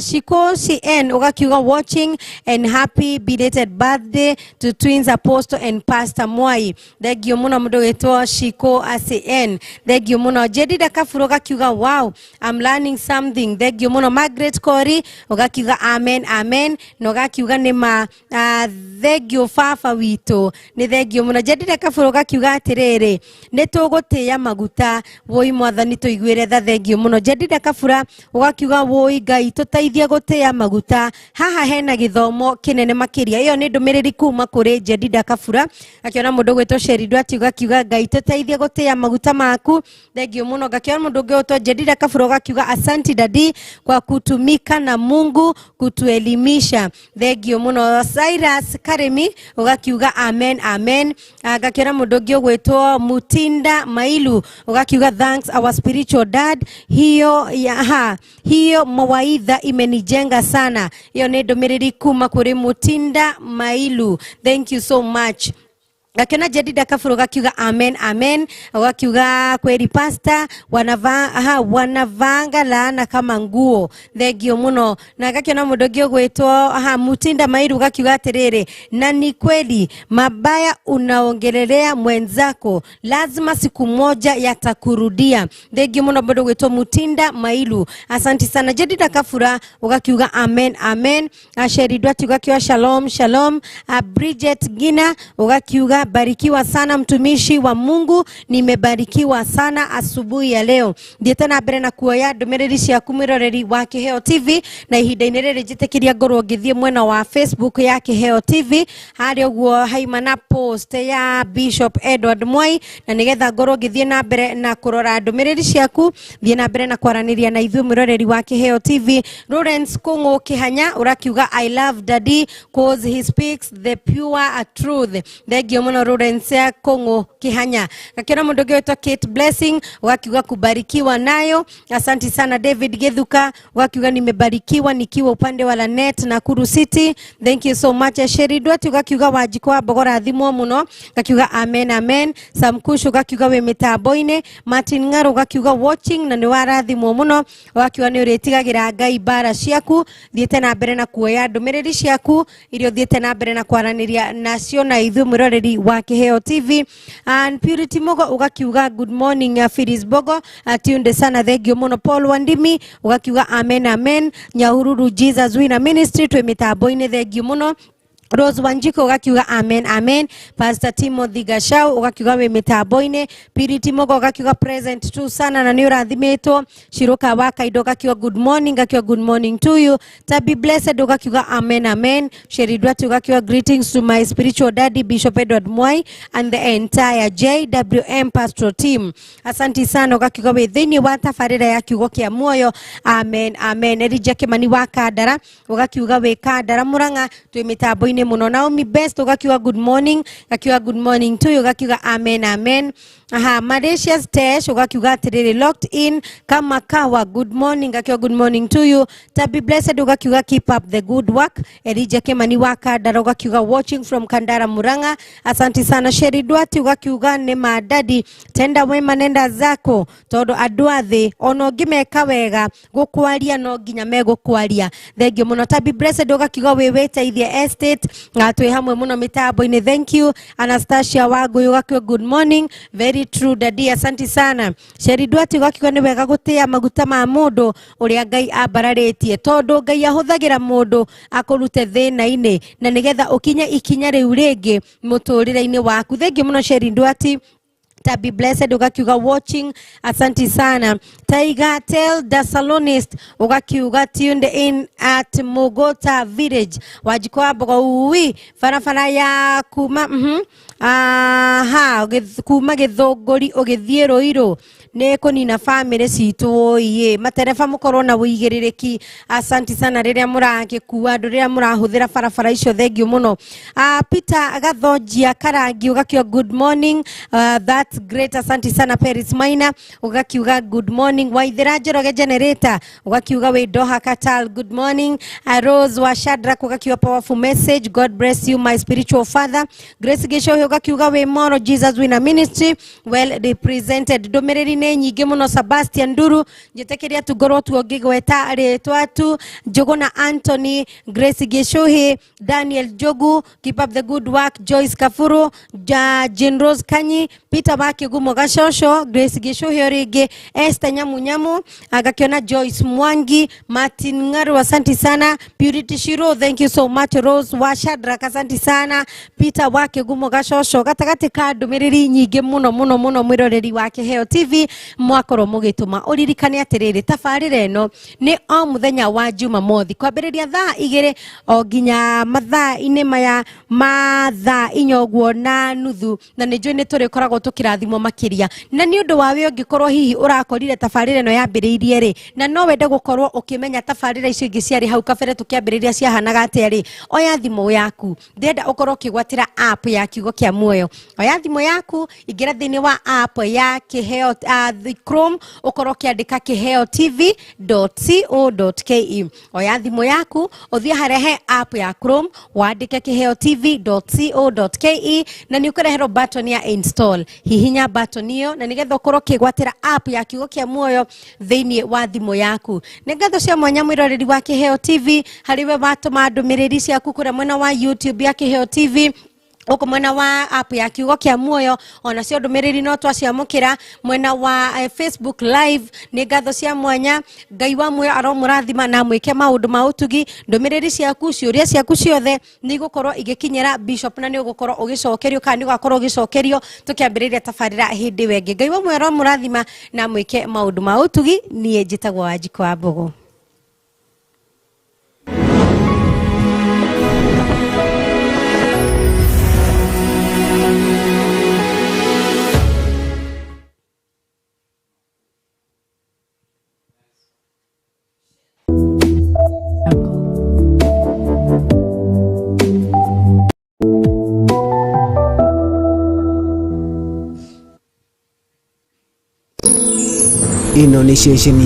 Shiko CN ugakiuga watching and happy belated birthday to twins Apostle and Pastor Mwai. Thank you muno mundu witwo Shiko CN, thank you muno. Jedida Kafuro ugakiuga wow, I'm learning something, thank you muno. Margaret Kori ugakiuga amen amen, na ugakiuga nĩ ma thank you baba witũ, nĩ thank you muno. Jedida Kafuro ugakiuga atĩrĩrĩ, nĩ tũgũtĩĩa maguta, woi mwathani tũiguĩre tha, thank you muno. Jedida Kafura ugakiuga woi Ngai tũteithie gũtĩĩa maguta, haha hena gĩthomo kĩnene makĩria. Ĩyo nĩ ndũmĩrĩri kuma kũrĩ Jedida Kafura. Akiona mũndũ gwĩtwo Sheri Duarte ugakiuga Ngai tũteithie gũtĩĩa maguta maku, thank you mũno. Ngakiona mũndũ ũngĩ gwĩtwo Jedida Kafura ugakiuga asanti dadi kwa kutumika na Mungu kutuelimisha, thank you mũno. Cyrus Karimi ugakiuga amen amen. Ngakiona mũndũ ũngĩ ũgwĩtwo Mutinda Mailu ugakiuga thanks our spiritual dad, hiyo ya, ha, hiyo mawaidha imenijenga sana. Hiyo nĩ ndũmĩrĩri kuma kũrĩ Mutinda Mailu, thank you so much. Gakiona Jedida Kafuro gakiuga amen amen, gakiuga kweli pastor, wanavanga laana kama nguo, thank you muno. Na gakiona mundu ũngĩ ũgwĩtwo Mutinda Mairu gakiuga atĩrĩrĩ, na ni kweli mabaya unaongelelea mwenzako lazima siku moja yatakurudia. Thank you muno mundu ũgwĩtwo Mutinda Mairu, asanti sana. Jedida Kafura ugakiuga amen amen. Sheri Duarte ugakiuga shalom shalom. Bridget Gina ugakiuga barikiwa sana mtumishi wa Mungu, nimebarikiwa sana asubuhi ya leo. Thiĩte na mbere na kuoya ndũmĩrĩri ciaku mwĩroreri wa Kiheo TV, na ihinda-inĩ rĩrĩ njĩtĩkĩria ngorwo ngĩthiĩ mwena wa Facebook ya Kiheo TV, harĩa ũguo haima na post ya Bishop Edward Mwai, na nĩgetha ngorwo ngĩthiĩ na mbere na kũrora ndũmĩrĩri ciaku, thiĩ na mbere na kwaranĩria na ithuĩ mwĩroreri wa Kiheo TV. Lawrence Kũng'ũ Kĩhanya ũrakiuga I love daddy cause he speaks the pure truth. Thank you muno Lawrence Kũng'ũ Kĩhanya. Gakiona mundu ũngĩ wĩtwo Kate Blessing ugakiuga kubarikiwa nayo, asanti sana. David Githuka ugakiuga nimebarikiwa nikiwa upande wa Lanet Nakuru City, thank you so much. Sheri Duarte ugakiuga Wanjikũ wa Mbogora thimwo muno, gakiuga amen amen. Sam Kushu ugakiuga wĩ mĩtambo-inĩ. Martin Ng'aro ugakiuga watching na nĩ warathimwo mũno, ugakiuga nĩ ũrĩtigagĩra Ngai mbara ciaku. Thiĩte na mbere na kuoya ndũmĩrĩri ciaku iria ũthiĩte na mbere na kwaranĩria nacio na ithuĩ mwĩroreri wa Kiheo TV. And Purity Mugo ugakiuga good morning Phyllis Bogo, tunde sana, thank you muno. Paul Wandimi ugakiuga amen amen. Nyahururu Jesus Winner Ministry twĩ mĩtambo-inĩ, thank you muno. Rose Wanjiko ugakiuga amen amen. Pastor Timothy Gashau ugakiuga wĩ mĩtambo-inĩ. Purity Mugo ugakiuga present tu sana na nĩ ũrathimĩtwo. Shiroka wa Kaindo ugakiuga good morning, ugakiuga good morning to you. Tabi Blessed ugakiuga amen amen. Sheri Duarte ugakiuga greetings to my spiritual daddy Bishop Edward Mwai and the entire JWM pastoral team. Asanti sana, ugakiuga wĩ thĩinĩ wa tabarĩra ya kiugo kĩa muoyo, amen amen. Elijah Kimani wa Kandara ugakiuga wĩ Kandara Murang'a, twĩ mĩtambo-inĩ muno. Naomi Best ugakiuga good morning, gakiuga good morning to you, ugakiuga amen amen. Aha, Malaysia Tesh ugakiuga atiriri locked in kama kawa, good morning, gakiuga good morning to you. Tabi Blessed ugakiuga keep up the good work. Elijah Kimani wa Kandara ugakiuga watching from Kandara Murang'a, asanti sana. Sheri Duarte ugakiuga nĩ madadi tenda wema nenda zako, tondu andũ a thĩ ona ũngĩmeka wega gũkwaria no nginya megũkwaria. Thank you muno. Tabi Blessed ugakiuga wĩ wĩteithie estate, Twĩ hamwe mũno mĩtambo-inĩ. Thank you. Anastasia Wangũi ũgakiuga good morning, very true daddy, asanti sana. Sheri Duarte ũgakiuga nĩ wega gũtĩa maguta ma mũndũ ũrĩa Ngai ambararĩtie, tondũ Ngai ahũthagĩra mũndũ akũrute thĩna-inĩ na nĩgetha ũkinye ikinya rĩu rĩngĩ mũtũrĩre-inĩ waku. Thank you mũno Sheri Duarte. Tabi Blessed ugakiuga watching, asanti sana. Taiga Tell the Salonist ugakiuga tuned in at Mugota Village, Wanjikũ wa Mbogo, ui barabara ya kuma aha kuma Gĩthũngũri ũgĩthiĩ Ruiru nĩ kũnina bamĩrĩ citũ ũiĩ. Matereba mũkorwo na ũigĩrĩrĩki, asanti sana rĩrĩa mũragĩkua andũ, rĩrĩa mũrahũthĩra barabara icio, thengiũ mũno. Peter Gathonjia Karangi ũgakiuga good morning, that's great, asanti sana. Paris Maina ũgakiuga good morning. Waithĩra Njoroge Generator ũgakiuga wĩ Doha Qatar, good morning. Rose wa Shadrack ũgakiuga powerful message, God bless you my spiritual father. Grace Gĩcohi ũgakiuga wĩ Moro Jesus Winner Ministry, well represented. Ndũmĩrĩri nĩ nyingĩ mũno. Sebastian Nduru, njĩtĩkĩria tu ngorwo tu ngĩgweta rĩtwa tu. Njũgũna Anthony, Grace Gĩcuhi, Daniel Njogu, keep up the good work. Joyce Kafuru, Jane Rose Kanyi, Peter wa Kĩgumo Gacoco, Grace Gĩcuhi o rĩngĩ, Esther Nyamu Nyamu, agakiona Joyce Mwangi, Martin Ng'aru, asanti sana. Purity Shiro, thank you so much. Rose wa Shadrack, asanti sana. Peter wa Kĩgumo Gacoco, gatagatĩ ka ndũmĩrĩri nyingĩ mũno mũno mũno mwĩroreri wa Kĩheo TV mwakorwo mũgĩtũma, ũririkane atĩrĩrĩ, tabarĩra ĩno nĩ o mũthenya wa Jumamothi kwambĩrĩria thaa 2 o nginya mathaa-inĩ maya ma thaa 4 ũguo na nuthu, na nĩ njũĩ nĩ tũrĩkoragwo tũkĩrathimwo makĩria. Na nĩ ũndũ wa we ũngĩkorwo hihi ũrakorire tabarĩra ĩno yambĩrĩirie rĩ, na no wende gũkorwo ũkĩmenya tabarĩra icio ingĩ ciarĩ hau kabere tũkĩambĩrĩria ciahanaga atĩa rĩ, oya thimũ yaku, ndĩrenda ũkorwo ũkĩgwatĩra app ya Kiugo kĩa Muoyo. Oya thimũ yaku, ingĩra thĩinĩ wa app ya Kĩheo, Chrome, ũkorwo ũkĩandĩka kĩheo tv.co.ke. Oya thimũ yaku, ũthiĩ harĩa he app ya Chrome, wandĩke kĩheo tv.co.ke, na nĩ ũkũreherwo button ya install. Hihinya button ĩyo na nĩgetha ũkorwo ũkĩgwatĩra app ya Kiugo kĩa Muoyo thĩinĩ wa thimũ yaku. Nĩ ngatho cia mwanya mwĩroreri wa Kĩheo TV harĩ we watũma ndũmĩrĩri ciaku kũrĩa mwena wa YouTube ya Kĩheo TV, gũkũ mwena wa app ya Kiugo kĩa Muoyo, onacio ndũmĩrĩri no twaciamũkĩra mwena wa Facebook live. Nĩ ngatho cia mwanya, Ngai wa muoyo aromũrathima na mwĩke maũndũ ma ũtugi. Ndũmĩrĩri ciaku, ciũria ciaku ciothe nĩ igũkorwo igĩkinyĩra Bishop, na nĩ ũgũkorwo ũgĩcokerio kana nĩ ũgakorwo ũgĩcokerio tũkĩambĩrĩria tabarĩra hĩndĩ ĩyo ĩngĩ. Ngai wa muoyo aromũrathima na mwĩke maũndũ ma ũtugi. Niĩ njĩtagwo Wanjikũ wa Mbũgũ. Ĩno nĩ ceceni